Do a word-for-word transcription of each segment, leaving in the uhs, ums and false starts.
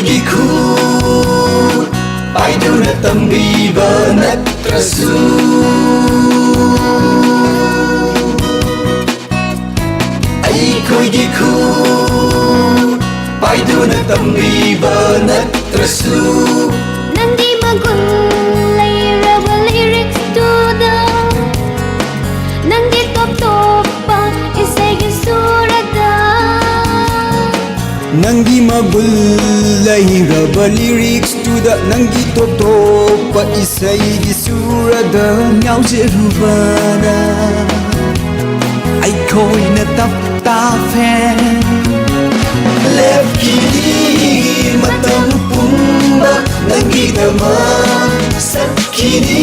ꯒꯤ ꯈꯨꯠ ꯄꯥꯏꯗꯨꯅ ꯇꯝꯕꯤꯕ ꯅꯠꯇ꯭ꯔꯁꯨ, ꯑꯩꯈꯣꯏꯒꯤ ꯈꯨꯠ ꯄꯥꯏꯗꯨꯅ ꯇꯝꯕꯤꯕ ꯅꯠꯇ꯭ꯔꯁꯨ, ꯅꯪꯒꯤ ꯃꯒꯨꯟ ꯂꯩꯔꯕ ꯂꯤꯔꯤꯛꯁꯇꯨꯗ, ꯅꯪꯒꯤ ꯇꯣꯞ ꯇꯣꯞꯄ ꯏꯁꯩꯒꯤ ꯁꯨꯔꯗ, ꯅꯪꯒꯤ ꯃꯒꯨꯟ ꯂꯩꯔꯕ ꯂꯤꯔꯤꯛꯁꯇꯨꯗ, ꯅꯪꯒꯤ ꯇꯣꯞ ꯇꯣꯞꯄ ꯏꯁꯩꯒꯤ ꯁꯨꯔꯗ ꯉꯥꯎꯖꯔꯨꯕꯅ ꯑꯩꯈꯣꯏꯅ ꯇꯞ ꯇꯥꯐꯦ꯫ ꯂꯦꯞꯈꯤꯅꯤ ꯃꯇꯝ ꯄꯨꯝꯕ ꯅꯪꯒꯤꯗꯃꯛ ꯁꯛꯈꯤꯅꯤ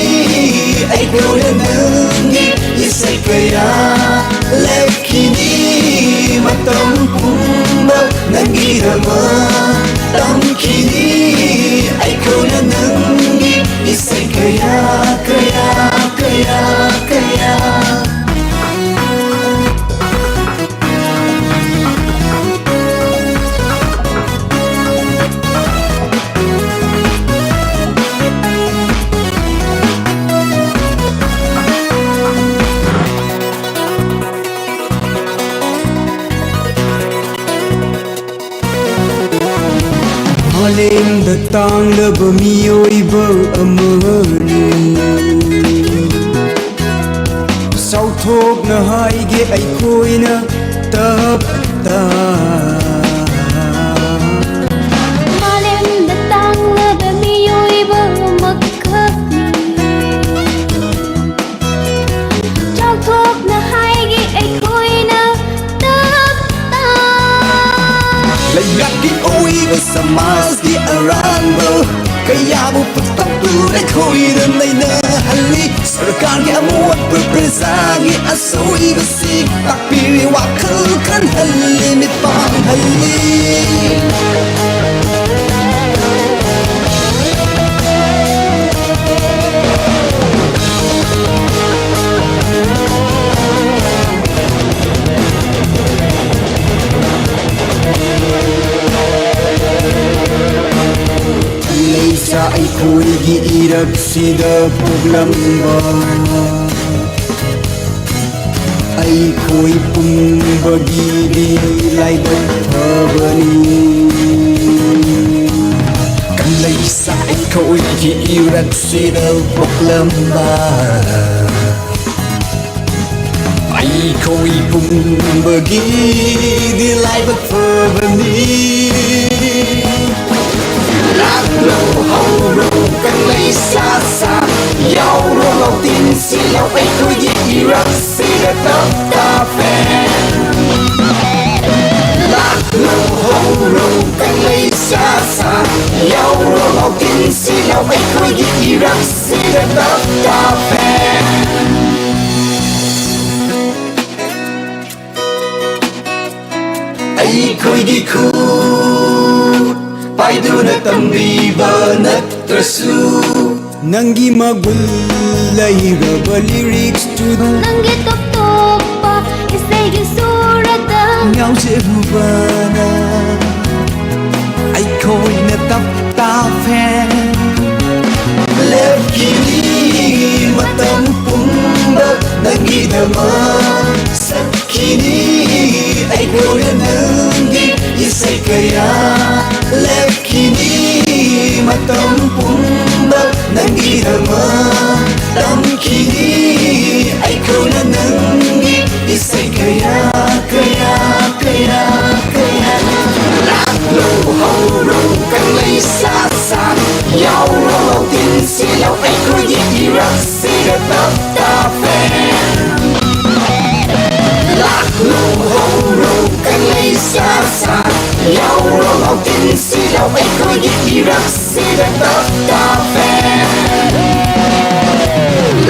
ꯑꯩꯈꯣꯏꯅ ꯅꯪꯒꯤ ꯏꯁꯩ ꯀꯌꯥ꯫ ꯂꯦꯞꯈꯤꯅꯤ ꯃꯇꯝ ꯄꯨꯝꯕ ꯅꯪꯒꯤꯗꯃꯛ ꯇꯝꯈꯤꯅꯤ ꯑꯩꯈꯣꯏꯅ ꯅꯪꯒꯤ ꯏꯁꯩ ꯀꯌꯥ, ꯀꯌꯥ, ꯀꯌꯥ, ꯀꯌꯥ꯫ ꯃꯥꯂꯦꯝꯗ ꯇꯥꯡꯂꯕ ꯃꯤꯑꯣꯏꯕ ꯑꯃꯅꯤ꯫ ꯆꯥꯎꯊꯣꯛꯅ ꯍꯥꯏꯒꯦ ꯑꯩꯈꯣꯏꯅ ꯇꯞ ꯇꯞ꯫ ꯃꯥꯂꯦꯝꯗ ꯇꯥꯡꯂꯕ ꯃꯤꯑꯣꯏꯕ ꯑꯃꯈꯛꯅꯤ꯫ ꯆꯥꯎꯊꯣꯛꯅ ꯍꯥꯏꯒꯦ ꯑꯩꯈꯣꯏꯅ ꯇꯞ ꯇꯞ꯫ ꯂꯩꯉꯥꯛꯀꯤ ꯑꯣꯏꯕ ꯁꯃꯥꯖꯀꯤ ꯑꯔꯥꯟꯕ ꯀꯌꯥꯕꯨ ꯄꯨꯊꯣꯛꯇꯨꯅ ꯑꯩꯈꯣꯏꯅ ꯅꯩꯅꯍꯜꯂꯤ꯫ ꯁꯔꯀꯥꯔꯒꯤ ꯑꯃꯣꯠꯄ ꯄ꯭ꯔꯖꯥꯒꯤ ꯑꯁꯣꯏꯕꯁꯤ ꯇꯥꯛꯄꯤꯔꯤ, ꯋꯥꯈꯜ ꯈꯟꯍꯜꯂꯤ, ꯃꯤꯠ ꯄꯥꯡꯍꯜꯂꯤ꯫ ꯑꯩꯈꯣꯏꯒꯤ ꯏꯔꯛꯁꯤꯗ ꯄꯣꯛꯂꯝꯕ ꯑꯩꯈꯣꯏ ꯄꯨꯝꯕꯒꯤꯗꯤ ꯂꯥꯏꯕꯛ ꯐꯕꯅꯤ꯫ ꯀꯪꯂꯩꯁꯥ ꯑꯩꯈꯣꯏꯒꯤ ꯏꯔꯛꯁꯤꯗ ꯄꯣꯛꯂꯝꯕ ꯑꯩꯈꯣꯏ ꯄꯨꯝꯕꯒꯤꯗꯤ ꯂꯥꯏꯕꯛ ꯐꯕꯅꯤ꯫ ꯂꯥꯛꯂꯣ ꯍꯧꯔꯣ ꯀꯪꯂꯩꯁꯥ ꯁꯥ, ꯌꯥꯎꯔꯣ ꯂꯧꯇꯤꯟꯁꯤꯜꯂꯣ ꯑꯩꯈꯣꯏꯒꯤ ꯏꯔꯛꯁꯤꯗ ꯇꯞ ꯇꯞ ꯐꯦꯟ꯫ ꯂꯥꯛꯂꯣ ꯍꯧꯔꯣ ꯀꯪꯂꯩꯁꯥ ꯁꯥ, ꯌꯥꯎꯔꯣ ꯂꯧꯇꯤꯟꯁꯤꯜꯂꯣ ꯑꯩꯈꯣꯏꯒꯤ ꯏꯔꯛꯁꯤꯗ ꯇꯞ ꯇꯞ ꯐꯦꯟ꯫ ꯑꯩꯈꯣꯏꯒꯤ ꯈꯨꯠ ꯄꯥꯏꯗꯨꯅ ꯇꯝꯕꯤꯕ ꯅꯠꯇ꯭ꯔꯁꯨ, ꯅꯪꯒꯤ ꯃꯒꯨꯟ ꯂꯩꯔꯕ ꯂꯤꯔꯤꯛꯁꯇꯨ, ꯅꯪꯒꯤ ꯇꯣꯞ ꯇꯣꯞꯄ ꯏꯁꯩꯒꯤ ꯁꯨꯔꯗ ꯉꯥꯎꯖꯔꯨꯕꯅ ꯑꯩꯈꯣꯏꯅ ꯇꯞ ꯇꯞ ꯐꯦꯟ꯫ ꯂꯦꯞꯈꯤꯅꯤ ꯃꯇꯝ ꯄꯨꯝꯕ ꯅꯪꯒꯤꯗꯃꯛ ꯁꯛꯈꯤꯅꯤ ꯑꯩꯈꯣꯏꯅ ꯅꯪꯒꯤ ꯏꯁꯩ ꯀꯌꯥ꯫ ꯂꯦꯞꯈꯤꯅꯤ ꯃꯇꯝ ꯄꯨꯝꯕ ꯅꯪꯒꯤꯗꯃꯛ ꯇꯝꯈꯤꯅꯤ ꯑꯩꯈꯣꯏꯅ ꯅꯪꯒꯤ ꯏꯁꯩ ꯀꯌꯥ, ꯀꯌꯥ, ꯀꯌꯥ, ꯀꯌꯥ꯫ ꯂꯥꯛꯂꯣ ꯍꯧꯔꯣ ꯀꯪꯂꯩꯁꯥ ꯁꯥ, ꯌꯥꯎꯔꯣ ꯇꯤꯟꯁꯤꯜꯂꯣ ꯑꯩꯈꯣꯏꯒꯤ ꯏꯔꯛꯁꯤꯗ ꯇꯞ ꯇꯞ ꯐꯦꯟ꯫ ꯂꯥꯛꯂꯣ ꯍꯧꯔꯣ ꯀꯪꯂꯩꯁꯥ ꯁꯥ, ꯌꯥꯎꯔꯣ ꯇꯤꯟꯁꯤꯜꯂꯣ ꯑꯩꯈꯣꯏꯒꯤ ꯏꯔꯛꯁꯤꯗ ꯇꯞ ꯇꯞ ꯐꯦꯟ꯫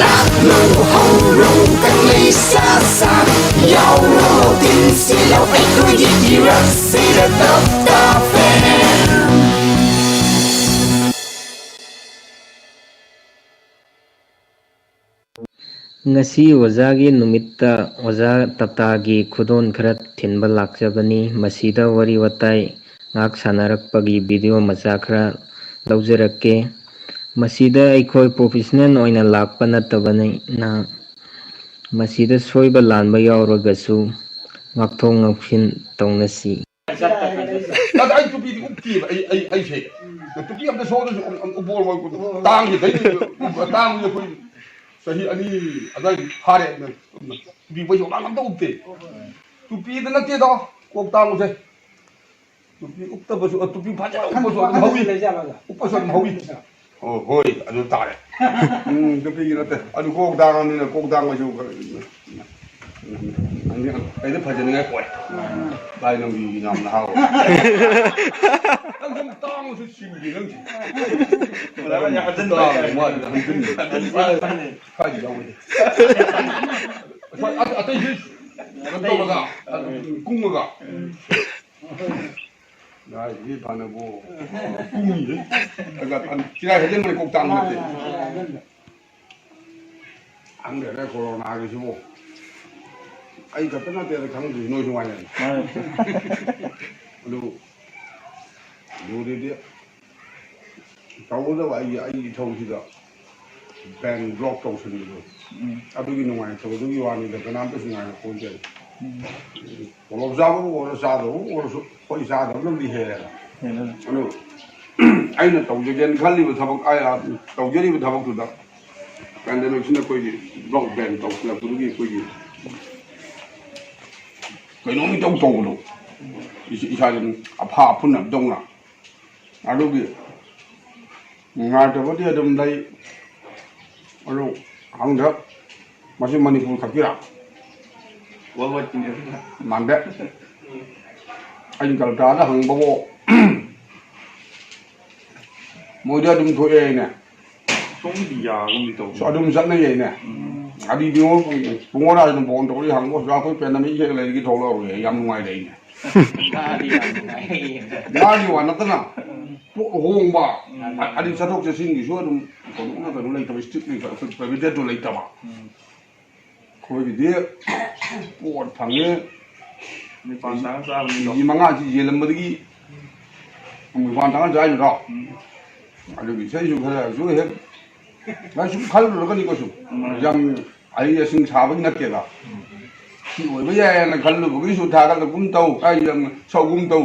ꯂꯥꯛꯂꯣ ꯍꯧꯔꯣ ꯀꯪꯂꯩꯁꯥ ꯁꯥ, ꯌꯥꯎꯔꯣ ꯇꯤꯟꯁꯤꯜꯂꯣ ꯑꯩꯈꯣꯏꯒꯤ ꯏꯔꯛꯁꯤꯗ ꯇꯞ ꯇꯞ ꯐꯦꯟ꯫ ꯉꯁꯤ ꯑꯣꯖꯥꯒꯤ ꯅꯨꯃꯤꯠꯇ ꯑꯣꯖꯥ ꯇꯥꯇꯥꯒꯤ ꯈꯨꯗꯣꯜ ꯈꯔ ꯊꯤꯟꯕ ꯂꯥꯛꯆꯕꯅꯤ꯫ ꯃꯁꯤꯗ ꯋꯥꯔꯤ ꯋꯥꯇꯥꯏ ꯉꯥꯏꯍꯥꯛ ꯁꯥꯟꯅꯔꯛꯄꯒꯤ ꯚꯤꯗꯤꯑꯣ ꯃꯆꯥ ꯈꯔ ꯂꯧꯖꯔꯛꯀꯦ꯫ ꯃꯁꯤꯗ ꯑꯩꯈꯣꯏ professional ꯑꯣꯏꯅ ꯂꯥꯛꯄ ꯅꯠꯇꯕꯅꯤꯅ, ꯃꯁꯤꯗ ꯁꯣꯏꯕ ꯂꯥꯟꯕ ꯌꯥꯎꯔꯒꯁꯨ ꯉꯥꯛꯊꯣꯛ ꯉꯥꯛꯁꯤꯟ ꯇꯧꯅꯁꯤ꯫ ꯑꯗ ꯑꯩ ꯇꯨꯄꯤꯗꯤ ꯎꯞꯇꯦꯕ, ꯑꯩ, ꯑꯩ, ꯑꯩꯁꯦ꯫ ꯇꯨꯄꯤ ꯑꯝꯇ ꯁꯣꯗꯁꯨ ꯑꯝ-, ꯑꯝ ꯎꯞꯄꯣ, ꯇꯥꯡꯁꯤꯗꯩ, ꯇꯥꯡꯁꯦ ꯑꯩꯈꯣꯏ ꯆꯍꯤ ꯑꯅꯤ ꯑꯗꯨꯋꯥꯏꯗꯤ ꯐꯥꯔꯦ꯫ ꯇꯨꯄꯤ ꯄꯩꯁꯥ ꯑꯝꯇ ꯎꯞꯇꯦ꯫ ꯇꯨꯄꯤꯗ ꯅꯠꯇꯦꯗꯣ, ꯀꯣꯛ ꯇꯥꯡꯕꯁꯦ꯫ ꯇꯨꯄꯤ ꯎꯞꯇꯕꯁꯨ, ꯑ, ꯇꯨꯄꯤ ꯐꯖꯅ ꯎꯞꯄꯁꯨ ꯑꯗꯨꯝ ꯍꯧꯏ꯫ ꯂꯩꯖꯥꯠꯂꯣ? ꯎꯞꯄꯁꯨ ꯑꯗꯨꯝ ꯍꯧꯏ꯫ ꯑꯣ, ꯍꯣꯏ, ꯑꯗꯨ ꯇꯥꯔꯦ꯫ ꯎꯝ, ꯇꯨꯄꯤꯒꯤ ꯅꯠꯇꯦ꯫ ꯑꯗꯨ ꯀꯣꯛ ꯇꯥꯡꯉꯕꯅꯤꯅ ꯀꯣꯛ ꯇꯥꯡꯕꯁꯨ ꯈꯔ, ꯎꯝ, ꯑꯩꯗꯤ ꯐꯖꯅꯤꯡꯉꯥꯏ ꯄꯣꯛꯑꯦ꯫ ꯚꯥꯏ, ꯅꯪꯗꯤ ꯌꯥꯝ ꯅꯍꯥ ꯑꯣꯏ꯫ ꯅꯪ ꯁꯨꯝ ꯇꯥꯡꯉꯁꯨ ꯁꯤꯡꯗꯦ ꯅꯪꯁꯦ꯫ ꯇꯥꯡꯉ ꯃꯥꯜꯂꯦ, ꯍꯟꯖꯤꯟꯕ꯫ ꯀꯥꯏꯗ ꯌꯥꯎꯒꯦ? ꯑꯇꯩ, ꯑꯇꯩꯁꯨ ꯀꯩꯅꯣ ꯇꯧꯔꯒ, ꯀꯨꯡꯉꯒ꯫ ꯂꯥꯏꯗꯤ ꯐꯅꯕꯨ ꯀꯨꯝꯃꯤꯌꯦ꯫ ꯑꯗꯨꯒ ꯆꯤꯔꯥꯏ ꯍꯩꯖꯤꯟꯕꯅꯤ ꯀꯣꯛ ꯇꯥꯡꯕ ꯅꯠꯇꯦ꯫ ꯈꯪꯗꯦꯗ ꯀꯣꯔꯣꯅꯥꯒꯤꯁꯤꯕꯨ꯫ ꯑꯩ ꯈꯛꯇ ꯅꯠꯇꯦꯗ ꯈꯪꯗ꯭ꯔꯤ, ꯅꯣꯏꯁꯨ ꯉꯥꯏꯔꯦ꯫ ꯃꯥꯅꯦ꯫ ꯑꯗꯨ ꯂꯨꯔꯤꯗꯤ ꯇꯧꯒꯗꯕ ꯑꯩꯒꯤ, ꯑꯩꯒꯤ ꯏꯊꯧꯁꯤꯗ bank block ꯇꯧꯁꯤꯟꯕꯗꯣ꯫ ꯎꯝ꯫ ꯑꯗꯨꯒꯤ ꯅꯨꯡꯉꯥꯏꯇꯕꯗꯨꯒꯤ ꯋꯥꯅꯤꯗ, ꯀꯅꯥꯝꯇꯁꯨ ꯅꯨꯡꯉꯥꯏꯔꯛꯄꯣꯟꯇꯦ꯫ ꯎꯝ꯫ ꯇꯣꯂꯣꯞ ꯆꯥꯕꯕꯨ ꯑꯣꯏꯔꯣ ꯆꯥꯗꯕꯕꯨ ꯑꯣꯏꯔꯁꯨ ꯑꯩꯈꯣꯏ ꯆꯥꯗꯕꯅꯕꯨꯗꯤ ꯍꯦꯜꯂꯦꯗ꯫ ꯍꯦꯜꯂꯦ꯫ ꯑꯗꯨ ꯑꯩꯅ ꯇꯧꯖꯒꯦꯅ ꯈꯜꯂꯤꯕ ꯊꯕꯛ, ꯑꯩ, ꯑ, ꯇꯧꯖꯔꯤꯕ ꯊꯕꯛꯇꯨꯗ pandemic ꯁꯤꯅ ꯑꯩꯈꯣꯏꯒꯤ block ban ꯇꯧꯁꯤꯜꯂꯛꯄꯗꯨꯒꯤ ꯑꯩꯈꯣꯏꯒꯤ ꯀꯩꯅꯣꯝ ꯏꯇꯧ ꯇꯧꯕꯗꯣ, ꯏꯁ-, ꯏꯁꯥꯁꯦ ꯑꯗꯨꯝ ꯑꯐꯥ ꯑꯐꯨꯟꯅꯕꯗꯧꯅ ꯑꯗꯨꯒꯤ ꯅꯨꯡꯉꯥꯏꯇꯕꯗꯤ ꯑꯗꯨꯝ ꯂꯩ꯫ ꯑꯗꯨ ꯈꯪꯗꯦ, ꯃꯁꯤ ꯃꯅꯤꯄꯨꯔ ꯈꯛꯀꯤꯔꯥ? World wide ꯀꯤꯅꯦ꯫ ꯃꯥꯟꯗꯦ꯫ ꯑꯩꯅ ꯀꯜꯀꯇꯥꯗ ꯍꯪꯕꯕꯨ ꯃꯣꯏꯗꯤ ꯑꯗꯨꯝ ꯊꯣꯛꯑꯦ ꯍꯥꯏꯅꯦ꯫ ꯁꯣꯝꯒꯤꯗꯤ ꯌꯥꯒꯨꯝꯗꯤ ꯇꯧꯕꯅꯦ꯫ ꯑꯗꯨꯝ ꯆꯠꯅꯩ ꯍꯥꯏꯅꯦ꯫ ꯎꯝ꯫ ꯑꯗꯨꯗꯤ ꯄꯨꯡ ꯀꯣꯔꯥ ꯑꯗꯨꯝ phone ꯇꯧꯔꯤ ꯍꯪꯕ, "ꯑꯣꯖꯥ, ꯑꯩꯈꯣꯏ pandemic ꯍꯦꯛ ꯂꯩꯔꯗꯤ ꯊꯣꯛꯂꯛꯑꯔꯣꯏ, ꯌꯥꯝ ꯅꯨꯡꯉꯥꯏꯔꯦ" ꯑꯩꯅꯦ꯫ ꯃꯥꯗꯤ ꯌꯥꯝ ꯅꯨꯡꯉꯥꯏ꯫ ꯃꯥꯒꯤ ꯋꯥ ꯅꯠꯇꯅ ꯄꯣꯠ ꯍꯣꯡꯕ, ꯎꯝ꯫ ꯑꯗꯩ ꯆꯠꯊꯣꯛ ꯆꯠꯁꯤꯟꯒꯤꯁꯨ ꯑꯗꯨꯝ ꯀꯩꯅꯣꯝꯅ ꯀꯩꯅꯣ ꯂꯩꯇꯕ, strict ꯂꯩꯇꯕ, ꯑꯩꯈꯣꯏ private ꯗꯣ ꯂꯩꯇꯕ꯫ ꯎꯝ꯫ ꯑꯩꯈꯣꯏꯒꯤꯗꯤ ꯄꯣꯠ ꯐꯪꯉꯦ꯫ ꯅꯤꯄꯥꯟ ꯇꯥꯡꯉ ꯆꯥꯕꯅꯤꯗꯣ꯫ ꯀꯦ ꯖꯤ ꯃꯉꯥꯁꯤ ꯌꯦꯜꯂꯝꯕꯗꯒꯤ ꯅꯤꯄꯥꯟ ꯇꯥꯡꯉ ꯆꯥꯏꯅꯤꯗꯣ꯫ ꯎꯝ꯫ ꯑꯗꯨꯒꯤ ꯏꯁꯩꯁꯨ ꯈꯔꯁꯨ ꯍꯦꯛ ꯅꯪ ꯁꯨꯝ ꯈꯜꯂꯨꯔꯒꯅꯤꯀꯣ, ꯁꯨꯝ ꯎꯝ꯫ ꯌꯥꯝ ꯑꯍꯩ ꯑꯁꯤꯡ ꯁꯥꯕꯒꯤ ꯅꯠꯇꯦꯕ꯫ ꯎꯝ꯫ ꯁꯤ ꯑꯣꯏꯕ ꯌꯥꯏꯌꯦꯅ ꯈꯜꯂꯨꯕꯒꯤꯁꯨ ꯊꯥꯒꯠꯂꯒꯨꯝ ꯇꯧ, ꯑꯩ ꯌꯥꯝ ꯁꯛꯒꯨꯝ ꯇꯧ꯫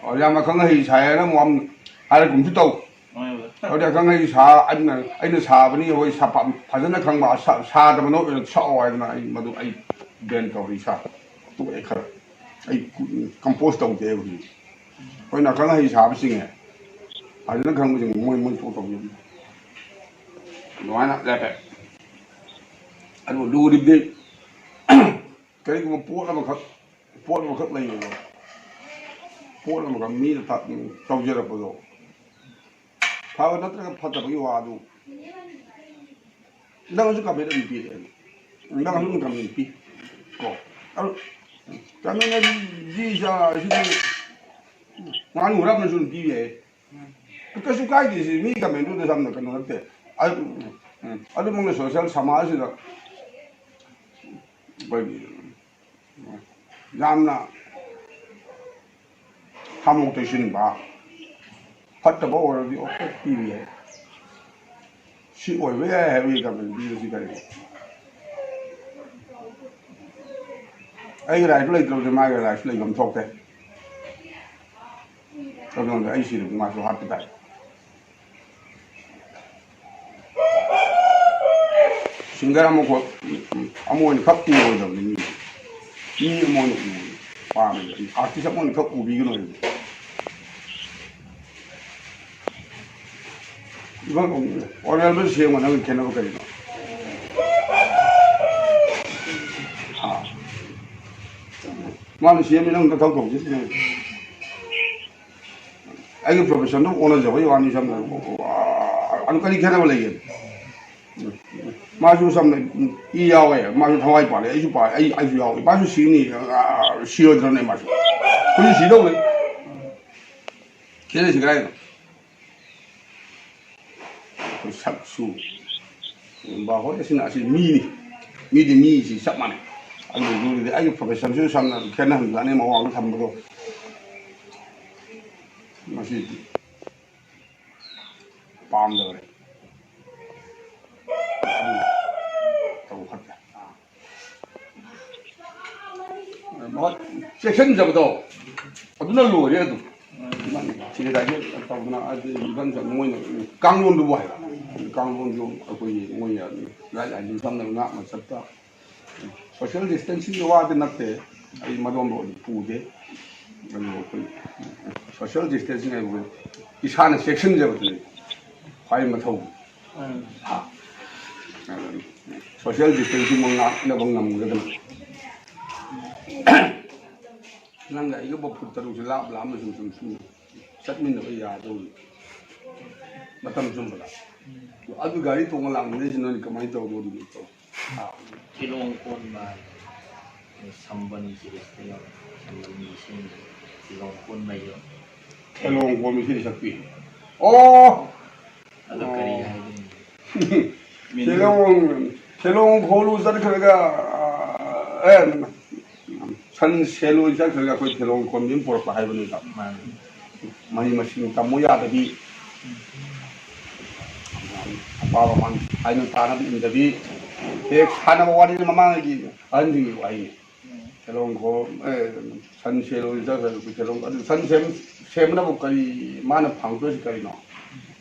ꯑꯣ, ꯌꯥꯝ ꯑꯈꯪ ꯑꯍꯩ ꯁꯥꯏꯌꯦꯅ ꯑꯃꯨꯛ ꯍꯥꯏꯔꯒꯨꯝꯁꯨ ꯇꯧ꯫ ꯍꯣꯏ, ꯍꯣꯏ꯫ ꯑꯗꯨꯗꯤ ꯑꯈꯪ ꯑꯍꯩ ꯁꯥ-, ꯑꯩꯅ, ꯑꯩꯅ ꯁꯥꯕꯅꯤ, ꯑꯩꯈꯣꯏ ꯁꯥꯐꯝ ꯐꯖꯅ ꯈꯪꯕ ꯁꯥ-, ꯁꯥꯗꯕ ꯅꯣꯠ ꯑꯣꯏꯅ ꯁꯛꯑꯣ ꯍꯥꯏꯗꯅ ꯑꯩ ꯃꯗꯨ ꯑꯩ ꯕꯦꯟ ꯇꯧꯔꯦ ꯏꯁꯥ꯫ ꯇꯣꯛꯑꯦ ꯈꯔ꯫ ꯑꯩ ꯀꯝꯄꯣꯁ ꯇꯧꯗꯦ ꯍꯧꯖꯤꯛ꯫ ꯑꯩꯈꯣꯏꯅ ꯑꯈꯪ ꯑꯍꯩ ꯁꯥꯕꯁꯤꯡꯅꯦ ꯐꯖꯅ ꯈꯪꯕꯁꯤꯡ ꯃꯣꯏ, ꯃꯣꯏ ꯊꯣꯛ ꯇꯧꯖꯕꯅꯤ꯫ ꯑꯗꯨꯃꯥꯏꯅ ꯂꯦꯞꯄꯦ꯫ ꯑꯗꯨ ꯂꯨꯔꯤꯕꯗꯤ ꯀꯔꯤꯒꯨꯝꯕ ꯄꯣꯠ ꯑꯃꯈꯛ, ꯄꯣꯠ ꯑꯃꯈꯛ ꯂꯩꯌꯦꯕ꯫ ꯄꯣꯠ ꯑꯃꯈꯛ ꯃꯤꯅ ꯇ-, ꯇꯧꯖꯔꯛꯄꯗꯣ꯫ ꯐꯕ ꯅꯠꯇ꯭ꯔꯒ ꯐꯠꯇꯕꯒꯤ ꯋꯥꯗꯨ ꯅꯪꯁꯨ ꯀꯃꯦꯟ ꯑꯗꯨꯝ ꯄꯤꯔꯛꯑꯦ꯫ ꯅꯪꯁꯨ ꯑꯗꯨꯝ ꯀꯃꯦꯟ ꯄꯤ꯫ ꯀꯣ꯫ ꯑꯗꯨ ꯀꯃꯦꯟ ꯑꯗꯨꯗꯤ ꯁꯤꯗꯤ ꯉꯥꯅꯨ ꯍꯨꯔꯥꯟꯕꯁꯨ ꯑꯗꯨꯝ ꯄꯤꯕ ꯌꯥꯏ꯫ ꯀꯩꯁꯨ ꯀꯥꯏꯗꯦ ꯁꯤ꯫ ꯃꯤ ꯀꯃꯦꯟꯗꯨꯗ ꯌꯥꯝꯅ ꯀꯩꯅꯣ ꯅꯠꯇꯦ꯫ ꯑꯗꯨ, ꯎꯝ, ꯑꯗꯨꯃꯛꯅ ꯁꯣꯁꯦꯜ ꯁꯃꯥꯖꯁꯤꯗ ꯑꯩꯈꯣꯏꯒꯤ ꯌꯥꯝꯅ ꯊꯥꯃꯣꯛ ꯇꯩꯁꯤꯟꯕ, ꯐꯠꯇꯕ ꯑꯣꯏꯔꯗꯤ ꯑꯣꯐ ꯄꯤꯕ ꯌꯥꯏ꯫ ꯁꯤ ꯑꯣꯏꯕ ꯌꯥꯏ ꯍꯥꯏꯕꯒꯤ ꯀꯃꯦꯟ ꯄꯤꯕꯁꯤ ꯀꯔꯤꯅꯣ? ꯑꯩꯒꯤ ꯔꯥꯏꯠꯁꯨ ꯂꯩꯇ꯭ꯔꯕꯗꯤ ꯃꯥꯒꯤ ꯔꯥꯏꯠꯁꯨ ꯂꯩꯐꯝ ꯊꯣꯛꯇꯦ꯫ ꯑꯗꯨꯅ ꯑꯩ ꯁꯤꯔꯗꯤ ꯃꯥꯁꯨ ꯍꯥꯠꯄ ꯇꯥꯏ꯫ ꯁꯤꯡꯒꯔ ꯑꯃꯈꯛ, ꯑꯃ ꯑꯣꯏꯅ ꯈꯛ ꯎꯔꯣꯏꯗꯕꯅꯤ ꯃꯤ꯫ ꯃꯤ ꯑꯃ ꯑꯣꯏꯅ ꯎꯕꯅꯤ ꯄꯥꯝꯃꯦ꯫ ꯑꯥꯔꯇꯤꯁ ꯑꯃ ꯑꯣꯏꯅ ꯈꯛ ꯎꯕꯤꯒꯅꯣ ꯍꯥꯏꯕꯅꯤ꯫ ꯏꯕ ꯑꯣꯔꯦꯜꯗ ꯁꯦꯡꯕ ꯅꯪꯒꯤ ꯈꯦꯠꯅꯕ ꯀꯔꯤꯅꯣ? ꯑꯥ꯫ ꯃꯥꯅ ꯁꯦꯝꯃꯤ ꯅꯪ ꯅꯊꯧ ꯇꯧꯗꯦ꯫ ꯑꯩꯒꯤ ꯄ꯭ꯔꯣꯐꯦꯁꯟꯗꯨ ꯑꯣꯟꯅꯖꯕꯩ ꯋꯥꯅꯤ ꯁꯝꯅ ꯍꯥꯏꯔꯕꯗ꯫ ꯑꯗꯨ ꯀꯔꯤ ꯈꯦꯠꯅꯕ ꯂꯩꯒꯦ? ꯃꯥꯁꯨ ꯁꯝꯅ ꯏ ꯌꯥꯎꯋꯦ, ꯃꯥꯁꯨ ꯊꯋꯥꯏ ꯄꯥꯜꯂꯦ, ꯑꯩꯁꯨ ꯄꯥꯜꯂꯦ, ꯑꯩ, ꯑꯩꯁꯨ ꯌꯥꯎꯋꯦ꯫ ꯃꯥꯁꯨ ꯁꯤꯅꯤ, ꯑꯥ, ꯁꯤꯔꯣꯏꯗ꯭ꯔꯅꯦ ꯃꯥꯁꯨ? ꯍꯧꯖꯤꯛ ꯁꯤꯗꯧꯔꯦ꯫ ꯈꯦꯠꯅꯩꯁꯤ ꯀꯗꯥꯏꯗꯅꯣ? ꯑꯩꯈꯣꯏ ꯁꯛꯁꯨ ꯕꯥ ꯍꯣꯏ ꯑꯁꯤꯅ ꯑꯁꯤ ꯃꯤꯅꯤ꯫ ꯃꯤꯗꯤ ꯃꯤꯁꯤ ꯆꯞ ꯃꯥꯟꯅꯩ꯫ ꯑꯗꯨꯗꯨꯒꯤꯗꯤ ꯑꯩꯒꯤ ꯄ꯭ꯔꯣꯐꯦꯁꯟꯁꯨ ꯁꯝꯅ ꯈꯦꯠꯅꯍꯟꯕꯅꯤ ꯃꯋꯥꯡꯗ ꯊꯝꯕꯗꯣ꯫ ꯃꯁꯤꯗꯤ ꯄꯥꯝꯗꯕꯅꯦ꯫ ꯑꯗꯨ ꯇꯧ ꯐꯠꯇꯦ꯫ ꯃꯍꯣꯏ, ꯆꯦꯛꯁꯤꯟꯖꯕꯗꯣ ꯑꯗꯨꯅ ꯂꯣꯏꯔꯦ꯫ ꯑꯗꯨꯝ ꯁꯤꯗ ꯇꯧꯗꯅ ꯑꯗꯨ ꯏꯚꯟ ꯃꯣꯏꯅ ꯀꯥꯡꯂꯣꯟꯗꯨꯕꯨ ꯍꯥꯏꯕ, ꯀꯥꯡꯂꯣꯟꯗꯨ ꯑꯩꯈꯣꯏꯒꯤ ꯃꯣꯏꯅ ꯒꯥꯏꯗꯂꯥꯏꯟꯗꯨ ꯁꯝꯅ ꯉꯥꯛꯅ ꯆꯠꯄ꯫ ꯁꯣꯁꯤꯌꯦꯜ ꯗꯤꯁꯇꯦꯟꯁꯤꯡꯒꯤ ꯋꯥꯗꯤ ꯅꯠꯇꯦ, ꯑꯩ ꯃꯗꯣꯝꯗ ꯑꯣꯏꯅ ꯄꯨꯗꯦ꯫ ꯑꯗꯨꯕꯨ ꯑꯩꯈꯣꯏ ꯁꯣꯁꯤꯌꯦꯜ ꯗꯤꯁꯇꯦꯟꯁꯤꯡ ꯍꯥꯏꯕꯕꯨ ꯏꯁꯥꯅ ꯆꯦꯛꯁꯤꯟꯖꯕꯗꯨꯅꯤ ꯈ꯭ꯋꯥꯏ ꯃꯊꯧ꯫ ꯎꯝ꯫ ꯍꯥ? ꯑꯗꯨꯅꯤ꯫ ꯁꯣꯁꯤꯌꯦꯜ ꯗꯤꯁꯇꯦꯟꯁꯤꯡꯕꯨ ꯉꯥꯛꯅꯕ ꯉꯝꯒꯗꯕꯅꯤ꯫ ꯅꯪꯒ ꯑꯩꯒꯕꯨ ꯐꯨꯠ ꯇꯔꯨꯛꯁꯦ ꯂꯥꯞ ꯂꯥꯞꯅ ꯁꯨꯝ ꯁꯨꯝ ꯁꯨꯝ ꯆꯠꯃꯤꯟꯅꯕ ꯌꯥꯗꯧꯔꯤ꯫ ꯃꯇꯝ ꯆꯨꯝꯕꯗ꯫ ꯑꯗꯨ ꯒꯥꯔꯤ ꯇꯣꯡꯉ ꯂꯥꯛꯃꯤꯟꯅꯔꯤꯁꯤ ꯅꯣꯏꯅ ꯀꯃꯥꯏꯅ ꯇꯧꯗꯣꯔꯤꯅꯣ? ꯑꯥ꯫ ꯊꯤꯂꯣꯡ ꯀꯣꯟꯕ ꯍꯥꯏ꯫ ꯁꯝꯕꯟ ꯁꯤꯔꯤꯁꯇ ꯌꯥꯎ-, ꯁꯝꯕꯟ ꯃꯤꯁꯤꯡ ꯊꯤꯂꯣꯡ ꯀꯣꯟꯕ ꯌꯥꯎ-, ꯊꯤꯂꯣꯡ ꯀꯣꯟꯕ ꯁꯤꯔꯤ ꯁꯛꯄꯤ꯫ ꯑꯣ! ꯑꯗꯨ ꯀꯔꯤ ꯑꯣ꯫ ꯍꯥꯏꯗꯣꯏꯅꯣ? ꯊꯤꯂꯣꯡ, ꯊꯤꯂꯣꯡ ꯈꯣꯜꯂꯨ ꯆꯠꯈ꯭ꯔꯒ, ꯑꯦ, ꯁꯟ ꯁꯦꯜꯂꯨ ꯆꯠꯈ꯭ꯔꯒ ꯑꯩꯈꯣꯏ ꯊꯤꯂꯣꯡ ꯈꯣꯟꯕꯤ ꯑꯃ ꯄꯨꯔꯛꯄ ꯍꯥꯏꯕꯅꯤꯗ꯫ ꯃꯥꯅꯤ꯫ ꯃꯍꯩ ꯃꯁꯤꯡ ꯇꯝꯃꯨ ꯌꯥꯗꯕꯤ, ꯑꯄꯥ ꯃꯃꯥꯟ ꯍꯥꯏꯅ ꯇꯥꯅꯕ ꯏꯟꯗꯕꯤ, ꯍꯦꯛ ꯁꯥꯟꯅꯕ ꯋꯥꯔꯤꯅ ꯃꯃꯥꯡꯒꯤ ꯑꯍꯟꯁꯤꯡꯒꯤ ꯋꯥꯍꯩꯅꯤ꯫ ꯊꯤꯂꯣꯡ ꯈꯣ-, ꯑꯦ, ꯁꯟ ꯁꯦꯜꯂꯨ ꯆꯠꯈ꯭ꯔꯒ ꯊꯤꯂꯣꯡ, ꯑꯗꯨ ꯁꯟ ꯁꯦꯝ-, ꯁꯦꯝꯕꯅꯕꯨ ꯀꯔꯤ, ꯃꯥꯅ ꯐꯪꯗꯣꯏꯁꯤ ꯀꯔꯤꯅꯣ?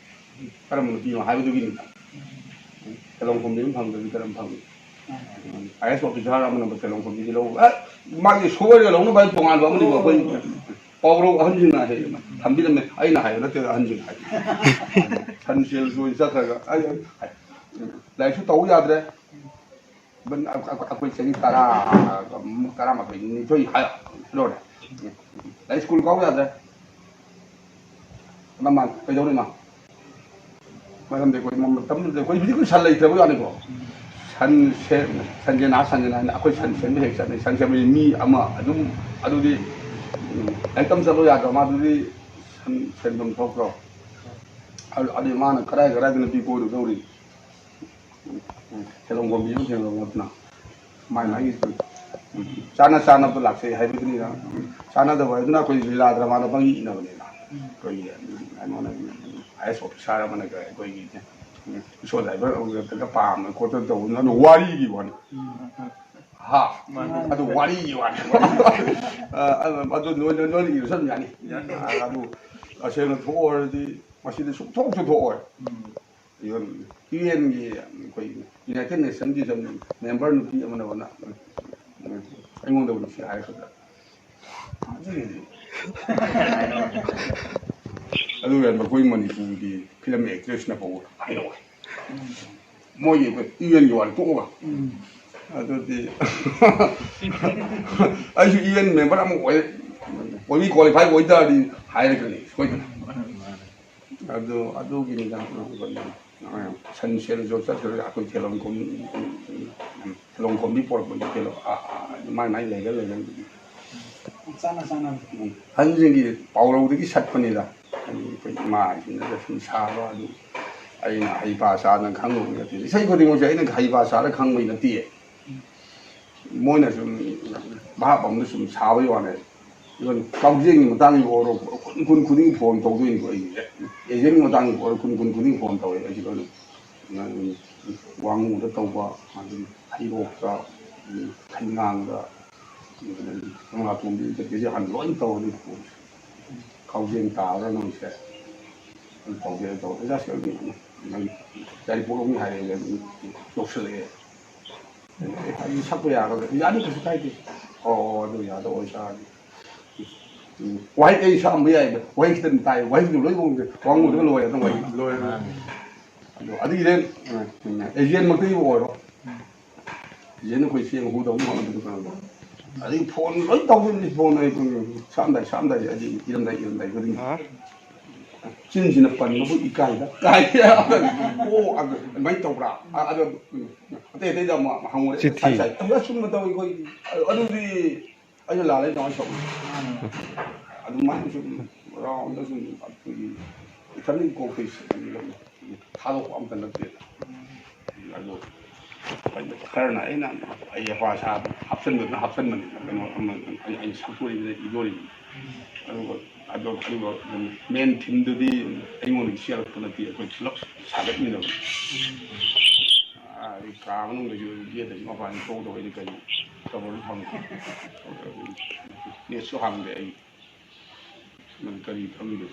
ꯀꯔꯝꯕ ꯅꯨꯄꯤꯅꯣ ꯍꯥꯏꯕꯗꯨꯒꯤꯅꯤꯗ꯫ ꯊꯤꯂꯣꯡ ꯈꯣꯝꯕꯤ ꯑꯃ ꯐꯪꯗ꯭ꯔꯗꯤ ꯀꯔꯝ ꯐꯪꯅꯤ? ꯑꯥꯏ ꯑꯦꯁ ꯑꯣꯐꯤꯁꯥꯔ ꯑꯃꯅ ꯊꯤꯂꯣꯡ ꯈꯣꯝꯕꯤꯁꯤ ꯂꯧ-, ꯑꯦ, ꯃꯥꯒꯤ ꯁꯣꯏꯔꯒ ꯂꯧꯅꯕ ꯍꯥꯏ ꯇꯣꯉꯥꯟꯕ ꯑꯃꯅꯤꯀꯣ꯫ ꯑꯩꯈꯣꯏ ꯄꯥꯎꯔꯧ ꯑꯍꯟꯁꯤꯡꯅ ꯍꯦꯛ ꯊꯝꯕꯤꯔꯝꯃꯦ, ꯑꯩꯅ ꯍꯥꯏꯕ ꯅꯠꯇꯦ, ꯑꯍꯟꯁꯤꯡꯅ ꯍꯥꯏ꯫ ꯁꯟ ꯁꯦꯜ ꯆꯣꯏ ꯆꯠꯈ꯭ꯔꯒ ꯑꯩ, ꯑꯩ, ꯂꯥꯏꯔꯤꯛꯁꯨ ꯇꯧ ꯌꯥꯗ꯭ꯔꯦ꯫ ꯕꯟ-, ꯑ-, ꯑ-, ꯑꯩꯈꯣꯏ ꯆꯍꯤ ꯇꯔꯥ, ꯇꯔꯥꯃꯥꯊꯣꯏ, ꯅꯤꯊꯣꯏ ꯍꯥꯏ-, ꯂꯣꯏꯔꯦ꯫ ꯑꯩ ꯁ꯭ꯀꯨꯜ ꯀꯥꯎ ꯌꯥꯗ꯭ꯔꯦ꯫ ꯃꯃꯥ, ꯀꯩꯗꯧꯔꯤꯅꯣ? ꯃꯔꯝꯗꯤ ꯑꯩꯈꯣꯏ ꯃꯇꯝꯗꯨꯗ ꯑꯩꯈꯣꯏ ꯍꯧꯖꯤꯛ ꯑꯩꯈꯣꯏ ꯁꯟ ꯂꯩꯇ꯭ꯔꯕ ꯖꯥꯠꯅꯤꯀꯣ꯫ ꯁꯟ ꯁꯦ-, ꯁꯟꯁꯦ ꯅꯍꯥ ꯁꯟꯁꯦ ꯅꯍꯥ ꯑꯩꯈꯣꯏ ꯁꯟ ꯁꯦꯟꯕ ꯍꯦꯛ ꯆꯠꯅꯩ꯫ ꯁꯟ ꯁꯦꯟꯕꯁꯤ ꯃꯤ ꯑꯃ ꯑꯗꯨꯝ, ꯑꯗꯨꯗꯤ, ꯎꯝ, ꯂꯥꯏꯔꯤꯛ ꯇꯝ ꯆꯠꯂꯣ ꯌꯥꯗ꯭ꯔꯣ? ꯃꯥꯗꯨꯗꯤ ꯁꯟ ꯁꯦꯟꯐꯝ ꯊꯣꯛꯇ꯭ꯔꯣ? ꯑꯗꯨ, ꯑꯗꯨꯗꯤ ꯃꯥꯅ ꯀꯗꯥꯏ ꯀꯗꯥꯏꯗ ꯅꯨꯄꯤ ꯀꯣꯏꯔꯨꯗꯧꯔꯤ? ꯊꯤꯂꯣꯡ ꯈꯣꯝꯕꯤ ꯑꯃ ꯊꯦꯡꯅꯕ ꯅꯠꯇꯅ ꯃꯥꯏ ꯃꯥꯏꯒꯤ ꯆꯥꯅ ꯆꯥꯅꯕꯗꯣ ꯂꯥꯛꯆꯩ ꯍꯥꯏꯕꯗꯨꯅꯤꯗ꯫ ꯆꯥꯅꯗꯕ ꯍꯥꯏꯗꯨꯅ ꯑꯩꯈꯣꯏ ꯂꯤꯂꯥ ꯗ꯭ꯔꯃꯥꯗ ꯄꯪꯏ ꯏꯅꯕꯅꯤꯗ꯫ ꯑꯩꯈꯣꯏꯒꯤ ꯑꯩꯉꯣꯟꯗ ꯑꯥꯏ ꯑꯦꯁ ꯑꯣꯐꯤꯁꯥꯔ ꯑꯃꯅꯒ ꯑꯩꯈꯣꯏꯒꯤ ꯏꯁꯣ ꯗ꯭ꯔꯥꯏꯚꯔ ꯑꯃꯒ ꯄꯥꯝꯃꯦ ꯈꯣꯠꯇꯅ ꯇꯧꯕꯗꯨꯅ ꯑꯗꯨ ꯋꯥꯔꯤꯒꯤ ꯋꯥꯅꯤ꯫ ꯍꯥ? ꯑꯗꯨ ꯋꯥꯔꯤꯒꯤ ꯋꯥꯅꯤ꯫ ꯑ, ꯑꯗꯨ ꯅꯣꯏꯅ, ꯅꯣꯏꯅ ꯏꯔꯁꯨ ꯑꯗꯨꯝ ꯌꯥꯅꯤ꯫ ꯑꯗꯨ ꯇꯁꯦꯡꯅ ꯊꯣꯛꯑꯣ ꯍꯥꯏꯔꯗꯤ ꯃꯁꯤꯗ ꯁꯨꯡꯊꯣꯛꯁꯨ ꯊꯣꯛꯑꯣꯏ꯫ ꯏꯚꯟ ꯌꯨ ꯑꯦꯟꯒꯤ ꯑꯩꯈꯣꯏ ꯌꯨꯅꯥꯏꯇꯦꯠ ꯅꯦꯁꯟꯒꯤ ꯃꯦꯝꯕꯔ ꯅꯨꯄꯤ ꯑꯃꯅ ꯑꯩꯉꯣꯟꯗ ꯅꯨꯡꯁꯤ ꯍꯥꯏꯔꯛꯄꯗ ꯑꯗꯨꯒ ꯃꯈꯣꯏ ꯃꯅꯤꯄꯨꯔꯒꯤ ꯐꯤꯂꯝ ꯑꯦꯛꯇ꯭ꯔꯦꯁꯅ ꯐꯥꯎꯕ ꯍꯥꯏꯔꯛꯑꯣꯏ꯫ ꯃꯣꯏꯒꯤ ꯑꯩꯈꯣꯏ ꯌꯨ ꯑꯦꯟꯒꯤ ꯋꯥꯔꯤ ꯇꯣꯛꯑꯒ꯫ ꯑꯗꯨꯗꯤ ꯑꯩꯁꯨ ꯌꯨ ꯑꯦꯟ ꯃꯦꯝꯕꯔ ꯑꯃ ꯑꯣꯏ, ꯑꯣꯏꯕꯤ ꯀ꯭ꯋꯥꯂꯤꯐꯥꯏ ꯑꯣꯏꯇꯥꯔꯗꯤ ꯍꯥꯏꯔꯛꯀꯅꯤ ꯁꯣꯏꯗꯅ꯫ ꯑꯗꯨ, ꯑꯗꯨꯒꯤꯅꯤꯗ꯫ ꯁꯟ ꯁꯦꯜꯁꯨ ꯆꯠꯈ꯭ꯔꯒ ꯑꯩꯈꯣꯏ ꯊꯦꯂꯣꯡ ꯈꯣꯝ-, ꯊꯦꯂꯣꯡ ꯈꯣꯝꯕꯤ ꯄꯣꯔꯛꯄꯒꯤ ꯊꯦꯂꯣ-, ꯑ, ꯑ, ꯃꯥꯏ ꯃꯥꯏ ꯂꯩꯒ ꯂꯩꯒ꯫ ꯆꯥꯅ ꯆꯥꯅ꯫ ꯎꯝ꯫ ꯑꯍꯟꯁꯤꯡꯒꯤ ꯄꯥꯎꯔꯧꯗꯒꯤ ꯁꯠꯄꯅꯤꯗ꯫ ꯑꯩꯈꯣꯏ ꯏꯃꯥ ꯏꯁꯤꯡꯅꯒ ꯁꯨꯝ ꯁꯥꯕ ꯑꯗꯨ ꯑꯩꯅ ꯍꯩꯄꯥ ꯁꯥꯗꯅ ꯈꯪꯉꯨꯕ ꯅꯠꯇꯦ꯫ ꯏꯁꯩ ꯈꯨꯗꯤꯡꯃꯛꯁꯦ ꯑꯩꯅ ꯍꯩꯄꯥ ꯁꯥꯔ ꯈꯪꯕꯩ ꯅꯠꯇꯦ꯫ ꯃꯣꯏꯅ ꯁꯨꯝ ꯚꯥꯞ ꯑꯃꯗ ꯁꯨꯝ ꯁꯥꯕꯒꯤ ꯋꯥꯅꯦ꯫ ꯏꯚꯟ ꯀꯛꯆꯦꯡꯒꯤ ꯃꯇꯥꯡꯒꯤ ꯑꯣꯏꯔꯣ, ꯈꯨꯟ, ꯈꯨꯟ ꯈꯨꯗꯤꯡꯒꯤ ꯐꯣꯟ ꯇꯧꯗꯣꯏꯅꯤꯀꯣ ꯑꯩꯒꯤꯁꯦ꯫ ꯑꯦꯖꯦꯟꯒꯤ ꯃꯇꯥꯡꯒꯤ ꯑꯣꯏꯔꯣ, ꯈꯨꯟ, ꯈꯨꯟ ꯈꯨꯗꯤꯡꯒꯤ ꯐꯣꯟ ꯇꯧꯋꯦ ꯑꯩꯁꯦ ꯂꯣꯏꯅ꯫ ꯋꯥꯉꯨꯗ ꯇꯧꯕ, ꯑꯗꯒꯤ ꯍꯩꯔꯣꯛꯇ, ꯍꯩꯉꯥꯡꯗ, ꯀꯪꯂꯥꯇꯣꯡꯕꯤ ꯀꯩꯀꯩꯁꯦ ꯍꯥꯟꯅ ꯂꯣꯏꯅ ꯇꯧꯔꯅꯤ ꯐꯣꯟꯁꯦ꯫ ꯀꯛꯆꯦꯡ ꯇꯥꯕ꯭ꯔꯥ ꯅꯪꯁꯦ? ꯑꯗꯨ ꯇꯧꯒꯦ ꯇꯧꯔꯦ꯫ ꯑꯣꯖꯥ ꯁꯤ ꯑꯗꯨꯝ ꯅꯪ ꯌꯥꯏꯔꯤꯄꯣꯛꯂꯣꯝꯒꯤ ꯍꯥꯏꯔꯛꯑꯦ, ꯑꯗꯨꯝ ꯌꯧꯁꯜꯂꯛꯑꯦ꯫ ꯑꯩ ꯁꯛꯄ ꯌꯥꯒꯗ꯭ꯔꯥ? ꯌꯥꯅꯤ, ꯀꯩꯁꯨ ꯀꯥꯏꯗꯦ꯫ ꯑꯣ, ꯑꯣ, ꯑꯗꯨ ꯌꯥꯗ ꯑꯣꯏꯇꯥꯔꯗꯤ꯫ ꯎꯝ, ꯋꯥꯍꯩ ꯑꯩ ꯁꯛꯑꯝꯕ ꯌꯥꯏꯕ, ꯋꯥꯍꯩ ꯈꯤꯇꯪ ꯇꯥꯏ, ꯋꯥꯍꯩꯗꯨ ꯂꯣꯏ ꯎꯗꯦ, ꯋꯥꯉꯨꯗꯒ ꯂꯣꯏꯔꯦ ꯑꯗꯨꯝ ꯋꯥꯍꯩ꯫ ꯂꯣꯏꯔꯦ꯫ ꯑꯗꯣ ꯑꯗꯨꯒꯤꯗꯤ, ꯎꯝ, ꯑꯦꯖꯦꯟꯃꯛꯇꯒꯤꯕꯨ ꯑꯣꯏꯔꯣ, ꯑꯦꯖꯦꯟ ꯑꯩꯈꯣꯏ ꯆꯦꯡ ꯍꯨꯗꯧ ꯍꯣꯠꯅꯕꯗꯨ ꯀꯩꯅꯣ ꯇꯧ꯫ ꯑꯗꯒꯤ ꯐꯣꯟ ꯂꯣꯏ ꯇꯧꯗꯣꯏꯅꯤ, ꯐꯣꯟ ꯑꯩ ꯄꯨꯡ ꯁꯛꯑꯝꯗꯥꯏ, ꯁꯛꯑꯝꯗꯥꯏ, ꯑꯗꯒꯤ ꯏꯔꯝꯗꯥꯏ, ꯏꯔꯝꯗꯥꯏ ꯈꯨꯗꯤꯡꯒꯤ꯫ ꯆꯤꯟꯁꯤꯅ ꯄꯟꯕꯕꯨ ꯏꯀꯥꯏꯗ ꯀꯥꯏ꯫ ꯑꯣ, ꯑꯗꯨ ꯑꯗꯨꯃꯥꯏꯅ ꯇꯧꯕ꯭ꯔꯥ? ꯑ-, ꯑꯗꯨ, ꯎꯝ, ꯑꯇꯩ ꯑꯇꯩꯗ ꯑꯃꯨꯛ ꯍꯪꯉꯨꯔꯦ꯫ ꯆꯤꯊꯤ꯫ ꯁꯥꯏ, ꯁꯥꯏ, ꯑꯁ, ꯑꯁꯨꯝꯅ ꯇꯧꯋꯤ ꯑꯩꯈꯣꯏ꯫ ꯑꯗꯨꯗꯤ ꯑꯩꯅ ꯂꯥꯜꯂꯦ ꯀꯃꯥꯏꯅ ꯇꯧꯅꯤ? ꯑꯗꯨꯃꯥꯏꯅ ꯁꯨꯝ ꯔꯥꯎꯟꯗ ꯁꯨꯝ ꯑꯩꯈꯣꯏꯒꯤ ꯏꯊꯟꯒꯤ ꯀꯣꯛꯇꯒꯤ ꯁꯨꯝ ꯊꯥꯗꯣꯛꯄ ꯑꯝꯇ ꯅꯠꯇꯦ꯫ ꯑꯗꯣ ꯈꯔꯅ ꯑꯩꯅ ꯑꯩ ꯑꯄꯥ ꯁꯥ ꯍꯥꯞꯆꯤꯟꯕꯗꯨꯅ ꯍꯥꯞꯆꯤꯟꯕꯅꯤꯅ ꯀꯩꯅꯣ ꯑꯃ ꯑꯩ ꯑꯩꯅ ꯁꯛꯇꯣꯔꯤꯕꯅꯤꯅ ꯏꯗꯣꯔꯤꯕꯅꯤ꯫ ꯑꯗꯨꯒ ꯑꯗꯣ ꯑꯗꯨꯒ ꯃꯦꯟ ꯊꯤꯝꯗꯨꯗꯤ ꯑꯩꯉꯣꯟꯗꯒꯤ ꯆꯦꯜꯂꯛꯄ ꯅꯠꯇꯦ, ꯑꯩꯈꯣꯏ ꯄꯨꯂꯞ ꯁꯥꯒꯠꯃꯤꯟꯅꯕꯅꯤ꯫ ꯑꯥ, ꯑꯩ ꯀꯥ ꯃꯅꯨꯡꯗꯁꯨ ꯒꯦꯠꯇꯁꯨ ꯃꯄꯥꯟ ꯊꯣꯛꯇꯕ ꯑꯩꯗꯤ ꯀꯩꯅꯣ ꯇꯧꯕꯝ ꯐꯪꯗꯦ꯫ ꯅꯦꯠꯁꯨ ꯍꯥꯡꯗꯦ ꯑꯩ꯫ ꯅꯪ ꯀꯔꯤ ꯈꯪꯗꯦ?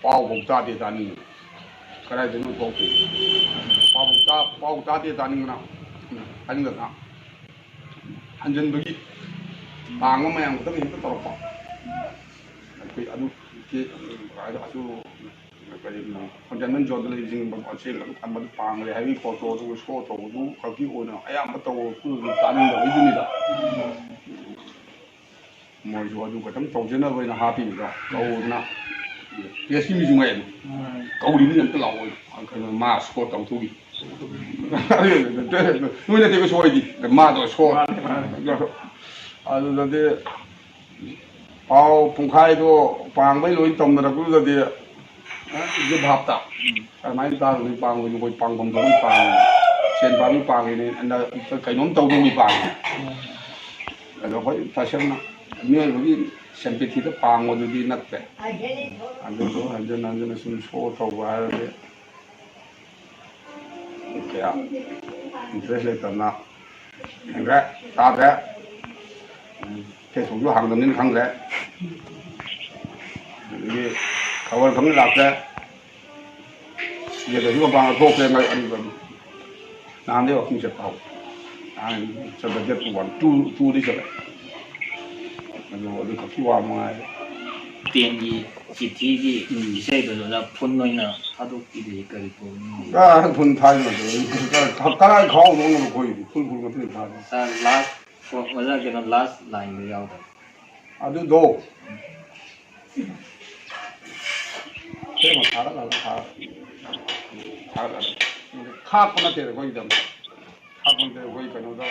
ꯄꯥꯎ ꯐꯥꯎ ꯇꯥꯗꯦ ꯇꯥꯅꯤꯡꯕꯅ꯫ ꯀꯗꯥꯏꯗꯅꯣ ꯊꯣꯛꯇꯦ꯫ ꯄꯥꯎ ꯇꯥ-, ꯄꯥꯎ ꯇꯥꯗꯦ ꯇꯥꯅꯤꯡꯕꯅ꯫ ꯇꯥꯅꯤꯡꯗꯅ꯫ ꯍꯟꯖꯟꯕꯒꯤ ꯄꯥꯡꯕ ꯃꯌꯥꯝ ꯈꯛꯇꯪ ꯍꯦꯛꯇ ꯇꯧꯔꯛꯄ꯫ ꯑꯩꯈꯣꯏ ꯑꯗꯨ ꯀꯦ-, ꯑꯗꯨ ꯀꯔꯤ, ꯀꯣꯟꯇꯦꯟꯃꯦꯟ ꯖꯣꯟꯗ ꯂꯩꯕꯁꯤꯡ ꯑꯁꯦꯡꯕ ꯑꯗꯨ ꯈꯟꯕꯗꯨ ꯄꯥꯡꯂꯦ ꯍꯥꯏꯕꯒꯤ ꯐꯣꯇꯣ ꯑꯗꯨꯒ ꯁꯣ ꯇꯧꯕꯗꯨ ꯈꯛꯀꯤ ꯑꯣꯏꯅ ꯑꯌꯥꯝꯕ ꯇꯧꯕꯗꯨ ꯇꯥꯅꯤꯡꯗꯕꯒꯤꯗꯨꯅꯤꯗ꯫ ꯃꯣꯏꯁꯨ ꯑꯗꯨ ꯈꯛꯇꯪ ꯇꯧꯖꯅꯕ ꯑꯣꯏꯅ ꯍꯥꯞꯄꯤꯕꯗꯣ ꯀꯧꯗꯅ꯫ ꯄ꯭ꯔꯦꯁꯀꯤ ꯃꯤꯁꯨ ꯉꯥꯏ꯫ ꯀꯧꯔꯤꯕꯅꯤ ꯑꯝꯇ ꯂꯥꯛꯑꯣ꯫ ꯀꯩꯅꯣ ꯃꯥ ꯁꯣ ꯇꯧꯊꯣꯛꯈꯤ꯫ ꯅꯣꯏ ꯅꯠꯇꯦꯕ ꯁꯣꯏꯗꯤ꯫ ꯃꯥꯗꯣ ꯁꯣ꯫ ꯃꯥꯅꯦ, ꯃꯥꯅꯦ꯫ ꯑꯗꯨꯗꯗꯤ ꯄꯥꯎ ꯄꯨꯡꯈꯥꯏꯗꯣ ꯄꯥꯡꯕꯩ ꯂꯣꯏ ꯇꯧꯅꯔꯛꯄꯗꯨꯗꯗꯤ, ꯑ, ꯏꯗꯨ ꯚꯥꯞꯇ꯫ ꯎꯝ꯫ ꯑꯗꯨꯃꯥꯏꯅ ꯇꯥꯔꯒꯗꯤ ꯄꯥꯡꯕꯩꯗꯤ ꯑꯩꯈꯣꯏ ꯄꯥꯡꯐꯝ ꯊꯣꯛꯄꯩ ꯄꯥꯡꯉꯤ꯫ ꯁꯦꯟ ꯄꯥꯝꯃꯤ ꯄꯥꯡꯉꯤꯅꯦ, ꯑꯗ ꯀꯩꯅꯣꯝ ꯇꯧꯗꯧꯒꯤ ꯄꯥꯡꯉꯤ꯫ ꯎꯝ꯫ ꯑꯗꯣ ꯑꯩꯈꯣꯏ ꯇꯁꯦꯡꯅ ꯃꯤꯑꯣꯏꯕꯒꯤ ꯁꯦꯝꯄꯦꯊꯤꯗ ꯄꯥꯡꯕꯗꯨꯗꯤ ꯅꯠꯇꯦ꯫ ꯑꯗꯨꯁꯨ ꯍꯟꯖꯤꯟ ꯍꯟꯖꯤꯟꯅ ꯁꯨꯝ ꯁꯣ ꯇꯧꯕ ꯍꯥꯏꯔꯗꯤ ꯀꯌꯥ ꯏꯟꯇꯔꯦꯁ ꯂꯩꯇꯕꯅ ꯌꯦꯡꯗ꯭ꯔꯦ, ꯇꯥꯗ꯭ꯔꯦ꯫ ꯐꯦꯁꯕꯨꯛꯁꯨ ꯍꯥꯡꯗꯕꯅꯤꯅ ꯈꯪꯗ꯭ꯔꯦ꯫ ꯑꯗꯒꯤ ꯈꯕꯔ ꯈꯪꯅ ꯂꯥꯛꯇ꯭ꯔꯦ꯫ ꯁꯤꯗꯁꯨ ꯃꯄꯥꯟꯗ ꯊꯣꯛꯇ꯭ꯔꯦ꯫ ꯃꯔꯛ ꯑꯗꯨꯒ ꯅꯍꯥꯟꯗꯩ ꯋꯥꯀꯤꯡ ꯆꯠꯄ ꯍꯧꯔꯦ꯫ ꯅꯍꯥꯟ ꯆꯠꯄ ꯗꯦꯠ ꯋꯥꯟ, ꯇꯨ, ꯇꯨꯗꯩ ꯆꯠꯂꯦ꯫ ꯑꯗꯨ, ꯑꯗꯨ ꯈꯛꯀꯤ ꯋꯥ ꯃꯉꯥꯏꯔꯦ꯫ ꯇꯦꯟꯒꯤ ꯆꯤꯊꯤꯒꯤ ꯎꯝ꯫ ꯏꯁꯩꯗꯨꯗ ꯐꯨꯟ ꯑꯣꯏꯅ ꯊꯥꯗꯣꯛꯄꯤꯔꯤ ꯀꯔꯤ ꯄ꯭ꯔꯣꯕ꯭ꯂꯦꯝ ꯂꯩ? ꯀꯥꯏ ꯐꯨꯟ ꯊꯥꯏꯅꯣ? ꯀꯥꯏ, ꯀꯥꯏ ꯈꯥꯎꯅꯣ ꯑꯩꯈꯣꯏ? ꯐꯨꯟ, ꯐꯨꯟ ꯃꯇꯨꯡ ꯊꯥꯗꯣ꯫ ꯁꯥꯔ, ꯂꯥꯁ, ꯑꯣꯖꯥ, ꯀꯩꯅꯣ, ꯂꯥꯁ ꯂꯥꯏꯟꯗ ꯌꯥꯎꯗꯕ꯫ ꯑꯗꯨꯗꯣ ꯁꯦꯝꯃ ꯊꯥꯒꯠꯂꯒ ꯊꯥ-, ꯊꯥꯒꯠꯂꯒ ꯈꯥꯛꯄ ꯅꯠꯇꯦꯗ ꯑꯩꯈꯣꯏꯒꯤꯗꯃꯛ꯫ ꯈꯥꯛꯄ ꯅꯠꯇꯦ ꯑꯩꯈꯣꯏ ꯀꯩꯅꯣꯗ,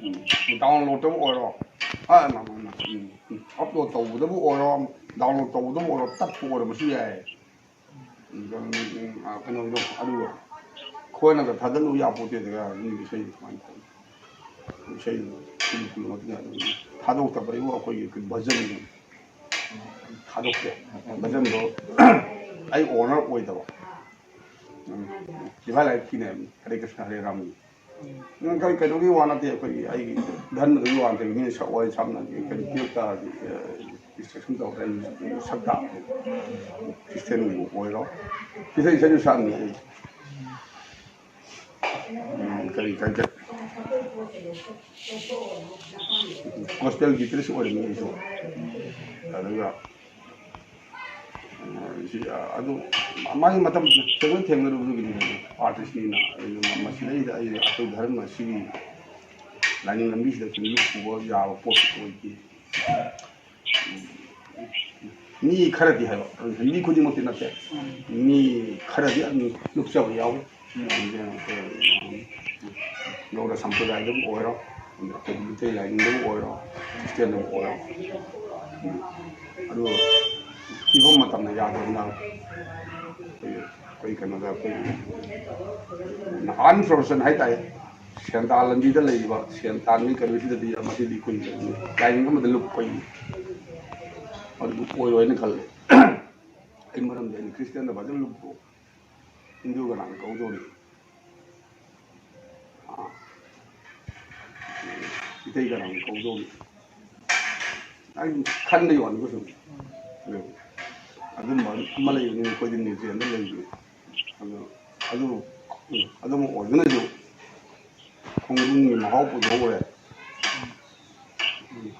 ꯎꯝ, ꯗꯥꯎꯟꯂꯣꯗꯇꯕꯨ ꯑꯣꯏꯔꯣ, ꯑ, ꯃ-, ꯃ-, ꯃ-, ꯎꯝ, ꯎꯝ, ꯑꯞꯂꯣꯗ ꯇꯧꯕꯗꯕꯨ ꯑꯣꯏꯔꯣ, ꯗꯥꯎꯟꯂꯣꯗ ꯇꯧꯕꯗꯕꯨ ꯑꯣꯏꯔꯣ, ꯇꯠꯄ ꯑꯣꯏꯔꯝꯕꯁꯨ ꯌꯥꯏ꯫ ꯎꯝ, ꯀꯩꯅꯣ, ꯎꯝ, ꯑ, ꯀꯩꯅꯣꯗꯣ, ꯑꯗꯨꯒ ꯑꯩꯈꯣꯏꯅꯒ ꯊꯥꯗꯠꯂꯨ ꯌꯥꯄꯣꯠꯇꯦꯗꯒ ꯃꯤꯒꯤ ꯏꯁꯩꯗꯨ ꯀꯃꯥꯏꯅ ꯊꯥꯗꯠꯂꯤ? ꯏꯁꯩ ꯈꯨꯜ ꯈꯨꯜ ꯃꯇꯨꯡ ꯏꯟꯅ ꯊꯥꯗꯣꯛꯇꯕ ꯑꯩꯕꯨ ꯑꯩꯈꯣꯏꯒꯤ ꯚꯖꯟꯗꯨ ꯊꯥꯗꯣꯛꯇꯦ꯫ ꯚꯖꯟꯗꯣ ꯑꯩ ꯑꯣꯅꯔ ꯑꯣꯏꯗꯕ꯫ ꯎꯝ꯫ ꯁꯤꯐꯥꯏ ꯂꯥꯏꯔꯤꯛꯀꯤꯅꯦ, ꯍꯔꯦ ꯀ꯭ꯔꯤꯁꯅ ꯍꯔꯦ ꯔꯥꯝꯒꯤ꯫ ꯎꯝ, ꯀꯩ-, ꯀꯩꯅꯣꯒꯤ ꯋꯥ ꯅꯠꯇꯦ, ꯑꯩꯈꯣꯏꯒꯤ ꯑꯩꯒꯤ ꯙꯔꯃꯗꯨꯒꯤ ꯋꯥ ꯅꯠꯇꯦ, ꯃꯤꯅ ꯁꯛꯑꯣ ꯍꯥꯏ ꯁꯝꯅ ꯀꯩꯅꯣ ꯄꯤꯔꯛ ꯇꯥꯔꯗꯤ, ꯑ, instruction ꯇꯧꯔꯛꯀꯅꯤ, ꯁꯛ ꯇꯥꯕꯅꯤ꯫ ꯈ꯭ꯔꯤꯁꯇꯤꯌꯥꯟꯒꯤꯕꯨ ꯑꯣꯏꯔꯣ, ꯏꯁꯩ ꯏꯁꯩꯁꯨ ꯁꯛꯑꯝꯃꯤ ꯑꯩ꯫ ꯎꯝ, ꯀꯔꯤ ꯀꯔꯤ ꯀꯔꯤ꯫ ꯒꯣꯁꯄꯦꯜ ꯒꯤꯇꯔꯤꯁ ꯑꯣꯏꯔꯝꯃꯤ ꯑꯩꯁꯨ꯫ ꯑꯗꯨꯒ, ꯎꯝ, ꯁꯤ, ꯑ, ꯑꯗꯨ ꯃꯥꯒꯤ ꯃꯇꯝ ꯊꯦꯡꯅ ꯊꯦꯡꯅꯔꯨꯕꯗꯨꯒꯤꯅꯤ ꯑꯥꯔꯇꯤꯁꯅꯤꯅ꯫ ꯑꯩꯅ ꯃꯁꯤꯗꯩꯗ ꯑꯩ ꯑꯩꯈꯣꯏ ꯙꯔꯃ ꯑꯁꯤꯒꯤ ꯂꯥꯏꯅꯤꯡ ꯂꯝꯕꯤꯁꯤꯗ ꯁꯨꯝ ꯂꯨꯞꯄꯨꯕ ꯌꯥꯕ ꯄꯣꯠ ꯑꯣꯏꯗꯦ꯫ ꯃꯤ ꯈꯔꯗꯤ ꯍꯥꯏꯕ, ꯃꯤ ꯈꯨꯗꯤꯡꯃꯛꯇꯤ ꯅꯠꯇꯦ, ꯃꯤ ꯈꯔꯗꯤ ꯑꯗꯨꯝ ꯂꯨꯞꯆꯕ ꯌꯥꯎꯏ꯫ ꯒꯧꯔ ꯁꯝꯄ꯭ꯔꯗꯥꯌꯗꯕꯨ ꯑꯣꯏꯔꯣ, ꯑꯩꯈꯣꯏ ꯃꯩꯇꯩ ꯂꯥꯏꯅꯤꯡꯗꯕꯨ ꯑꯣꯏꯔꯣ, ꯈ꯭ꯔꯤꯁꯇꯤꯌꯥꯟꯗꯕꯨ ꯑꯣꯏꯔꯣ꯫ ꯑꯗꯨ ꯐꯤꯕꯝ ꯃꯇꯝꯅ ꯌꯥꯗꯕꯅꯤꯅ ꯑꯩꯈꯣꯏ, ꯑꯩꯈꯣꯏ ꯀꯩꯅꯣꯗ ꯑꯩꯈꯣꯏ ꯑꯟ ꯄ꯭ꯔꯣꯐꯦꯁꯟ ꯍꯥꯏꯇꯥꯔꯦ, ꯁꯦꯟꯗꯥꯟ ꯂꯝꯕꯤꯗ ꯂꯩꯔꯤꯕ ꯁꯦꯟ ꯇꯥꯟꯕꯒꯤ ꯀꯩꯅꯣꯁꯤꯗꯗꯤ ꯃꯁꯤꯗꯤ ꯑꯩꯈꯣꯏ ꯂꯥꯏꯅꯤꯡ ꯑꯃꯗ ꯂꯨꯞꯄꯒꯤ ꯑꯗꯨ ꯑꯣꯏꯔꯣꯏꯅ ꯈꯜꯂꯦ꯫ ꯑꯩ ꯃꯔꯝꯗꯤ ꯑꯩꯅ ꯈ꯭ꯔꯤꯁꯇꯤꯌꯥꯟꯗ ꯐꯖꯅ ꯂꯨꯞꯄꯣ, ꯍꯤꯟꯗꯨ ꯀꯅꯥꯅ ꯀꯧꯗꯧꯔꯤ? ꯑꯥ, ꯏꯇꯩ ꯀꯅꯥꯅ ꯀꯧꯗꯧꯔꯤ? ꯑꯩ ꯈꯟꯕꯩ ꯋꯥꯅꯤꯀꯣ ꯁꯨꯝ꯫ ꯑꯗꯨ, ꯑꯗꯨꯝꯕ ꯑꯃ ꯂꯩꯕꯅꯤ, ꯑꯩꯈꯣꯏꯗꯤ ꯅ꯭ꯌꯨꯇ꯭ꯔꯦꯟꯗ ꯂꯩꯕꯅꯤ꯫ ꯑꯗꯨ, ꯑꯗꯨ, ꯎꯝ, ꯑꯗꯨꯃ ꯑꯣꯏꯗꯨꯅꯁꯨ ꯈꯣꯡꯗ꯭ꯔꯨꯝꯒꯤ ꯃꯍꯥꯎ ꯄꯨꯊꯣꯛꯎꯔꯦ꯫ ꯎꯝ,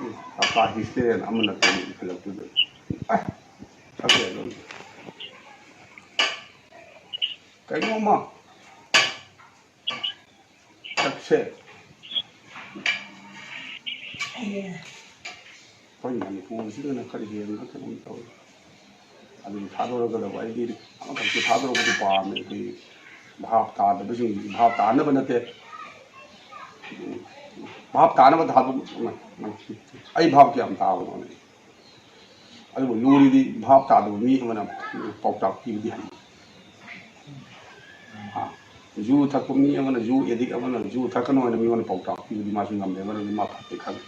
ꯎꯝ, ꯀꯀꯥ ꯍꯤꯁꯇꯦꯔꯤꯌꯟ ꯑꯃꯅ ꯀꯔꯤ ꯏꯈꯠꯂꯛꯇꯣꯏꯗꯣ? ꯑꯦ, ꯁꯛꯁꯦ ꯑꯗꯨꯝ ꯀꯩꯅꯣꯝꯃ ꯁꯛꯁꯦ ꯑꯩꯈꯣꯏ ꯃꯅꯤꯄꯨꯔꯁꯤꯗꯅ ꯈꯔ ꯍꯦꯟꯕ ꯀꯩꯅꯣꯝ ꯇꯧꯏ꯫ ꯑꯗꯨꯒꯤ ꯊꯥꯗꯣꯔꯛꯀꯗꯕ ꯑꯩꯗꯤ ꯑꯃꯈꯛꯇꯤ ꯊꯥꯗꯣꯔꯛꯄꯗꯤ ꯄꯥꯝꯃꯦ꯫ ꯑꯩꯈꯣꯏꯒꯤ ꯚꯥꯞ ꯇꯥꯗꯕꯁꯤꯡ ꯚꯥꯞ ꯇꯥꯅꯕ ꯅꯠꯇꯦ, ꯚꯥꯞ ꯇꯥꯅꯕ ꯊꯥꯗꯣꯛ-, ꯑꯩ ꯚꯥꯞ ꯀꯌꯥꯝ ꯇꯥꯕꯅꯣꯅꯦ? ꯑꯗꯨꯕꯨ ꯂꯨꯔꯤꯗꯤ ꯚꯥꯞ ꯇꯥꯗꯕ ꯃꯤ ꯑꯃꯅ ꯄꯥꯎꯇꯥꯛ ꯄꯤꯕꯗꯤ ꯍꯩ꯫ ꯑꯥ, ꯖꯨ ꯊꯛꯄ ꯃꯤ ꯑꯃꯅ, ꯖꯨ ꯑꯦꯗꯤꯛ ꯑꯃꯅ ꯖꯨ ꯊꯛꯀꯅꯨ ꯍꯥꯏꯅ ꯃꯤꯉꯣꯟꯗ ꯄꯥꯎꯇꯥꯛ ꯄꯤꯕꯗꯤ ꯃꯥꯁꯨ ꯉꯝꯗꯦ, ꯃꯔꯝꯗꯤ ꯃꯥ ꯐꯠꯇꯦ ꯈꯪꯉꯤ꯫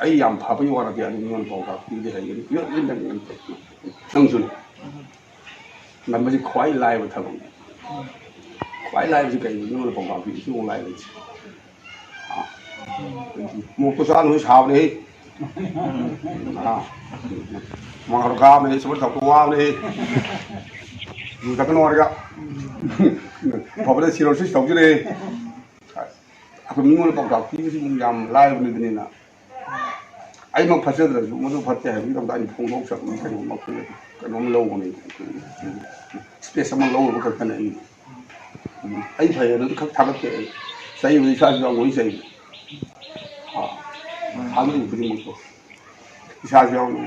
ꯑꯩ ꯌꯥꯝ ꯐꯕꯒꯤ ꯋꯥ ꯅꯠꯇꯦ, ꯑꯗꯨ ꯃꯤꯉꯣꯟꯗ ꯄꯥꯎꯇꯥꯛ ꯄꯤꯕꯗꯤ ꯍꯩꯒꯅꯤ꯫ ꯌꯣꯠ ꯌꯣꯠ ꯌꯣꯠ ꯌꯣꯠ꯫ ꯅꯪꯁꯨꯅꯦ꯫ ꯅꯝꯕꯁꯤ ꯈ꯭ꯋꯥꯏ ꯂꯥꯏꯕ ꯊꯕꯛꯅꯤ꯫ ꯈ꯭ꯋꯥꯏ ꯂꯥꯏꯕꯁꯤ ꯀꯩꯅꯣ? ꯃꯤꯉꯣꯟꯗ ꯄꯥꯎꯇꯥꯛ ꯄꯤꯕꯁꯤ ꯑꯃꯨꯛ ꯂꯥꯏꯕ ꯂꯩꯇꯦ꯫ ꯑꯥ꯫ ꯃꯣꯛꯇ ꯆꯥꯅꯕꯁꯨ ꯁꯥꯕꯅꯦꯍꯦ꯫ ꯑꯥ꯫ ꯃꯉꯥꯜ ꯀꯥꯕꯅꯦ, ꯁꯨꯃꯥꯏꯅ ꯇꯧꯕ ꯋꯥꯕꯅꯦꯍꯦ꯫ ꯌꯨ ꯊꯛꯀꯅꯨ ꯍꯥꯏꯔꯒ꯫ ꯐꯕꯗ ꯁꯤꯔꯣꯁꯤꯁ ꯇꯧꯖꯔꯦ꯫ ꯑꯩꯈꯣꯏ ꯃꯤꯉꯣꯟꯗ ꯄꯥꯎꯇꯥꯛ ꯄꯤꯕꯁꯤ ꯌꯥꯝ ꯂꯥꯏꯕꯅꯤꯗꯅꯤꯅ꯫ ꯑꯩꯃꯛ ꯐꯠꯆꯗ꯭ꯔꯁꯨ ꯃꯗꯨ ꯐꯠꯇꯦ ꯍꯥꯏꯕꯒꯤꯗꯃꯛꯇ ꯑꯩꯅ ꯐꯣꯡꯗꯣꯛꯆꯕꯅꯤ꯫ ꯀꯩꯅꯣꯝꯃ ꯑꯩꯈꯣꯏ ꯀꯩꯅꯣꯝ ꯂꯧꯕꯅꯤ, ꯏꯁꯄꯦꯁ ꯑꯃ ꯂꯧꯔꯨꯕ ꯈꯛꯇꯅꯦ ꯑꯩ꯫ ꯑꯩ ꯐꯩ ꯑꯗꯨꯗꯤ ꯈꯛ ꯊꯥꯒꯠꯇꯦ ꯑꯩ꯫ ꯆꯩꯕꯗꯤ ꯏꯁꯥꯁꯨ ꯌꯥꯎꯅ ꯂꯣꯏ ꯆꯩ꯫ ꯑꯥ, ꯊꯥꯒꯠꯂꯤꯕ ꯈꯨꯗꯤꯡꯃꯛꯇꯣ ꯏꯁꯥꯁꯨ ꯌꯥꯎꯅ,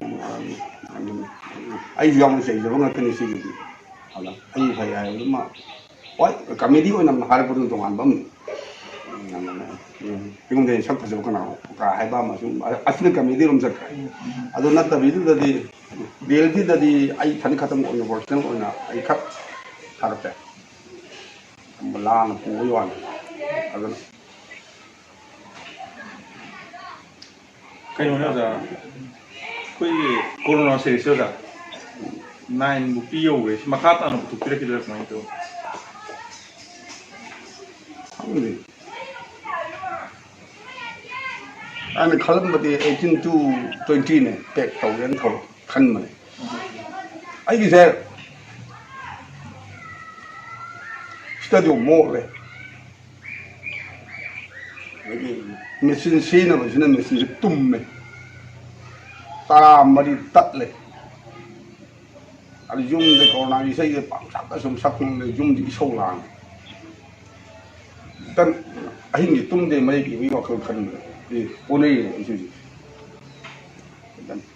ꯑꯩꯁꯨ ꯌꯥꯎꯅ ꯆꯩꯖꯕ ꯉꯥꯛꯇꯅꯤ ꯁꯤꯒꯤꯗꯤ꯫ ꯑꯗ ꯑꯩ ꯐꯩ ꯍꯥꯏꯕꯗꯨꯃ ꯍꯣꯏ, ꯀꯃꯦꯗꯤ ꯑꯣꯏꯅ ꯍꯥꯏꯔꯛꯄꯗꯨꯅ ꯇꯣꯉꯥꯟꯕ ꯑꯃꯅꯤ꯫ ꯎꯝ, ꯑꯩꯉꯣꯟꯗ ꯁꯛ ꯐꯖꯕ ꯀꯅꯥꯅꯣ ꯀꯥ ꯍꯥꯏꯕ ꯑꯃꯁꯨ, ꯑꯁꯤꯅ ꯀꯃꯦꯗꯤ ꯔꯣꯝ ꯆꯠꯈ꯭ꯔꯦ꯫ ꯑꯗꯨ ꯅꯠꯇꯕꯤꯗꯨꯗꯗꯤ, ꯔꯤꯌꯦꯂꯤꯇꯤꯗꯗꯤ ꯑꯩ ꯏꯊꯟ ꯈꯛꯇꯪ ꯑꯣꯏꯅ, ꯄꯔꯁꯅꯦꯜ ꯑꯣꯏꯅ ꯑꯩ ꯈꯛ ꯊꯥꯒꯠꯆꯩ꯫ ꯂꯥꯟꯅ ꯄꯨꯕꯒꯤ ꯋꯥꯅꯤ꯫ ꯑꯗꯨꯅ ꯀꯩꯅꯣꯅꯦ ꯑꯣꯖꯥ, ꯑꯩꯈꯣꯏꯒꯤ ꯀꯣꯔꯣꯅꯥ ꯁꯦꯔꯤꯁꯁꯦ ꯑꯣꯖꯥ, ꯅꯥꯏꯟꯕꯨꯛꯇꯤ ꯌꯧꯈ꯭ꯔꯦ꯫ ꯁꯤ ꯃꯈꯥ ꯇꯥꯅ ꯄꯨꯊꯣꯛꯄꯤꯔꯛꯈꯤꯗꯣꯏꯔꯥ ꯀꯃꯥꯏꯅ ꯇꯧ? ꯈꯪꯗꯦ꯫ ꯑꯩꯅ ꯈꯜꯂꯝꯕꯗꯤ eighteen to twenty ꯅꯦ ꯄꯦꯛ ꯇꯧꯒꯦꯅ ꯊꯧ-, ꯈꯟꯕꯅꯦ꯫ ꯑꯩꯒꯤꯁꯦ ꯁ꯭ꯇꯨꯗꯤꯑꯣ ꯃꯣꯠꯂꯦ꯫ ꯑꯗꯒꯤ ꯃꯦꯆꯤꯟ ꯁꯤꯖꯤꯟꯅꯕꯁꯤꯅ ꯃꯦꯆꯤꯟꯁꯦ ꯇꯨꯝꯃꯦ, ꯇꯔꯥ ꯃꯔꯤ ꯇꯠꯂꯦ꯫ ꯑꯗꯨ ꯌꯨꯝꯗ ꯀꯣꯔꯣꯅꯥꯒꯤ ꯏꯁꯩꯁꯦ ꯄꯪꯁꯛꯇ ꯁꯨꯝ ꯁꯛꯄꯅꯤꯅ ꯌꯨꯝꯗꯤ ꯏꯁꯧ ꯂꯥꯡꯉꯦ꯫ ꯇꯟ-, ꯑꯍꯤꯡꯁꯦ ꯇꯨꯝꯗꯦ, ꯃꯌꯦꯛ ꯏꯕꯒꯤ ꯋꯥꯈꯜ ꯈꯟꯕꯗ꯫ ꯑꯦ, ꯑꯣꯟꯅꯩꯌꯦ ꯑꯩꯁꯨ ꯍꯧꯖꯤꯛ꯫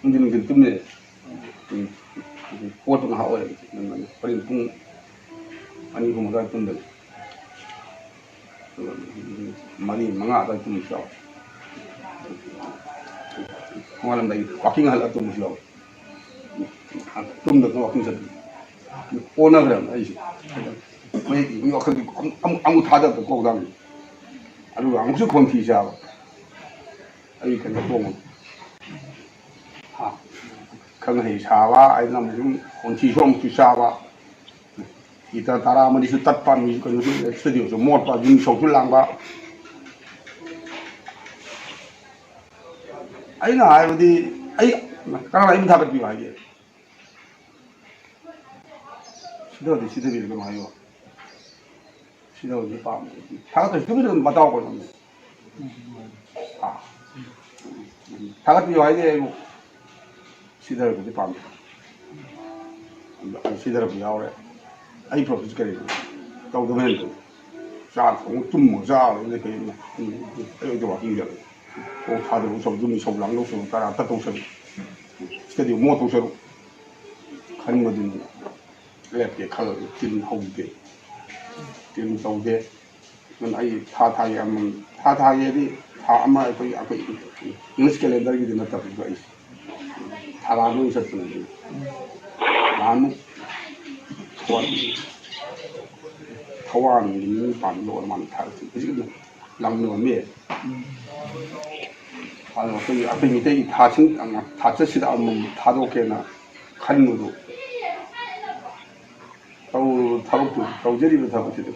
ꯅꯨꯡꯊꯤꯟ ꯅꯨꯡꯊꯤꯟ ꯇꯨꯝꯗꯦ꯫ ꯎꯝ, ꯄꯣꯠꯇꯨ ꯉꯥꯏꯍꯥꯛ ꯑꯣꯏꯔꯦ꯫ ꯍꯣꯔꯦꯟ ꯄꯨꯡ ꯑꯅꯤ, ꯑꯍꯨꯝ ꯑꯗꯨꯋꯥꯏ ꯇꯨꯝꯗꯣꯏꯅꯦ꯫ ꯑꯗꯨꯒ ꯃꯔꯤ, ꯃꯉꯥ ꯑꯗꯨꯋꯥꯏ ꯇꯨꯝꯕꯁꯨ ꯌꯥꯎꯋꯦ꯫ ꯅꯣꯡꯉꯥꯜꯂꯝꯗꯥꯏꯒꯤ ꯋꯥꯀꯤꯡ ꯍꯜꯂꯛꯑ ꯇꯨꯝꯕꯁꯨ ꯌꯥꯎꯋꯦ꯫ ꯇꯨꯝꯗꯕꯅ ꯋꯥꯀꯤꯡ ꯆꯠꯄ꯫ ꯑꯣꯟꯅꯈ꯭ꯔꯦꯕ ꯑꯩꯁꯦ꯫ ꯃꯌꯦꯛ ꯏꯕꯒꯤ ꯋꯥꯈꯜꯗꯤ ꯑꯃꯨꯛ, ꯑꯃꯨꯛ, ꯑꯃꯨꯛ ꯊꯥꯗꯕꯗ ꯀꯣꯛ ꯇꯥꯡꯉꯤ꯫ ꯑꯗꯨꯒ ꯑꯃꯨꯛꯁꯨ ꯈꯣꯟꯊꯤ ꯆꯥꯕ꯫ ꯑꯩ ꯀꯩꯅꯣ ꯇꯣꯡꯕ꯫ ꯍꯥ? ꯈꯪ ꯍꯩ ꯁꯥꯕ ꯍꯥꯏꯗꯅ ꯑꯃꯨꯛ ꯁꯨꯝ ꯈꯣꯟꯊꯤꯁꯨ ꯑꯃꯨꯛꯁꯨ ꯆꯥꯕ꯫ ꯒꯤꯇꯔ ꯇꯔꯥꯃꯔꯤꯁꯨ ꯇꯠꯄ, ꯃꯤ ꯀꯩꯅꯣꯁꯨ, ꯁ꯭ꯇꯨꯗꯤꯑꯣꯁꯨ ꯃꯣꯠꯄ, ꯌꯨꯝ ꯏꯁꯧꯁꯨ ꯂꯥꯡꯕ꯫ ꯑꯩꯅ ꯍꯥꯏꯕꯗꯤ, ꯑꯩ, ꯀꯅꯥꯅ ꯑꯩꯕꯨ ꯊꯥꯒꯠꯄꯤꯌꯨ ꯍꯥꯏꯒꯦ? ꯁꯤꯗꯗꯤ ꯁꯤꯗꯕꯤꯗ ꯀꯩꯅꯣ ꯍꯥꯏꯌꯣ꯫ ꯁꯤꯗꯕꯨꯗꯤ ꯄꯥꯝꯃꯦ꯫ ꯊꯥꯒꯠꯇ꯭ꯔꯁꯨ ꯇꯨꯃꯤꯟꯅ ꯑꯗꯨꯝ ꯃꯇꯥꯎ ꯀꯣꯏꯔꯝꯃꯦ꯫ ꯑꯥ꯫ ꯊꯥꯒꯠꯄꯤꯌꯨ ꯍꯥꯏꯗꯤ ꯑꯩꯕꯨ ꯁꯤꯗꯔꯕꯨꯗꯤ ꯄꯥꯝꯃꯦ꯫ ꯑꯗꯣ ꯑꯩ ꯁꯤꯗꯔꯕꯨ ꯌꯥꯎꯔꯦ꯫ ꯑꯩ ꯄ꯭ꯔꯣꯐꯤꯠ ꯀꯔꯤꯅꯣ? ꯇꯧꯗꯕ ꯍꯦꯟꯅ ꯐꯩ꯫ ꯆꯥꯛ ꯊꯣꯡꯉ ꯇꯨꯝꯃꯒ ꯆꯥꯕꯅꯤꯅ ꯀꯩꯅꯣ? ꯎꯝ, ꯑꯩ ꯑꯣꯏꯗꯤ ꯋꯥꯀꯤꯡ ꯆꯠꯂꯦ꯫ ꯀꯣꯛ ꯊꯥꯗꯕ ꯁꯔꯨꯛ, ꯌꯨꯝꯒꯤ ꯏꯁꯧ ꯂꯥꯡꯗꯧ ꯁꯔꯨꯛ, ꯇꯔꯥ ꯇꯠꯇꯧ ꯁꯔꯨꯛ, ꯁꯤꯗꯗꯤ ꯃꯣꯠꯇꯧ ꯁꯔꯨꯛ ꯈꯟꯕꯗꯨꯅꯤ꯫ ꯂꯦꯞꯀꯦ ꯈꯜꯂꯁꯨ ꯇꯤꯟ ꯍꯧꯗꯦ꯫ ꯇꯤꯟ ꯇꯧꯗꯦ꯫ ꯑꯗꯨꯅ ꯑꯩ ꯊꯥ ꯊꯥꯒꯤ ꯑꯃꯃꯝ, ꯊꯥ ꯊꯥꯒꯤ ꯍꯥꯏꯗꯤ ꯊꯥ ꯑꯃ ꯑꯩꯈꯣꯏ, ꯑꯩꯈꯣꯏ English calendarꯒꯤꯗꯤ ꯅꯠꯇꯕꯅꯤꯀꯣ ꯑꯩꯁꯦ꯫ ꯊꯥ ꯑꯃ ꯆꯠꯄꯅꯦ꯫ ꯅꯍꯥꯟꯃꯨꯛ ꯊꯧꯕꯥꯜ, ꯊꯧꯕꯥꯜꯒꯤ ꯃꯤ ꯄꯥꯟꯕ ꯑꯣꯏꯔ ꯃꯥꯜꯂꯦ ꯊꯥꯔꯛꯇꯦ꯫ ꯍꯧꯖꯤꯛ ꯑꯗꯨꯝ ꯂꯥꯡꯅꯔꯝꯃꯦ꯫ ꯑꯗꯣ ꯑꯩꯈꯣꯏ, ꯑꯩꯈꯣꯏ ꯃꯤꯇꯩꯒꯤ ꯊꯥꯁꯤꯡ, ꯊꯥꯆꯠꯁꯤꯗ ꯑꯃꯃꯝ ꯊꯥꯗꯣꯛꯀꯦꯅ ꯈꯟꯕꯗꯨ ꯇꯧꯔꯤꯕ ꯊꯕꯛꯇꯨ, ꯇꯧꯖꯔꯤꯕ ꯊꯕꯛꯁꯤꯗ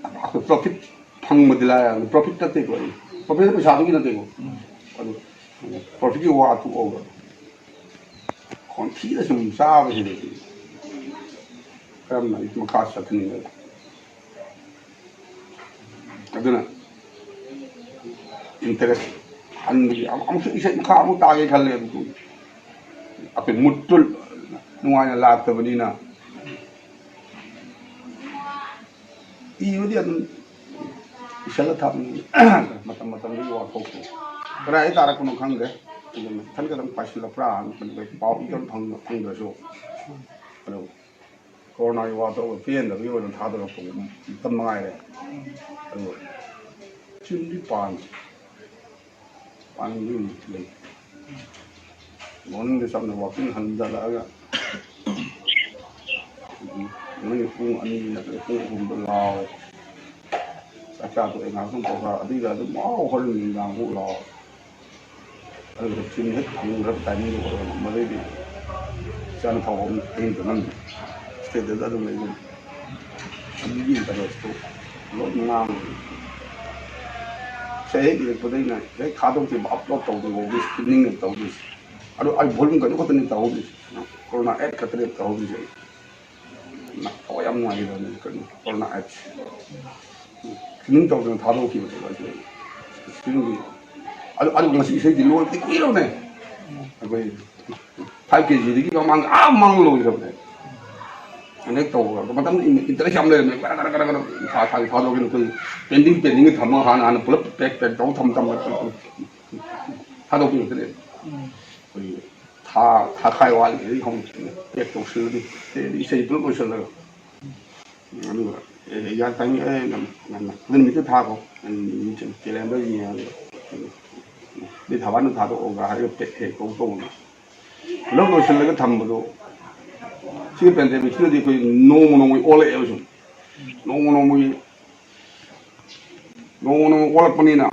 ꯑꯩꯈꯣꯏ profit ꯐꯪꯕꯗꯤ ꯂꯥꯏꯔꯗꯅ, profit ꯅꯠꯇꯦꯀꯣ ꯑꯩ, profit ꯄꯩꯁꯥꯗꯨꯒꯤ ꯅꯠꯇꯦꯀꯣ꯫ ꯑꯗꯨ profitꯀꯤ ꯋꯥ ꯇꯣꯛꯑꯒ ꯈꯣꯟꯊꯤꯗ ꯁꯨꯝ ꯆꯥꯕꯁꯤꯗꯗꯤ ꯀꯔꯝꯅ ꯑꯩ ꯃꯈꯥ ꯆꯠꯊꯅꯤꯡꯉꯦ? ꯑꯗꯨꯅ interest ꯍꯟꯕꯒꯤ ꯑꯃꯨꯛ-, ꯑꯃꯨꯛꯁꯨ ꯏꯁꯩ ꯃꯈꯥ ꯑꯃꯨꯛ ꯇꯥꯒꯦ ꯈꯜꯂꯦ꯫ ꯑꯗꯨ ꯑꯩꯈꯣꯏ moodꯇꯨ ꯅꯨꯡꯉꯥꯏꯅ ꯂꯥꯛꯇꯕꯅꯤꯅ ꯏꯕꯗꯤ ꯑꯗꯨꯝ ꯏꯁꯜꯂ ꯊꯝꯃꯤ꯫ ꯃꯇꯝ ꯃꯇꯝꯗꯨꯒꯤ ꯋꯥꯊꯣꯛꯇꯣ ꯀꯗꯥꯏꯗꯒꯤ ꯇꯥꯔꯛꯄꯅꯣ ꯈꯪꯗ꯭ꯔꯦ꯫ ꯑꯗꯨꯅ ꯏꯊꯟ ꯈꯛꯇꯪ ꯄꯥꯏꯁꯤꯜꯂꯛꯄ꯭ꯔꯥ ꯍꯥꯏꯅ ꯈꯟꯕ, ꯄꯥꯎ ꯏ ꯈꯔ ꯐꯪ-, ꯐꯪꯗ꯭ꯔꯁꯨ꯫ ꯑꯗꯨ ꯀꯣꯔꯣꯅꯥꯒꯤ ꯋꯥ ꯇꯧꯔꯒ ꯄꯦꯟꯗꯕꯒꯤ ꯑꯣꯏꯅ ꯊꯥꯗꯣꯔꯛꯄ ꯃꯇꯝ ꯃꯉꯥꯏꯔꯦ꯫ ꯑꯗꯨꯒ ꯆꯤꯟꯗꯤ ꯄꯥꯟꯗꯦ꯫ ꯄꯥꯟꯕꯒꯤ ꯂꯩ꯫ Morningꯗ ꯆꯝꯅ walking ꯍꯟꯖꯜꯂꯛꯑꯒ ꯅꯨꯃꯤꯠ ꯄꯨꯡ ꯑꯅꯤ ꯅꯠꯇ꯭ꯔꯒ ꯄꯨꯡ ꯑꯍꯨꯝꯗ ꯂꯥꯎ꯫ ꯆꯥꯛ ꯆꯥ ꯇꯣꯛꯑꯦ ꯉꯥꯏꯍꯥꯛꯇꯪ ꯄꯣꯊꯥ, ꯑꯗꯨꯏꯗ ꯑꯗꯨꯝ ꯃꯥꯎ ꯍꯣꯔꯦꯟ ꯅꯨꯃꯤꯗꯥꯡ ꯑꯃꯨꯛ ꯂꯥꯎ꯫ ꯑꯗꯨꯒ ꯆꯤꯟ ꯍꯦꯛ ꯊꯤꯡꯈ꯭ꯔꯕ timing ꯑꯣꯏꯔꯒ ꯃꯗꯩꯗꯤ ꯏꯆꯥꯅ ꯊꯥꯎ ꯑꯃ ꯑꯍꯤꯡꯗ ꯅꯝꯗꯦ꯫ Status ꯑꯗꯨꯝ ꯂꯩ ꯑꯗꯨꯝ꯫ ꯑꯗꯨꯒꯤ interest ꯇꯣ ꯂꯣꯏ ꯃꯥꯡꯉꯦ꯫ ꯏꯁꯩ ꯍꯦꯛ ꯏꯔꯛꯄꯗꯩꯅ ꯍꯦꯛ ꯊꯥꯗꯣꯛꯇ꯭ꯔꯤꯕ, upload ꯇꯧꯗ꯭ꯔꯤꯕ ꯍꯧꯖꯤꯛ streaming ꯇꯧꯗꯣꯏꯁꯦ꯫ ꯑꯗꯨ ꯑꯩ volume ꯀꯩꯅꯣ ꯈꯛꯇꯅꯤ ꯇꯧꯍꯧꯗꯣꯏꯁꯦ꯫ Corona ad ꯈꯛꯇꯅꯦ ꯇꯧꯍꯧꯗꯣꯏꯁꯦ ꯑꯩ꯫ ꯊꯋꯥꯏ ꯌꯥꯝ ꯅꯨꯡꯉꯥꯏꯈꯤꯗꯕꯅꯦ ꯀꯩꯅꯣ Corona ad꯫ Streaming ꯇꯧꯗꯅ ꯊꯥꯗꯣꯛꯈꯤꯕꯅꯦꯕ ꯑꯩꯁꯦ꯫ Streaming ꯒꯤ꯫ ꯑꯗꯨ, ꯑꯗꯨ ꯉꯁꯤ ꯏꯁꯩꯗꯤ ꯂꯣꯏꯕꯗꯤ ꯀꯨꯏꯔꯕꯅꯦ꯫ ꯑꯩꯈꯣꯏ five K G ꯗꯒꯤ ꯃꯃꯥꯡ, ꯑꯥ ꯃꯃꯥꯡ ꯂꯣꯏꯈ꯭ꯔꯕꯅꯦ꯫ Connect ꯇꯧꯕ ꯃꯇꯝꯗ in-, interest ꯌꯥꯝ ꯂꯩꯔꯝꯃꯦ꯫ ꯒꯔ ꯒꯔ ꯒꯔ ꯒꯔ ꯊꯥ ꯊꯥꯒꯤ ꯊꯥꯗꯣꯛꯀꯦꯅ ꯑꯩꯈꯣꯏ pending pending ꯒꯤ ꯊꯝꯃꯒ ꯍꯥꯟꯅ ꯍꯥꯟꯅ ꯄꯨꯂꯞ pack pack ꯇꯧ ꯊꯝ ꯊꯝ ꯊꯥꯗꯣꯛꯄ ꯉꯥꯛꯇꯅꯦ꯫ ꯑꯩꯈꯣꯏꯒꯤ ꯊꯥ, ꯊꯥꯈꯥꯏ ꯋꯥꯠꯂꯤꯉꯩꯗꯒꯤ ꯍꯧꯅ pack ꯇꯧꯁꯤꯜꯂꯅꯤ꯫ ꯑꯗꯩꯗꯤ ꯏꯁꯩ ꯄꯨꯂꯞ ꯂꯣꯏꯁꯤꯜꯂꯒ꯫ ꯑꯗꯨꯒ, "ꯑꯦ, ꯌꯥ ꯇꯥꯏꯃꯤꯡ, ꯑꯦ, ꯉꯝ-, ꯉꯝ-, ꯅꯨꯃꯤꯠꯇꯨ ꯊꯥꯈꯣ꯫ ꯅꯨꯃꯤꯠꯁꯦ calendar ꯌꯦꯡꯉꯒ꯫ ꯑꯗꯩ ꯊꯥꯕꯥꯟꯗꯨ ꯊꯥꯗꯣꯛꯑꯣꯒ" ꯍꯥꯏꯔꯒ pack ꯍꯦꯛ ꯇꯧ ꯇꯧꯅ꯫ ꯄꯨꯂꯞ ꯂꯣꯏꯁꯤꯜꯂꯒ ꯊꯝꯕꯗꯣ꯫ ꯁꯤꯒꯤ pandemic ꯁꯤꯅꯗꯤ ꯑꯩꯈꯣꯏ ꯅꯣꯡꯃ ꯅꯣꯡꯃꯒꯤ ꯑꯣꯜꯂꯛꯑꯦꯕ ꯁꯨꯝ꯫ ꯅꯣꯡꯃ ꯅꯣꯡꯃꯒꯤ ꯅꯣꯡꯃ ꯅꯣꯡꯃ ꯑꯣꯜꯂꯛꯄꯅꯤꯅ,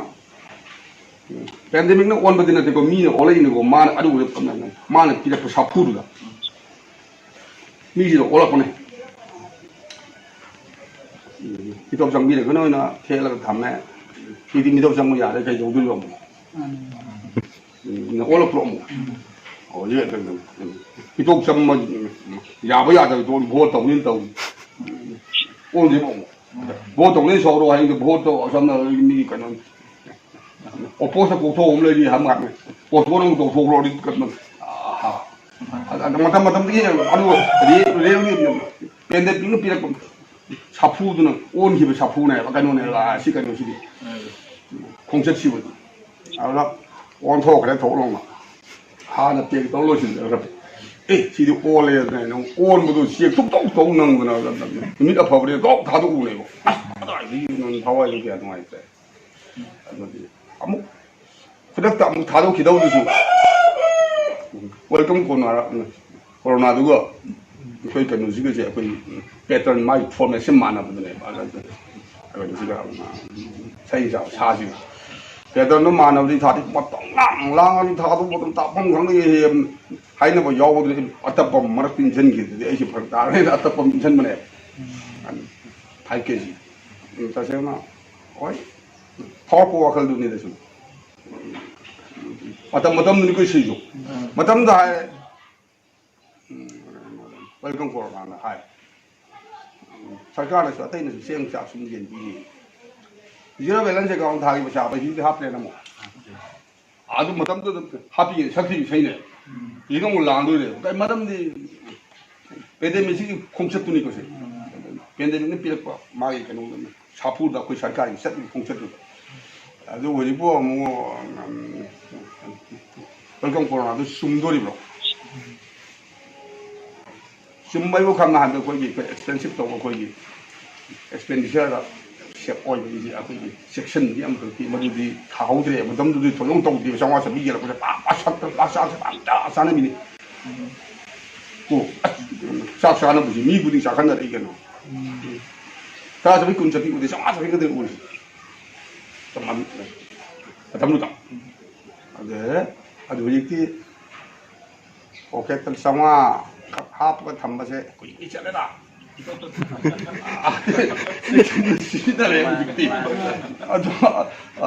pandemic ꯅ ꯑꯣꯟꯕꯗꯤ ꯅꯠꯇꯦꯀꯣ, ꯃꯤꯅ ꯑꯣꯜꯂꯛꯏꯅꯤꯀꯣ, ꯃꯥꯅ ꯑꯗꯨ ꯑꯣꯏꯔꯛꯄ ꯃꯌꯥꯝꯗꯣ, ꯃꯥꯅ ꯄꯤꯔꯛꯄ ꯁꯥꯐꯨꯗꯨꯗ ꯃꯤꯁꯤꯗ ꯑꯣꯜꯂꯛꯄꯅꯦ꯫ ꯃꯤꯇꯣꯞ ꯆꯪꯕꯤꯔꯒꯅ ꯑꯣꯏꯅ ꯊꯦꯠꯂꯒ ꯊꯝꯃꯦ꯫ ꯃꯤꯗꯤ ꯃꯤꯇꯣꯞ ꯆꯪꯕ ꯌꯥꯔꯦ, ꯀꯩꯗꯧꯗꯣꯏꯅꯣ ꯑꯃꯨꯛ? ꯎꯝ, ꯑꯣꯜꯂꯛꯄ꯭ꯔꯣ ꯑꯃꯨꯛ? ꯍꯧꯖꯤꯛ ꯃꯤꯇꯣꯞ ꯆꯪꯕ ꯌꯥꯕ ꯌꯥꯗꯕꯗꯣ ꯚꯣꯠ ꯇꯧꯅꯤꯅ ꯇꯧꯔꯤ꯫ ꯑꯣꯟꯗ꯭ꯔꯤꯕ ꯑꯃꯨꯛ꯫ ꯚꯣꯠ ꯇꯧꯅꯤ ꯁꯥꯎꯔꯣ ꯍꯥꯏꯗꯣ ꯚꯣꯠꯇꯣ ꯁꯝꯅ ꯍꯥꯏꯔꯕꯗ ꯃꯤꯒꯤ ꯀꯩꯅꯣ ꯑꯣꯄꯣꯁꯇ ꯀꯣꯛꯊꯣꯛꯑ ꯑꯃ ꯂꯩꯔꯤ ꯍꯥꯏꯕ ꯉꯥꯛꯇꯅꯤ꯫ ꯄꯣꯁꯄꯣꯟ ꯑꯃꯨꯛ ꯇꯧꯊꯣꯛꯈ꯭ꯔꯣ ꯑꯗꯨ ꯀꯩꯅꯣ꯫ ꯑꯥ꯫ ꯑꯗ ꯃꯇꯝ ꯃꯇꯝꯗꯨꯒꯤ ꯑꯗꯨ ꯔꯦ-, ꯔꯦꯜꯒꯤ ꯄꯦꯟꯗꯦꯟ ꯄꯤꯛꯅ ꯄꯤꯔꯛꯄ ꯁꯥꯐꯨꯗꯨꯅ ꯑꯣꯟꯈꯤꯕ ꯁꯥꯐꯨꯅꯦꯕ ꯀꯩꯅꯣꯅꯦꯕ, ꯑꯥ, ꯁꯤ ꯀꯩꯅꯣꯁꯤꯗꯤ ꯈꯣꯡꯆꯠꯁꯤꯕꯨꯗꯤ꯫ ꯑꯗꯨꯅ ꯑꯣꯟꯊꯣꯛꯈ꯭ꯔꯦ ꯊꯣꯛ ꯂꯥꯎꯅ꯫ ꯍꯥꯟꯅ pack ꯇꯧꯔ ꯂꯣꯏꯁꯤꯟꯖꯈ꯭ꯔꯕ꯫ ꯑꯦ, ꯁꯤꯗꯤ ꯑꯣꯜꯂꯦꯗꯅ ꯑꯩꯅ ꯑꯃꯨꯛ ꯑꯣꯟꯕꯗꯣ check ꯁꯨꯝ ꯇꯧ ꯇꯧ ꯅꯪꯗꯅ ꯅꯨꯃꯤꯠ ꯑꯐꯕꯅꯦ ꯇꯣꯛ ꯊꯥꯗꯣꯛꯎꯅꯦꯕ꯫ ꯑꯁ, ꯀꯗꯥꯏꯗꯒꯤ ꯊꯋꯥꯏꯗꯣ ꯀꯌꯥ ꯅꯨꯡꯉꯥꯏꯇ꯭ꯔꯦ꯫ ꯑꯗꯨꯗꯤ ꯑꯃꯨꯛ ꯈꯨꯗꯛꯇ ꯑꯃꯨꯛ ꯊꯥꯗꯣꯛꯈꯤꯗꯧꯗꯨꯁꯨ welcome ꯀꯣꯔꯣꯅꯥ, ꯀꯣꯔꯣꯅꯥꯗꯨꯒ ꯑꯩꯈꯣꯏ ꯀꯩꯅꯣꯁꯤꯒꯁꯦ ꯑꯩꯈꯣꯏ pattern, ꯃꯥꯒꯤ formatꯁꯦ ꯃꯥꯟꯅꯕꯗꯨꯅꯦꯕ꯫ ꯑꯗ ꯀꯩꯅꯣꯁꯤꯒ, ꯏꯁꯩ ꯁꯥ-, ꯁꯥꯁꯤꯒ patternꯗꯣ ꯃꯥꯟꯅꯕꯗꯤ ꯊꯥꯗꯤ ꯃꯇꯝ ꯂꯥꯡ ꯂꯥꯡꯉꯅꯤ, ꯊꯥꯗꯣ ꯃꯇꯝ ꯇꯥꯛꯐꯝ ꯈꯪꯗꯦ ꯍꯥꯏꯅꯕ ꯌꯥꯎꯕꯗꯨꯗꯤ ꯑꯩ ꯑꯇꯞꯄ ꯃꯔꯛꯇ ꯏꯟꯁꯤꯟꯈꯤꯗꯨꯗꯤ ꯑꯩꯁꯦ ꯐꯔꯛ ꯇꯥꯔꯅꯤꯅ ꯑꯇꯞꯄ ꯑꯃ ꯏꯟꯁꯤꯟꯕꯅꯦꯕ꯫ Five K G꯫ ꯎꯝ, ꯇꯁꯦꯡꯅ ꯍꯣꯏ, ꯐꯥꯎꯔꯛꯄ ꯋꯥꯈꯜꯗꯨꯅꯤꯗ ꯁꯨꯝ꯫ ꯃꯇꯝ ꯃꯇꯝꯗꯨꯅꯤ ꯑꯩꯈꯣꯏ ꯁꯤꯁꯨ꯫ ꯃꯇꯝꯗ ꯍꯥꯏ, ꯎꯝ, welcome ꯀꯣꯔꯣꯅꯥꯅ ꯍꯥꯏ꯫ ꯁꯔꯀꯥꯔꯅꯁꯨ ꯑꯇꯩꯅꯁꯨ ꯆꯦꯡ ꯆꯥꯛ ꯁꯨꯝ ꯌꯦꯟꯕꯤꯔꯤ꯫ Zero balance account ꯊꯥꯒꯤ ꯄꯩꯁꯥ ꯄꯩꯁꯤꯗꯤ ꯍꯥꯞꯇ꯭ꯔꯦꯅ ꯑꯃꯨꯛ꯫ ꯑꯗꯨ ꯃꯇꯝꯗꯨꯗ ꯍꯥꯞꯄꯤꯒꯦ ꯁꯛꯈꯤꯕ ꯏꯁꯩꯅꯦ꯫ ꯍꯧꯖꯤꯛ ꯑꯃꯨꯛ ꯂꯥꯡꯗꯣꯏꯅꯦ꯫ ꯀꯩ ꯃꯔꯝꯗꯤ pandemicꯁꯤꯒꯤ ꯈꯣꯡꯆꯠꯇꯨꯅꯤꯀꯣ ꯁꯦ꯫ Pandemicꯅ ꯄꯤꯔꯛꯄ ꯃꯥꯒꯤ ꯀꯩꯅꯣꯗꯨꯅꯤ꯫ ꯁꯥꯐꯨꯗ ꯑꯩꯈꯣꯏ ꯁꯔꯀꯥꯔꯒꯤ ꯆꯠꯂꯤꯕ ꯈꯣꯡꯆꯠꯇꯨꯗ꯫ ꯑꯗꯨ ꯍꯧꯖꯤꯛꯄꯨ ꯑꯃꯨꯛ, ꯎꯝ, welcome ꯀꯣꯔꯣꯅꯥꯗꯨ ꯆꯨꯝꯗꯣꯔꯤꯕ꯭ꯔꯣ? ꯆꯨꯝꯕ ꯍꯥꯏꯕꯨ ꯈꯔ ꯅꯍꯥꯟꯗ ꯑꯩꯈꯣꯏꯒꯤ, ꯑꯩꯈꯣꯏ expensive ꯇꯧꯕ ꯑꯩꯈꯣꯏꯒꯤ expenditure save ꯑꯣꯏꯕꯒꯤꯗꯤ ꯑꯩꯈꯣꯏꯒꯤ ꯆꯦꯛꯁꯤꯟꯕꯒꯤ ꯑꯃꯈꯛꯀꯤ ꯃꯗꯨꯗꯤ ꯊꯥꯍꯧꯗ꯭ꯔꯦ꯫ ꯃꯇꯝꯗꯨꯗꯤ ꯊꯣꯏꯗꯣꯛ ꯇꯧꯗꯦ꯫ ꯆꯥꯝꯃꯉꯥ ꯆꯥꯝꯃꯔꯤ ꯌꯦꯜꯂꯛꯄꯁꯦ ꯄꯥꯛ ꯄꯥꯛ ꯁꯠꯇꯅ ꯄꯥꯛ ꯆꯥ-, ꯄꯥꯛ ꯆꯥ-, ꯆꯥꯅꯕꯤꯅꯤ꯫ ꯀꯣ, ꯑꯁ, ꯆꯥꯛ ꯆꯥꯅꯕꯁꯤ ꯃꯤ ꯈꯨꯗꯤꯡ ꯆꯥꯛꯈꯟꯅꯔꯛꯏ ꯀꯩꯅꯣ꯫ ꯇꯔꯥ ꯆꯥꯝꯃꯔꯤ, ꯀꯨꯟ ꯆꯥꯝꯃꯔꯤ ꯎꯗꯦ, ꯆꯥꯝꯃꯉꯥ ꯆꯥꯝꯃꯔꯤ ꯈꯛꯇ ꯎꯔꯤꯁꯦ꯫ ꯃꯇꯝꯗꯨꯗ꯫ ꯑꯗꯨ, ꯑꯗꯨ ꯍꯧꯖꯤꯛꯇꯤ pocketꯇ ꯆꯥꯝꯃꯉꯥ ꯈꯛ ꯍꯥꯞꯄꯒ ꯊꯝꯕꯁꯦ ꯀꯨꯏꯅ ꯆꯠꯂꯦꯗ꯫ ꯁꯤꯖꯤꯟꯅꯔꯦ ꯍꯧꯖꯤꯛꯇꯤ꯫ ꯑꯗꯨ,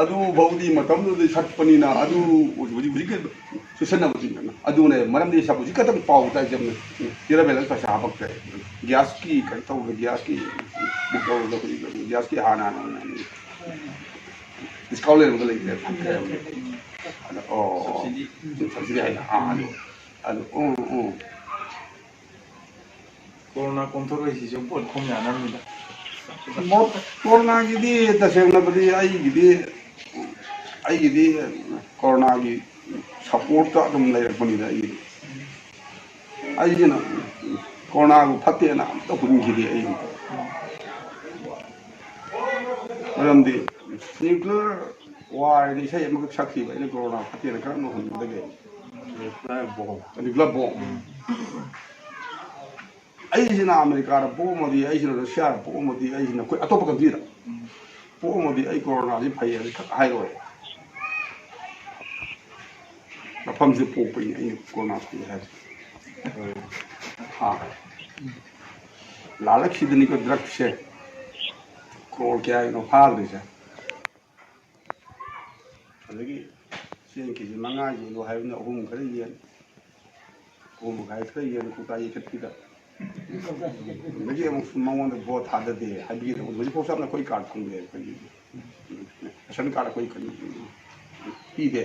ꯑꯗꯨ ꯐꯥꯎꯗꯤ ꯃꯇꯝꯗꯨꯗꯤ ꯁꯠꯄꯅꯤꯅ ꯑꯗꯨ ꯍꯧꯖꯤꯛ, ꯍꯧꯖꯤꯛꯀꯤ ꯆꯨꯁꯟꯅꯕꯁꯤꯡꯗꯨꯅ꯫ ꯑꯗꯨꯅꯦ ꯃꯔꯝꯗꯤ ꯁꯞ ꯍꯧꯖꯤꯛ ꯈꯛꯇꯪ ꯄꯥꯎ ꯇꯥꯏ ꯆꯝꯅ꯫ Zero balance ꯄꯩꯁꯥ ꯍꯥꯄꯛꯇ꯭ꯔꯦ꯫ Gasꯀꯤ ꯀꯩꯅꯣ ꯇꯧꯕꯗ, gasꯀꯤ book ꯇꯧꯕꯗ ꯍꯧꯖꯤꯛ gasꯀꯤ ꯍꯥꯟꯅ ꯍꯥꯟꯅ discount ꯂꯩꯔꯝꯕꯗ ꯂꯩꯇ꯭ꯔꯦ꯫ ꯑꯗ, ꯑꯣ, subsidy ꯍꯥꯏꯅ, ꯑꯥ, ꯑꯗꯨ, ꯑꯗꯨ, ꯎꯝ, ꯎꯝ꯫ ꯀꯣꯔꯣꯅꯥ ꯀꯣꯝꯊꯣꯔꯛꯏꯁꯤꯁꯨ ꯄꯣꯠ ꯈꯣꯝ ꯌꯥꯅꯕꯅꯤꯗ꯫ ꯃꯣꯠ-, ꯀꯣꯔꯣꯅꯥꯒꯤꯗꯤ ꯇꯁꯦꯡꯅꯕꯗꯤ ꯑꯩꯒꯤꯗꯤ, ꯑꯩꯒꯤꯗꯤ ꯀꯣꯔꯣꯅꯥꯒꯤ supportꯇ ꯑꯗꯨꯝ ꯂꯩꯔꯛꯄꯅꯤꯗ ꯑꯩꯒꯤꯗꯤ꯫ ꯑꯩꯒꯤꯅ ꯀꯣꯔꯣꯅꯥꯕꯨ ꯐꯠꯇꯦꯅ ꯑꯝꯇ ꯍꯨꯟꯈꯤꯗꯦ ꯑꯩ꯫ ꯃꯔꯝꯗꯤ nuclear war ꯍꯥꯏꯅ ꯏꯁꯩ ꯑꯃꯈꯛ ꯁꯛꯈꯤꯕ ꯑꯩꯅ ꯀꯣꯔꯣꯅꯥ ꯐꯠꯇꯦꯅ ꯀꯔꯝꯅ ꯍꯨꯟꯒꯗꯒꯦ? Nuclear bomb꯫ Nuclear bomb꯫ ꯑꯩꯁꯤꯅ ꯑꯃꯦꯔꯤꯀꯥꯗ ꯄꯣꯛꯑꯝꯃꯗꯤ, ꯑꯩꯁꯤꯅ ꯔꯁꯤꯌꯥꯗ ꯄꯣꯛꯑꯝꯃꯗꯤ, ꯑꯩꯁꯤꯅ ꯑꯩꯈꯣꯏ ꯑꯇꯣꯞꯄ ꯀꯟꯇ꯭ꯔꯤꯗ ꯄꯣꯛꯑꯝꯃꯗꯤ ꯑꯩ ꯀꯣꯔꯣꯅꯥꯁꯤ ꯐꯩ ꯍꯥꯏꯕꯁꯤ ꯈꯛ ꯍꯥꯏꯔꯣꯏ꯫ ꯃꯐꯝꯁꯤꯗ ꯄꯣꯛꯄꯩꯅꯤ ꯑꯩꯅ ꯀꯣꯔꯣꯅꯥ ꯐꯩ ꯍꯥꯏꯔꯤꯁꯦ꯫ ꯑꯥ꯫ ꯂꯥꯜꯂꯛꯁꯤꯗꯅꯤꯀꯣ ꯗ꯭ꯔꯛꯁꯦ ꯀ꯭ꯔꯣꯔ ꯀꯌꯥꯒꯤꯅꯣ ꯐꯥꯈ꯭ꯔꯤꯁꯦ꯫ ꯑꯗꯒꯤ ꯆꯦꯡ ꯀꯦ ꯖꯤ ꯃꯉꯥ ꯌꯦꯜꯂꯣ ꯍꯥꯏꯕꯅ ꯑꯍꯨꯝ ꯈꯔ ꯌꯦꯟ, ꯑꯍꯨꯝ ꯃꯈꯥꯏ ꯈꯔ ꯌꯦꯟ ꯀꯧꯇꯥ ꯌꯩꯈꯠꯄꯤꯗ꯫ ꯑꯗꯒꯤ ꯑꯃꯨꯛꯁꯨ ꯃꯉꯣꯟꯗ ꯚꯣꯠ ꯊꯥꯗꯗꯦ ꯍꯥꯏꯕꯤꯒꯗꯕ, ꯍꯧꯖꯤꯛꯐꯥꯎ ꯆꯞꯅ ꯑꯩꯈꯣꯏ ꯀꯥꯔꯗ ꯐꯪꯗꯦ, ꯑꯩꯈꯣꯏꯒꯤ ꯔꯦꯁꯟ ꯀꯥꯔꯗ ꯑꯩꯈꯣꯏ ꯀꯔꯤ ꯄꯤꯗꯦ꯫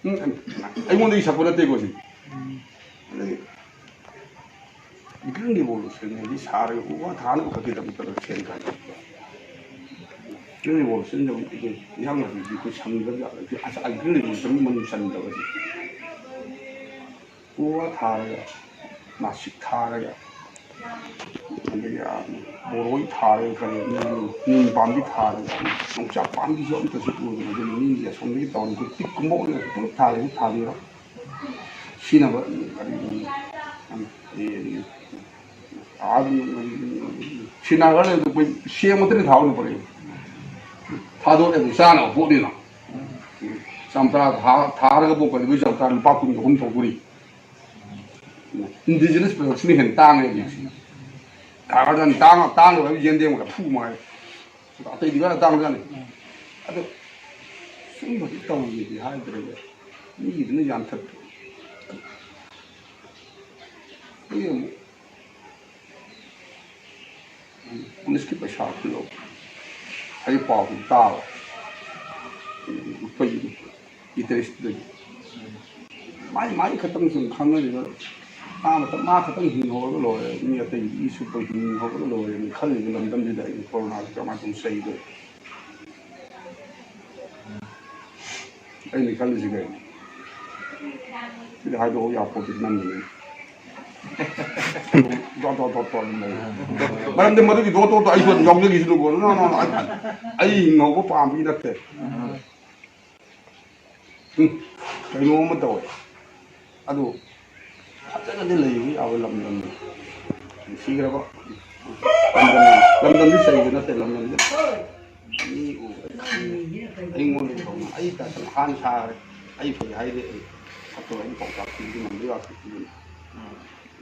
ꯎꯝ, ꯑꯩꯉꯣꯟꯗꯒꯤ ꯁꯛꯄ ꯅꯠꯇꯦꯀꯣ ꯁꯤ꯫ ꯑꯗꯒꯤ ꯒ꯭ꯔꯤꯟ ꯔꯤꯚꯣꯂꯨꯁꯟ ꯍꯥꯏꯗꯤ ꯁꯥꯔꯒ ꯎ ꯋꯥ ꯊꯥꯅꯕ ꯈꯛꯀꯤꯗꯃꯛꯇ ꯁꯦꯝ ꯀꯥꯟꯗ ꯒ꯭ꯔꯤꯟ ꯔꯤꯚꯣꯂꯨꯁꯟꯗ ꯏꯟꯖꯥꯡ ꯅꯥꯄꯤꯗꯤ ꯑꯩꯈꯣꯏ ꯁꯪꯗꯕ ꯌꯥꯗꯕ, ꯑꯁ, ꯒ꯭ꯔꯤꯟ ꯔꯤꯚꯣꯂꯨꯁꯟꯒꯤ ꯃꯅꯨꯡ ꯆꯟꯗꯕꯁꯦ꯫ ꯎ ꯋꯥ ꯊꯥꯔꯒ, ꯅꯥꯁꯤꯛ ꯊꯥꯔꯒ, ꯑꯗꯒꯤ, ꯑꯥ, ꯕꯣꯔꯣꯏ ꯊꯥꯔꯒ, ꯀꯔꯤ, ꯅꯤꯝ, ꯅꯤꯝ ꯄꯥꯝꯕꯤ ꯊꯥꯔꯒ, ꯌꯣꯡꯆꯥꯛ ꯄꯥꯝꯕꯤꯁꯨ ꯑꯝꯇꯁꯨ ꯎꯗꯅ, ꯑꯗꯨꯅ ꯃꯤꯒꯤ ꯑꯁꯣꯝꯗꯒꯤ ꯇꯧꯔꯒ ꯄꯤꯛ ꯀꯨꯝꯕ ꯑꯣꯏꯅ ꯄꯨꯂꯞ ꯊꯥꯔꯒ ꯊꯥꯕꯤꯔꯣ꯫ ꯁꯤꯅꯕ, ꯀꯔꯤ, ꯀꯔꯤ, ꯁꯤꯅꯥꯒ ꯂꯩꯕꯗꯣ ꯑꯩꯈꯣꯏ ꯁꯦꯝ ꯈꯛꯇꯅꯤ ꯊꯥꯍꯧꯅ ꯄꯣꯔꯛꯏ꯫ ꯊꯥꯗꯣꯛꯑꯦ ꯑꯗꯨ ꯆꯥꯅꯕ ꯄꯣꯠꯅꯤꯅ꯫ ꯆꯝꯄ꯭ꯔꯥ ꯊꯥ-, ꯊꯥꯔꯒ ꯄꯣꯛꯀꯗꯕ ꯆꯝꯄ꯭ꯔꯥ ꯂꯨꯄꯥ ꯀꯨꯟ ꯑꯍꯨꯝ ꯊꯣꯛꯇꯣꯔꯤ꯫ Indigenous production ꯅ ꯍꯦꯟꯅ ꯇꯥꯡꯉꯦ ꯍꯧꯖꯤꯛꯁꯦ꯫ ꯊꯥꯔꯒ ꯇꯥꯡ-, ꯇꯥꯡꯗꯕ ꯍꯥꯏꯕꯨ ꯌꯦꯟꯗꯦꯝꯒ ꯂꯐꯨ ꯃꯉꯥꯏꯔꯦ꯫ ꯑꯇꯩꯗꯤ ꯈꯔ ꯇꯥꯡꯕꯖꯥꯠꯅꯤ꯫ ꯑꯗꯣ ꯁꯨꯝꯕꯗꯤ ꯇꯧꯒꯦꯗꯤ ꯍꯥꯏꯗ꯭ꯔꯒ ꯃꯤꯒꯤꯗꯨꯅ ꯌꯥꯟꯊꯠꯄ꯫ ꯑꯩꯈꯣꯏ ꯑꯃꯨꯛ ꯄꯨꯂꯤꯁꯀꯤ ꯄꯩꯁꯥ ꯈꯨꯜꯂꯧ꯫ ꯑꯩ ꯄꯥꯎ ꯇꯥꯕ꯫ ꯑꯩꯈꯣꯏꯒꯤ ꯏꯟꯇꯔꯦꯁꯇꯗꯤ꯫ ꯃꯥꯏ, ꯃꯥꯏ ꯈꯛꯇꯪ ꯁꯨꯝ ꯈꯪꯅꯔꯤꯕ꯫ ꯃꯥ ꯃꯇꯝ, ꯃꯥ ꯈꯛꯇꯪ ꯍꯤꯡꯍꯧꯔꯒ ꯂꯣꯏꯔꯦ꯫ ꯃꯤ ꯑꯇꯩ ꯏ ꯁꯨꯞꯄ ꯍꯤꯡꯍꯧꯔꯒ ꯂꯣꯏꯔꯦꯅ ꯈꯜꯂꯤꯕ ꯂꯝꯗꯝꯁꯤꯗ ꯑꯩꯅ ꯀꯣꯔꯣꯅꯥꯁꯤ ꯀꯃꯥꯏꯅ ꯇꯧꯅ ꯆꯩꯗꯣꯏꯅꯣ? ꯑꯩꯅ ꯈꯜꯂꯤꯁꯤ ꯀꯩꯅꯣ? ꯁꯤꯗꯤ ꯍꯥꯏꯗꯣꯛꯑꯣ ꯌꯥꯄꯣꯠꯇꯦ ꯅꯪꯒꯤꯅꯤ꯫ ꯗꯣꯠ ꯗꯣꯠ ꯗꯣꯠ ꯗꯣꯠ ꯑꯗꯨꯝ ꯂꯩ꯫ ꯃꯔꯝꯗꯤ ꯃꯗꯨꯒꯤ ꯗꯣꯠ ꯗꯣꯠꯇꯣ ꯑꯩꯁꯨ ꯑꯗꯨꯝ ꯌꯥꯎꯖꯈꯤꯁꯤꯅꯨꯀꯣ꯫ No, no, no, ꯑꯩ, ꯑꯩ ꯍꯤꯡꯍꯧꯕ ꯄꯥꯝꯕꯒꯤ ꯅꯠꯇꯦ꯫ ꯎꯝ, ꯀꯩꯅꯣꯝꯃ ꯇꯧꯋꯦ꯫ ꯑꯗꯨ ꯐꯖꯅꯗꯤ ꯂꯩꯕ ꯌꯥꯕ ꯂꯝꯗꯝꯅꯤ꯫ ꯅꯨꯡꯁꯤꯈ꯭ꯔꯕ ꯂꯝꯗꯝ, ꯂꯝꯗꯝꯗꯤ ꯆꯩꯕ ꯅꯠꯇꯦ, ꯂꯝꯗꯝꯗꯤ ꯃꯤ ꯎꯕꯗ ꯑꯩꯉꯣꯟꯗ ꯊꯧꯅ ꯑꯩ ꯇꯁꯦꯡꯅ ꯍꯥꯟꯅ ꯁꯥꯔꯦ꯫ ꯑꯩ ꯐꯩ ꯍꯥꯏꯗꯤ ꯑꯩ ꯐꯠꯇꯕ ꯑꯩꯅ ꯄꯥꯎꯇꯥꯛ ꯄꯤꯕꯗꯤ ꯉꯝꯕ ꯌꯥꯗꯦ꯫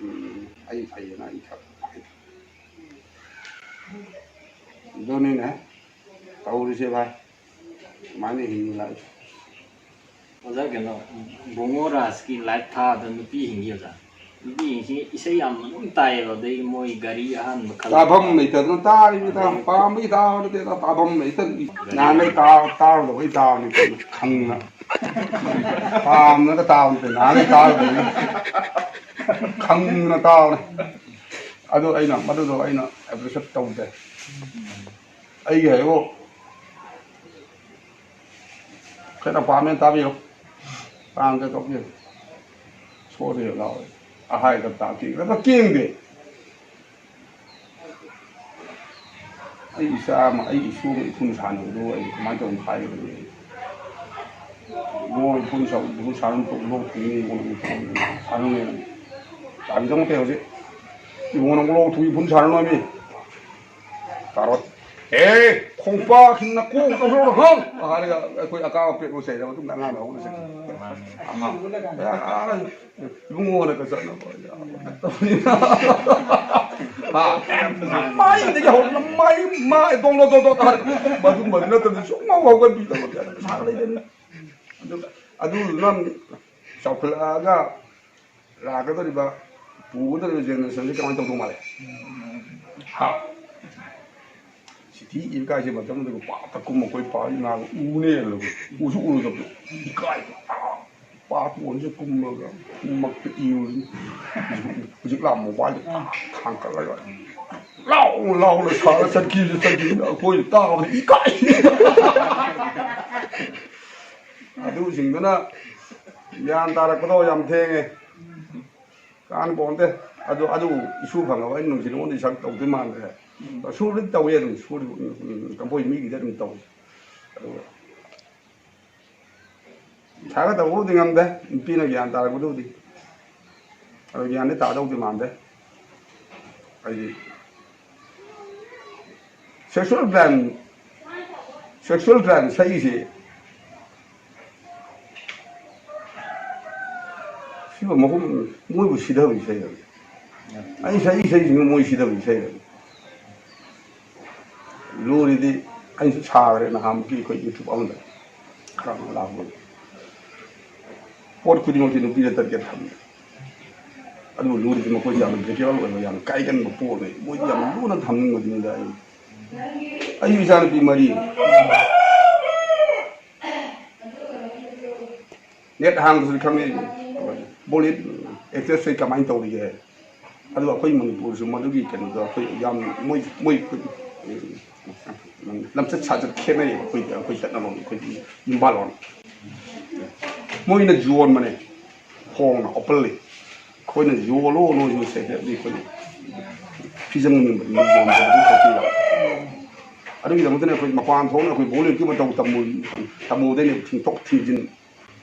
ꯎꯝ, ꯑꯩ ꯐꯩꯌꯦꯅ ꯑꯩ ꯈꯛ ꯑꯗꯨꯅꯤꯅꯦ ꯇꯧꯔꯤꯁꯦ ꯚꯥꯏ, ꯁꯨꯃꯥꯏꯅ ꯍꯤꯡꯉꯤ ꯂꯥꯏꯐ꯫ ꯑꯣꯖꯥ, ꯀꯩꯅꯣ, ꯕꯨꯡꯉꯣ ꯔꯥꯖꯀꯤ ꯂꯥꯏꯐ ꯊꯥꯗ ꯅꯨꯄꯤ ꯍꯤꯡꯉꯤ ꯑꯣꯖꯥ꯫ ꯅꯨꯄꯤꯁꯤꯡꯁꯤ ꯏꯁꯩ ꯌꯥꯝ ꯃꯅꯨꯡ ꯇꯥꯏꯌꯦꯕ, ꯑꯗꯩ ꯃꯣꯏ ꯒꯥꯔꯤ ꯑꯍꯥꯟꯕ ꯈꯜꯂꯛꯄ꯫ ꯇꯥꯐꯝ ꯂꯩꯇꯗꯅ ꯇꯥꯔꯤꯅꯤꯗ, ꯄꯥꯝꯕꯒꯤ ꯇꯥꯕ ꯅꯠꯇꯦꯗ, ꯇꯥꯐꯝ ꯂꯩꯇꯗꯅ꯫ ꯅꯍꯥꯟꯒꯩ ꯇꯥ-, ꯇꯥꯔꯨꯗꯕꯒꯤ ꯇꯥꯕꯅꯤ, ꯈꯪꯅ꯫ ꯄꯥꯝꯅꯒ ꯇꯥꯕ ꯅꯠꯇꯦ, ꯅꯍꯥꯟꯒꯩ ꯇꯥꯔꯨꯗꯕꯒꯤ ꯈꯪꯅ ꯇꯥꯕꯅꯤ꯫ ꯑꯗꯨ ꯑꯩꯅ, ꯃꯗꯨꯗꯣ ꯑꯩꯅ ꯑꯦꯄ꯭ꯔꯤꯁꯤꯌꯦꯠ ꯇꯧꯗꯦ꯫ ꯑꯩꯒꯤ ꯍꯥꯏꯕꯨ ꯈꯔ ꯄꯥꯝꯃꯦ ꯇꯥꯕꯤꯌꯨ, ꯄꯥꯝꯗꯦ ꯇꯣꯛꯄꯤꯌꯨ꯫ ꯁꯣꯏꯗꯦ ꯂꯥꯎꯋꯦ꯫ ꯑꯍꯥꯏꯗ ꯇꯥꯛꯄꯤ ꯈꯔ ꯀꯦꯡꯗꯦ꯫ ꯑꯩ ꯏꯆꯥ ꯑꯃ, ꯑꯩ ꯏꯁꯨ ꯑꯃ ꯏꯐꯨꯟ ꯁꯥꯟꯅꯕꯗꯨ ꯑꯩ ꯀꯃꯥꯏꯅ ꯇꯧꯅ ꯍꯥꯏꯒꯗꯒꯦ? ꯏꯕꯨꯡꯉꯣ, ꯏꯐꯨꯟ ꯁꯥ-, ꯏꯐꯨꯟ ꯁꯥꯟꯅꯕ ꯇꯣꯛ-, ꯂꯣꯛ ꯊꯨꯡꯉꯤ, ꯏꯕꯨꯡꯉꯣ, ꯏꯐꯨꯟ ꯁꯥꯟꯅꯕ ꯌꯥꯅꯤ꯫ ꯇꯥꯕꯤꯗꯧ ꯅꯠꯇꯦ ꯍꯧꯖꯤꯛ꯫ ꯏꯕꯨꯡꯉꯣ, ꯅꯪ ꯂꯣꯛ ꯊꯨꯡꯉꯤ, ꯏꯐꯨꯟ ꯁꯥꯟꯅꯅꯨ ꯍꯥꯏꯃꯤ꯫ ꯇꯥꯔꯣ꯫ ꯑꯦ, ꯈꯣꯡꯄꯥꯛꯁꯤꯅ ꯀꯣꯛ ꯇꯧꯊꯣꯛꯑꯣ, ꯍꯪ! ꯍꯥꯏꯔꯒ ꯑꯩꯈꯣꯏ ꯑꯀꯥꯕ ꯄꯦꯛꯄ ꯆꯩꯔ ꯃꯇꯨꯡꯗ ꯑꯉꯥꯡꯅ ꯍꯧꯅ ꯆꯠꯈꯤ꯫ ꯃꯥꯅꯦ꯫ ꯑꯉꯥꯡ, ꯑ, ꯑ, ꯏꯕꯨꯡꯉꯣꯅ ꯀ ꯆꯠꯅꯕ ꯇꯧꯅꯤ꯫ ꯍꯥ? ꯃꯥꯏꯗꯒꯤ ꯍꯧꯔꯒ ꯃꯥꯏ, ꯃꯥꯏ ꯗꯣꯡ ꯗꯣꯡ ꯗꯣꯡ ꯗꯣꯡ ꯍꯥꯏꯔꯒ ꯃꯗꯨꯝꯕꯗꯨ ꯅꯠꯇꯕꯗꯤ ꯁꯨꯡꯍꯧ ꯍꯧꯒꯠꯄꯤꯗꯕ ꯁꯥꯒ ꯂꯩꯗꯅꯤ꯫ ꯑꯗꯨ, ꯑꯗꯨꯗꯨꯅ ꯆꯥꯎꯈꯠꯂꯛꯑꯒ ꯂꯥꯛꯀꯗꯧꯔꯤꯕ, ꯄꯨꯒꯗꯧꯔꯤꯕ ꯖꯦꯅꯦꯔꯦꯁꯟꯁꯤ ꯀꯃꯥꯏꯅ ꯇꯧꯗꯧ ꯃꯥꯜꯂꯦ? ꯍꯥ? ꯁꯤꯊꯤ ꯏꯕ ꯀꯥꯏꯁꯦ ꯃꯇꯝꯗꯨꯗ ꯄꯥꯛꯇ ꯀꯨꯝꯃ ꯑꯩꯈꯣꯏ ꯄꯥ ꯏꯃꯥꯒ ꯎꯅꯦ ꯑꯗꯨꯒ ꯎꯁꯨ ꯎꯔꯨꯗꯕꯗꯣ ꯏꯀꯥꯏꯕ꯫ ꯄꯥ ꯇꯣꯟꯁꯦ ꯀꯨꯝꯃꯒ ꯀꯨꯝꯃꯛꯇ ꯏꯔꯨꯔꯤ꯫ ꯍꯧꯖꯤꯛ ꯂꯥ ꯃꯣꯕꯥꯏꯜꯗ ꯊꯥꯡꯀꯠꯂꯒ ꯂꯥꯎ ꯂꯥꯎꯅ ꯁꯥꯔ ꯆꯠꯈꯤꯕꯁꯦ ꯆꯠꯈꯤꯕꯅ ꯑꯩꯈꯣꯏꯅ ꯇꯥꯕꯗ ꯏꯀꯥꯏ꯫ ꯑꯗꯨꯁꯤꯡꯗꯨꯅ ꯒ꯭ꯌꯥꯟ ꯇꯥꯔꯛꯄꯗꯣ ꯌꯥꯝ ꯊꯦꯡꯉꯦ꯫ ꯀꯥꯟꯅ ꯄꯣꯟꯇꯦ꯫ ꯑꯗꯨ, ꯑꯗꯨ ꯏꯁꯨ ꯐꯪꯉꯕ ꯑꯩꯅ ꯅꯨꯡꯊꯤꯜ ꯅꯉꯣꯟꯗ ꯏꯁꯥ ꯇꯧꯗꯣꯏ ꯃꯥꯟꯗ꯭ꯔꯦ꯫ ꯁꯨꯔꯗꯤ ꯇꯧꯏ ꯑꯗꯨꯝ, ꯁꯨꯔꯗꯤ, ꯎꯝ, ꯎꯝ, ꯀꯝꯄꯣꯏ ꯃꯤꯒꯤꯗꯤ ꯑꯗꯨꯝ ꯇꯧꯏ꯫ ꯑꯗꯨꯒ ꯏꯁꯥꯒ ꯇꯧꯕꯕꯨꯗꯤ ꯉꯝꯗꯦ, ꯅꯨꯄꯤꯅ ꯒ꯭ꯌꯥꯟ ꯇꯥꯔꯛꯄꯗꯨꯕꯨꯗꯤ꯫ ꯑꯗꯣ ꯒ꯭ꯌꯥꯟꯗꯤ ꯇꯥꯗꯧꯗꯤ ꯃꯥꯟꯗꯦ꯫ ꯑꯩꯗꯤ sexual crime, sexual crime ꯁꯛꯏꯁꯦ ꯁꯤꯕꯨ ꯃꯐꯝ ꯃꯣꯏꯕꯨ ꯁꯤꯊꯕ ꯏꯁꯩ ꯍꯥꯏꯕ꯫ ꯑꯩ ꯁꯛꯏ ꯏꯁꯩꯁꯤꯡꯗꯨ ꯃꯣꯏ ꯁꯤꯊꯕ ꯏꯁꯩ ꯍꯥꯏꯕ꯫ ꯂꯨꯔꯤꯗꯤ ꯑꯩꯁꯨ ꯁꯥꯈ꯭ꯔꯦ ꯅꯍꯥꯟꯃꯨꯛꯀꯤ ꯑꯩꯈꯣꯏ YouTube ꯑꯃꯗ ꯀꯅꯥ ꯂꯥꯛꯄꯗꯣ꯫ ꯄꯣꯠ ꯈꯨꯗꯤꯡꯃꯛꯁꯤ ꯅꯨꯄꯤꯗ target ꯊꯝꯃꯦ꯫ ꯑꯗꯨꯕꯨ ꯂꯨꯔꯤꯗꯤ ꯃꯈꯣꯏꯁꯦ ꯌꯥꯝꯅ breakable ꯑꯣꯏꯕ, ꯌꯥꯝꯅ ꯀꯥꯏꯒꯟꯕ ꯄꯣꯠꯅꯦ꯫ ꯃꯣꯏꯗꯤ ꯌꯥꯝ ꯂꯨꯅ ꯊꯝꯅꯤꯡꯕꯗꯨꯅꯤꯗ꯫ ꯑꯩ ꯑꯩꯁꯨ ꯏꯆꯥꯅꯨꯄꯤ ꯃꯔꯤ꯫ Net ꯍꯥꯡꯕꯁꯨ ꯈꯪꯉꯦ꯫ Bollywood actress ꯁꯦ ꯀꯃꯥꯏꯅ ꯇꯧꯔꯤꯒꯦ? ꯑꯗꯨꯒ ꯑꯩꯈꯣꯏ ꯃꯅꯤꯄꯨꯔꯁꯨ ꯃꯗꯨꯒꯤ ꯀꯩꯅꯣꯗꯣ ꯑꯩꯈꯣꯏ ꯌꯥꯝ ꯃꯣꯏ ꯃꯣꯏ ꯂꯝꯆꯠ ꯁꯥꯖꯠ ꯈꯦꯠꯅꯩꯌꯦꯕ꯫ ꯑꯩꯈꯣꯏ ꯑꯩꯈꯣꯏ ꯆꯠꯅꯕ ꯑꯩꯈꯣꯏꯒꯤ ꯌꯨꯝꯕꯥꯜꯂꯣꯟ꯫ ꯃꯣꯏꯅ ꯌꯣꯟꯕꯅꯦ ꯍꯣꯡꯅ openly꯫ ꯑꯩꯈꯣꯏꯅ ꯌꯣꯜꯂꯣ ꯅꯣꯏꯁꯨ ꯁꯦ ꯑꯗꯨꯗꯤ ꯑꯩꯈꯣꯏꯅ ꯐꯤꯖꯪ ꯌꯣꯟꯕꯗꯤ ꯌꯣꯟꯕꯗꯤ ꯈꯣꯠꯄꯤꯕ꯫ ꯑꯗꯨꯒꯤꯗꯃꯛꯇꯅꯦ ꯑꯩꯈꯣꯏ ꯃꯄꯥꯟ ꯊꯣꯛꯅ ꯑꯩꯈꯣꯏ Bollywood ꯀꯤ ꯃꯇꯧ ꯇꯝꯃꯨ ꯇꯝꯃꯨꯗꯩꯅꯦ ꯊꯤꯡꯇꯣꯛ ꯊꯤꯡꯖꯤꯟ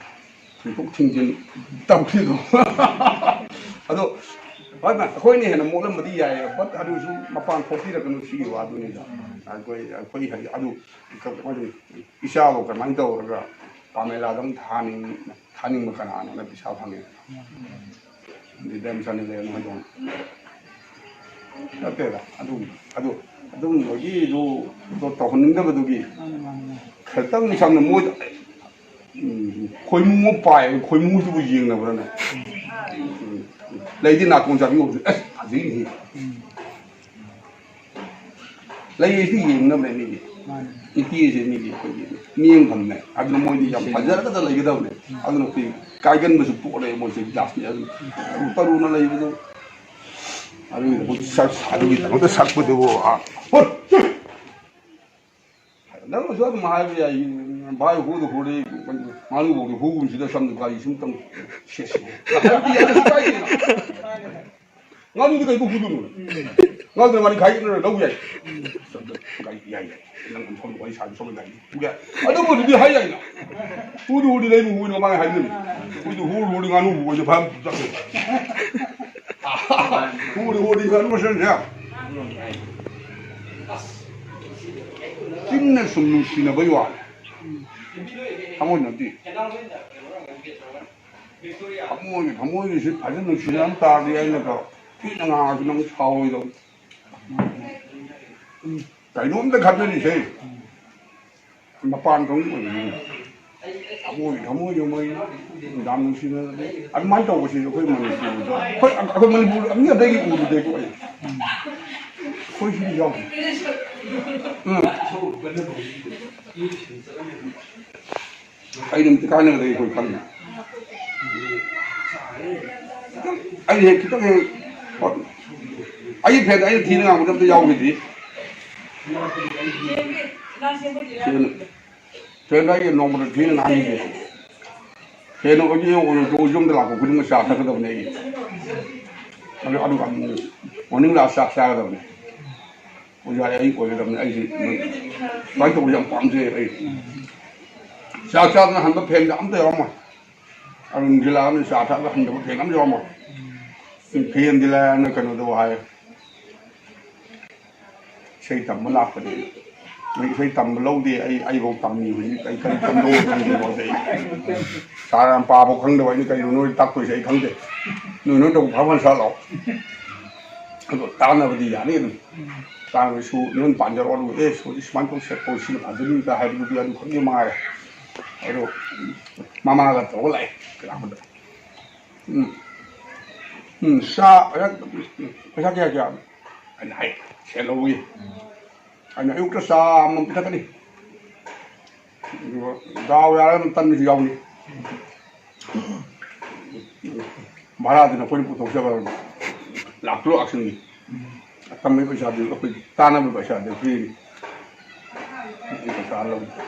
ꯊꯤꯡꯗꯣꯛ ꯊꯤꯡꯖꯤꯟ ꯇꯧꯈꯤꯗꯣ꯫ ꯑꯗꯣ ꯍꯣꯏ ꯃꯥ, ꯑꯩꯈꯣꯏꯅ ꯍꯦꯟꯅ ꯃꯣꯠꯂꯝꯕꯗꯤ ꯌꯥꯏꯌꯦ, but ꯑꯗꯨꯁꯨ ꯃꯄꯥꯟ ꯊꯣꯛꯄꯤꯔꯛꯀꯅꯨ ꯁꯤꯒꯤ ꯋꯥꯗꯨꯅꯤꯗ꯫ ꯑꯩꯈꯣꯏ ꯑꯩꯈꯣꯏ ꯍꯥꯏꯗꯤ ꯑꯗꯨ ꯀꯃꯥꯏꯅ ꯇꯧꯅꯤ? ꯏꯆꯥꯕꯨ ꯀꯃꯥꯏꯅ ꯇꯧꯔꯒ ꯄꯥꯃꯦꯂꯥꯗ ꯑꯃꯨꯛ ꯊꯥꯅꯤꯡ ꯊꯥꯅꯤꯡꯕ ꯀꯅꯥꯅꯣꯅ ꯄꯩꯁꯥ ꯐꯪꯉꯦ꯫ ꯑꯗꯨꯗꯤ ꯗꯦꯝ ꯆꯥꯅꯤꯡꯂꯦ ꯑꯃꯨꯛ ꯍꯥꯏꯗꯣꯛꯑꯣ꯫ ꯅꯠꯇꯦꯗ ꯑꯗꯨ ꯑꯗꯨ ꯑꯗꯨꯒꯨꯝꯕꯒꯤꯗꯨ ꯇꯧꯍꯟꯅꯤꯡꯗꯕꯗꯨꯒꯤ꯫ ꯃꯥꯅꯤ, ꯃꯥꯅꯤ, ꯃꯥꯅꯤ꯫ ꯈꯤꯇꯪ ꯁꯝꯅ ꯃꯣꯏꯗ ꯎꯝ, ꯈꯣꯏꯃꯨ ꯑꯃ ꯄꯥꯏ, ꯈꯣꯏꯃꯨꯁꯤꯕꯨ ꯌꯦꯡꯅꯕ꯭ꯔꯅꯦ? ꯎꯝ, ꯂꯩꯗꯤ ꯅꯥꯀꯣꯡ ꯆꯥꯕꯤ ꯑꯣꯏꯕꯁꯨ ꯑꯁ ꯐꯖꯩꯅꯦ꯫ ꯎꯝ꯫ ꯂꯩ ꯑꯁꯤ ꯌꯦꯡꯅꯕꯅꯦ ꯃꯤꯗꯤ꯫ ꯃꯥꯅꯤ꯫ ꯏꯇꯤꯁꯦ ꯃꯤꯗꯤ ꯑꯩꯈꯣꯏꯒꯤ ꯃꯤꯠꯌꯦꯡꯐꯝꯅꯦ꯫ ꯑꯗꯨꯅ ꯃꯣꯏꯗꯤ ꯌꯥꯝ ꯐꯖꯔꯒꯗ ꯂꯩꯒꯗꯕꯅꯦ꯫ ꯑꯗꯨꯅ ꯑꯩꯈꯣꯏ ꯀꯥꯏꯒꯟꯕꯁꯨ ꯄꯣꯛꯂꯦ ꯃꯣꯏꯁꯦ ꯖꯥꯠꯅꯤ꯫ ꯑꯗꯨꯅ ꯇꯔꯨ ꯇꯔꯨꯅ ꯂꯩꯕꯗꯨ ꯑꯗꯨꯒꯤꯗꯃꯛꯇ ꯁꯛ-, ꯑꯗꯨꯒꯤꯗꯃꯛꯇ ꯁꯛꯄꯗꯨꯕꯨ, ꯑꯥ, ꯍꯣꯏ! ꯅꯪꯅꯁꯨ ꯑꯗꯨꯝ ꯍꯥꯏꯕ ꯌꯥꯏ, "ꯚꯥꯏ, ꯍꯨꯗ ꯍꯨꯔꯦ, ꯉꯥꯅꯨꯐꯧꯗꯤ ꯍꯨꯒꯨꯝꯁꯤꯗ ꯁꯝꯗ ꯒꯥꯔꯤ ꯁꯨꯝ ꯇꯧ ꯁꯦꯠꯁꯤ"꯫ ꯍꯥꯏꯕꯗꯤ ꯌꯥꯏ, ꯀꯩꯁꯨ ꯀꯥꯏꯗꯦꯅ꯫ ꯉꯥꯅꯨꯗꯤ ꯀꯩꯗꯧ ꯍꯨꯗꯣꯏꯅꯣ? ꯉꯥꯡꯗꯅ ꯃꯥꯗꯤ ꯈꯥꯏꯗꯅ ꯂꯧ ꯌꯥꯏ꯫ ꯌꯥꯏ, ꯌꯥꯏ꯫ ꯅꯪ ꯑꯃꯨꯛ ꯁꯣꯝꯗ ꯋꯥꯔꯤ ꯁꯥꯟꯅ ꯁꯣꯝꯗ ꯂꯥꯛꯏ꯫ ꯄꯨꯒꯦ꯫ ꯑꯗꯨꯕꯨꯗꯤ ꯍꯥꯏ ꯌꯥꯏꯅ꯫ ꯍꯨꯗꯨ ꯍꯨꯗꯤ ꯂꯩꯕꯨ ꯍꯨꯏꯅ ꯃꯃꯥꯡ ꯍꯥꯏꯕꯅꯤ꯫ ꯍꯨꯏꯗꯨ ꯍꯨ ꯍꯨꯗꯤ ꯉꯥꯅꯨ ꯍꯨ ꯑꯣꯏꯅ ꯐꯥꯝ ꯆꯠꯈ꯭ꯔꯦ꯫ ꯍꯨꯗꯨ ꯍꯨꯗꯤ ꯉꯥꯅꯨ ꯃꯁꯦꯟꯁꯦ꯫ ꯆꯤꯟꯅ ꯁꯨꯝ ꯅꯨꯡꯁꯤꯅꯕꯩ ꯋꯥꯅꯤ꯫ ꯊꯃꯣꯏ ꯅꯠꯇꯦ꯫ ꯊꯃꯣꯏꯒꯤ, ꯊꯃꯣꯏꯒꯤꯁꯤ ꯐꯖꯅ ꯅꯨꯡꯁꯤꯅꯔꯝ ꯇꯥꯔꯗꯤ ꯑꯩꯅꯒ ꯊꯤꯅ ꯉꯥꯡꯉꯁꯨ ꯅꯪ ꯁꯥꯎꯔꯣꯏꯗꯧꯅꯤ꯫ ꯎꯝ꯫ ꯀꯩꯅꯣꯝꯇ ꯈꯟꯅꯔꯤꯁꯦ ꯃꯄꯥꯟ ꯊꯣꯡꯒꯤ ꯑꯣꯏꯕꯅꯤ꯫ ꯊꯃꯣꯏ, ꯊꯃꯣꯏꯗꯣ ꯃꯣꯏ ꯌꯥꯝ ꯅꯨꯡꯁꯤꯅꯔꯗꯤ ꯑꯗꯨꯃꯥꯏꯅ ꯇꯧꯕꯁꯤ ꯑꯩꯈꯣꯏ ꯃꯅꯤꯄꯨꯔꯗ, ꯑꯩꯈꯣꯏ, ꯑꯩꯈꯣꯏ ꯃꯅꯤꯄꯨꯔ ꯃꯤ ꯑꯇꯩꯒꯤ ꯎꯕꯗꯩꯀꯣ ꯑꯩ, ꯑꯩꯈꯣꯏ ꯁꯤꯗꯤ ꯌꯥꯎꯗꯦ꯫ ꯎꯝ꯫ ꯑꯩ ꯑꯗꯨꯝ ꯏꯀꯥꯏꯅꯕꯗꯒꯤ ꯑꯩꯈꯣꯏ ꯈꯪꯉꯤ꯫ ꯑꯩ ꯍꯦꯛ ꯈꯤꯇꯪ ꯍꯦꯛ, ꯑꯩ ꯐꯦꯟꯗ ꯑꯩꯅ ꯊꯤꯅ ꯉꯥꯡꯕꯗ ꯑꯝꯇ ꯌꯥꯎꯈꯤꯗꯦ꯫ ꯐꯦꯟ, ꯐꯦꯟꯗ ꯑꯩ ꯅꯣꯡꯃꯗ ꯊꯤꯅ ꯉꯥꯡꯈꯤꯗꯦ꯫ ꯐꯦꯟ ꯑꯣꯏꯒꯦ ꯑꯣꯏꯔꯁꯨ ꯌꯨꯝꯗ ꯂꯥꯛꯄ ꯈꯨꯗꯤꯡꯃꯛ ꯆꯥ ꯊꯛꯀꯗꯕꯅꯦ ꯑꯩ꯫ ꯑꯗꯨ, ꯑꯗꯨꯒ ꯑꯃꯨꯛ morning ꯂꯥꯛꯑ ꯆꯥꯛ ꯆꯥꯒꯗꯕꯅꯦ꯫ ꯑꯣꯖꯥ ꯑꯩ ꯑꯣꯏꯒꯗꯕꯅꯤ꯫ ꯑꯩꯁꯤ ꯁꯨꯃꯥꯏꯅ ꯇꯧꯕꯁꯦ ꯌꯥꯝ ꯄꯥꯝꯖꯩ ꯑꯩ꯫ ꯆꯥꯛ ꯆꯥꯗꯅ ꯍꯟꯕ ꯐꯦꯟꯒ ꯑꯝꯇ ꯌꯥꯎꯔꯝꯃꯣꯏ꯫ ꯑꯔꯨꯟ ꯊꯤꯜꯂꯛꯑꯕꯅꯤ ꯆꯥ ꯊꯛꯑꯒ ꯍꯟꯗꯕ ꯐꯦꯟ ꯑꯃ ꯌꯥꯎꯔꯝꯃꯣꯏ꯫ ꯐꯦꯟ ꯊꯤꯜꯂꯛꯑꯦꯅ ꯀꯩꯅꯣꯗꯕꯨ ꯍꯥꯏ꯫ ꯏꯁꯩ ꯇꯝꯕ ꯂꯥꯛꯄꯅꯦ꯫ ꯅꯣꯏ ꯏꯁꯩ ꯇꯝꯕ ꯂꯧꯗꯦ, ꯑꯩ, ꯑꯩꯐꯥꯎ ꯇꯝꯃꯤ ꯍꯧꯖꯤꯛ, ꯑꯩ ꯀꯔꯤ ꯇꯝꯗꯧꯅꯣ ꯈꯪꯗꯦ ꯍꯧꯖꯤꯛ꯫ ꯁꯥꯔ ꯌꯥꯝ ꯄꯥꯕ ꯈꯪꯗꯕ ꯑꯩꯅ ꯀꯩꯅꯣ ꯅꯣꯏ ꯇꯥꯛꯇꯣꯏꯁꯦ ꯑꯩ ꯈꯪꯗꯦ꯫ ꯅꯣꯏ, ꯅꯣꯏ ꯇꯧꯕ ꯐꯥ ꯐꯥ ꯁꯥ ꯂꯥꯛꯑꯣ꯫ ꯑꯗꯣ ꯇꯥꯟꯅꯕꯗꯤ ꯌꯥꯅꯤ ꯑꯗꯨꯝ꯫ ꯇꯥꯟꯅꯕꯁꯨ ꯅꯣꯏ ꯄꯥꯟꯖꯔꯣ, ꯑꯗꯨꯒ "ꯑꯦ, ꯁꯣꯔꯤ ꯁꯨꯃꯥꯏꯅ ꯇꯧꯁꯦ, ꯈꯣꯠꯁꯤ, ꯁꯤꯅ ꯐꯖꯅꯤꯒ" ꯍꯥꯏꯕꯗꯨꯗꯤ ꯑꯗꯨ ꯈꯪꯗꯦ ꯃꯉꯥꯏꯔꯦ꯫ ꯑꯗꯣ ꯃꯃꯥꯒ ꯇꯧꯔꯒ ꯂꯥꯛꯑꯦ ꯂꯥꯛꯄꯗ꯫ ꯎꯝ꯫ ꯎꯝ, ꯆꯥ, ꯄꯩꯁꯥ, ꯄꯩꯁꯥ ꯀꯌꯥ ꯀꯌꯥ? ꯑꯩꯅ ꯍꯥꯏ, "ꯁꯦ ꯂꯧꯏ꯫" ꯑꯩꯅ ꯑꯌꯨꯛꯇ ꯆꯥ ꯑꯃꯃꯝ ꯄꯤꯊꯛꯀꯅꯤ꯫ ꯑꯗꯨꯒ ꯗꯥꯎ ꯌꯥꯔꯒꯅ ꯇꯟꯁꯨ ꯌꯥꯎꯅꯤ꯫ ꯚꯔꯥꯗꯨꯅ ꯑꯩꯈꯣꯏꯅ ꯄꯨꯊꯣꯛꯆꯒꯗꯕꯅꯤ꯫ ꯂꯥꯛ ꯇꯔꯨꯛ ꯂꯥꯛꯁꯤꯟꯒꯤ꯫ ꯇꯝꯕꯒꯤ ꯄꯩꯁꯥꯗꯨ ꯑꯩꯈꯣꯏ ꯇꯥꯅꯕ ꯄꯩꯁꯥꯗꯨ ꯐ꯭ꯔꯤꯅꯤ꯫ ꯄꯩꯁꯥ ꯂꯧꯗꯦ꯫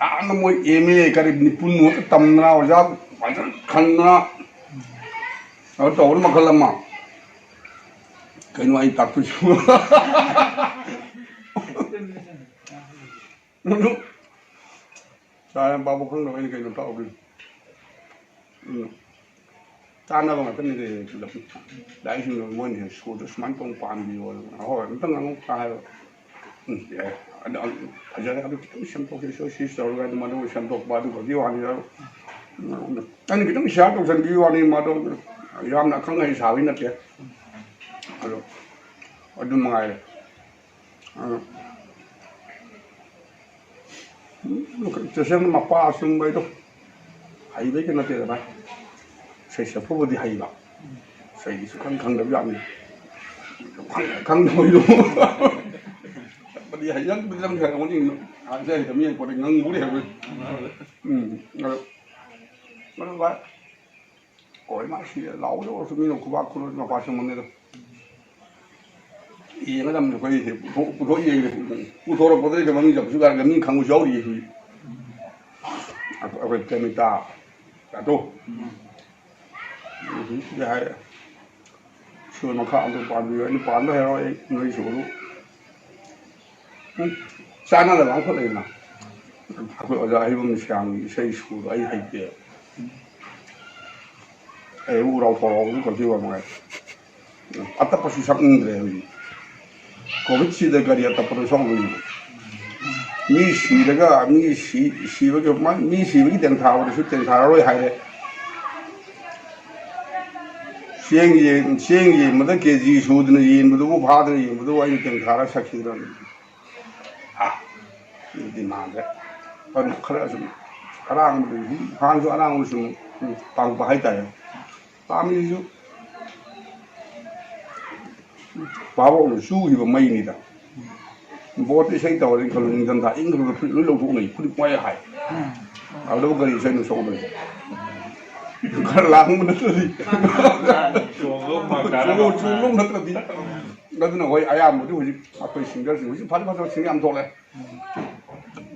ꯌꯥꯝꯅ ꯃꯣꯏ ꯑꯦꯝ ꯑꯦ ꯀꯔꯤ ꯅꯤꯄꯨꯟ ꯉꯥꯛꯇ ꯇꯝꯗꯅ ꯑꯣꯖꯥ ꯐꯖꯅ ꯈꯟꯗꯅ ꯑꯗꯨ ꯇꯧꯕꯅ ꯃꯈꯜ ꯑꯃ꯫ ꯀꯩꯅꯣ ꯑꯩ ꯇꯥꯛꯇꯣꯏꯁꯤꯕꯨ? ꯆꯥ ꯌꯥꯝ ꯄꯥꯕ ꯈꯪꯗꯕ ꯑꯩꯅ ꯀꯩꯅꯣ ꯇꯥꯛꯎꯗꯣꯏꯅꯣ? ꯎꯝ꯫ ꯆꯥꯅꯕ ꯉꯥꯛꯇꯅꯤ ꯀꯩꯅꯣ ꯁꯤꯗ꯫ ꯂꯥꯏꯔꯤꯛꯁꯤꯡꯗꯣ ꯃꯣꯏꯅ ꯍꯦꯛ ꯁ꯭ꯀꯨꯜꯗ ꯁꯨꯃꯥꯏꯅ ꯇꯧꯅ ꯄꯥꯟꯕꯤꯌꯣ꯫ ꯍꯣꯏ, ꯑꯝꯇ ꯉꯥꯡꯉꯨ ꯀꯥ ꯍꯥꯏꯕ꯫ ꯎꯝ, ꯌꯥꯏ꯫ ꯑꯗꯨ, ꯑꯗꯨ ꯐꯖꯔꯦ, ꯑꯗꯨ ꯈꯤꯇꯪ ꯁꯦꯝꯗꯣꯛꯁꯤ, ꯁꯣꯏ ꯁꯤ ꯇꯧꯔꯒ ꯑꯗꯨ ꯃꯗꯨ ꯁꯦꯝꯗꯣꯛꯄ ꯑꯗꯨ ꯈꯛꯀꯤ ꯋꯥꯅꯤ꯫ ꯑꯩꯅ ꯈꯤꯇꯪ ꯁꯤꯌꯥꯔ ꯇꯧꯁꯟꯕꯤꯕ ꯋꯥꯅꯤ, ꯃꯗꯨ ꯌꯥꯝꯅ ꯑꯈꯪ ꯑꯍꯩ ꯁꯥꯕꯩ ꯅꯠꯇꯦ꯫ ꯑꯗꯣ ꯑꯗꯨ ꯃꯉꯥꯏꯔꯦ꯫ ꯑ, ꯎꯝ, ꯆꯦꯆꯦꯅ ꯃꯄꯥ ꯑꯆꯨꯝꯕꯩꯗꯣ ꯍꯩꯕꯩ ꯀꯩꯅꯣ ꯅꯠꯇꯦꯗ ꯚꯥꯏ꯫ ꯏꯁꯩ ꯁꯛꯄꯕꯨꯗꯤ ꯍꯩꯕ, ꯏꯁꯩꯗꯤ ꯁꯨꯈꯪ ꯈꯪꯗꯕ ꯌꯥꯝꯅꯤ꯫ ꯁꯨꯈꯪ ꯈꯪꯗꯕꯩꯗꯣ꯫ ꯁꯛꯄꯗꯤ ꯍꯩ, ꯅꯪꯕꯨꯗꯤ ꯅꯪ ꯍꯩꯔꯝꯒꯅꯤ꯫ ꯏꯁꯩ ꯍꯩꯇꯕ ꯃꯤ ꯍꯩꯄꯣꯠꯇꯦ, ꯉꯪꯕꯨꯗꯤ ꯍꯩꯔꯝꯒꯅꯤ꯫ ꯎꯝ, ꯑꯗꯣ, ꯑꯗꯣ ꯚꯥꯏ, ꯍꯣꯏ, ꯃꯥ ꯁꯤꯔꯦ ꯂꯥꯎꯕꯗ ꯑꯣꯏꯔꯁꯨ ꯃꯤꯅ ꯈꯨꯕꯥꯛ ꯈꯨꯔꯁꯨ ꯃꯄꯥ ꯁꯨꯝꯕꯅꯤꯗ꯫ ꯌꯦꯡꯒꯗꯕꯅꯤ ꯑꯩꯈꯣꯏꯁꯦ꯫ ꯄꯨꯊꯣꯛ-, ꯄꯨꯊꯣꯛ ꯌꯦꯡꯗꯦ꯫ ꯄꯨꯊꯣꯔꯛꯄꯗ ꯀꯩꯅꯣ ꯃꯤ ꯆꯠꯄꯁꯨ ꯌꯥꯔꯒ ꯃꯤ ꯈꯪꯕꯁꯨ ꯌꯥꯎꯔꯤꯌꯦ ꯍꯧꯖꯤꯛ꯫ ꯑꯩꯈꯣꯏ, ꯑꯩꯈꯣꯏ ꯄ꯭ꯔꯦꯃꯤꯇꯥ ꯑꯗꯣ꯫ ꯎꯝ, ꯍꯧꯖꯤꯛ ꯁꯤꯗ ꯍꯥꯏꯔꯦ꯫ ꯁꯣꯔ ꯃꯈꯥ ꯑꯝꯇ ꯄꯥꯟꯕꯤꯌꯨ꯫ ꯑꯩꯅ ꯄꯥꯟꯕ ꯍꯩꯔꯣꯏ, ꯑꯩ ꯅꯣꯏ ꯁꯣꯔꯗꯨ꯫ ꯎꯝ, ꯆꯥꯟꯅꯗꯕ ꯑꯃꯈꯛ ꯂꯩꯅ꯫ ꯑꯩꯈꯣꯏ ꯑꯣꯖꯥ ꯑꯍꯩꯕꯝ ꯁ꯭ꯌꯥꯝꯒꯤ ꯏꯁꯩ ꯁꯨꯔꯗꯣ ꯑꯩ ꯍꯩꯇꯦ꯫ ꯑꯩ ꯎꯔꯥꯎ ꯊꯧꯔꯥꯎꯁꯨ ꯈꯛꯀꯤ ꯋꯥ ꯃꯉꯥꯏ꯫ ꯑꯇꯞꯄꯁꯨ ꯁꯛꯅꯤꯡꯗ꯭ꯔꯦ ꯍꯧꯖꯤꯛ꯫ ꯀꯣꯚꯤꯗꯁꯤꯗ ꯀꯔꯤ ꯑꯇꯞꯄꯗ ꯁꯛꯂꯨꯏꯅꯣ? ꯃꯤ ꯁꯤꯔꯒ, ꯃꯤ ꯁꯤ-, ꯁꯤꯕꯒꯤ, ꯃꯥ-, ꯃꯤ ꯁꯤꯕꯒꯤ ꯇꯦꯡꯊꯥꯕꯗꯁꯨ ꯇꯦꯡꯊꯥꯔꯔꯣꯏ ꯍꯥꯏꯔꯦ꯫ ꯆꯦꯡ ꯌꯦꯟ-, ꯆꯦꯡ ꯌꯦꯟꯕꯗ ꯀꯦ ꯖꯤ ꯁꯨꯗꯅ ꯌꯦꯟꯕꯗꯨꯕꯨ, ꯐꯥꯗꯅ ꯌꯦꯟꯕꯗꯨꯕꯨ ꯑꯩꯅ ꯇꯦꯡꯊꯥꯔ ꯁꯛꯈꯤꯗ꯭ꯔꯕꯅꯤ꯫ ꯑꯥ, ꯑꯗꯨꯗꯤ ꯃꯥꯟꯗ꯭ꯔꯦ꯫ ꯑꯗꯨ ꯈꯔ ꯁꯨꯝ ꯑꯔꯥꯡꯕꯗꯨ, ꯍꯥꯟꯅꯁꯨ ꯑꯔꯥꯡꯕ ꯁꯨꯝ, ꯎꯝ, ꯄꯥꯝꯕ ꯍꯥꯏꯇꯥꯔꯦ꯫ ꯄꯥꯝꯃꯤꯁꯤꯁꯨ ꯚꯥꯕꯣꯛꯅ ꯆꯨꯈꯤꯕ ꯃꯩꯅꯤꯗ꯫ ꯕꯣꯠꯇ ꯏꯁꯩ ꯇꯧꯔꯦꯅ ꯈꯜꯂꯣ, ꯅꯤꯡꯊꯝꯊꯥ ꯏꯪꯈ꯭ꯔꯕ ꯐꯨꯔꯤꯠ ꯂꯣꯏ ꯂꯧꯊꯣꯛꯅꯩ, ꯐꯨꯔꯤꯠ ꯄꯨꯡꯌꯥꯏ ꯍꯥꯏ꯫ ꯑꯗꯨꯕꯨ ꯀꯔꯤ ꯏꯁꯩꯅꯣ ꯁꯛꯎꯗꯣꯏꯁꯦ? ꯈꯔ ꯂꯥꯡꯕ ꯅꯠꯇ꯭ꯔꯗꯤ꯫ ꯆꯣꯡꯗꯧ ꯃꯥꯟꯗꯅ꯫ ꯆꯣꯡꯗꯧ, ꯆꯣꯡꯗꯧ ꯅꯠꯇ꯭ꯔꯗꯤ꯫ ꯑꯗꯨꯅ ꯍꯣꯏ, ꯑꯌꯥꯝꯕꯗꯤ ꯍꯧꯖꯤꯛ ꯑꯩꯈꯣꯏ ꯁꯤꯡꯒꯔꯁꯤꯡ ꯍꯧꯖꯤꯛ ꯐꯖ ꯐꯖꯕ ꯁꯤꯡꯒꯔ ꯌꯥꯝ ꯊꯣꯛꯂꯛꯑꯦ꯫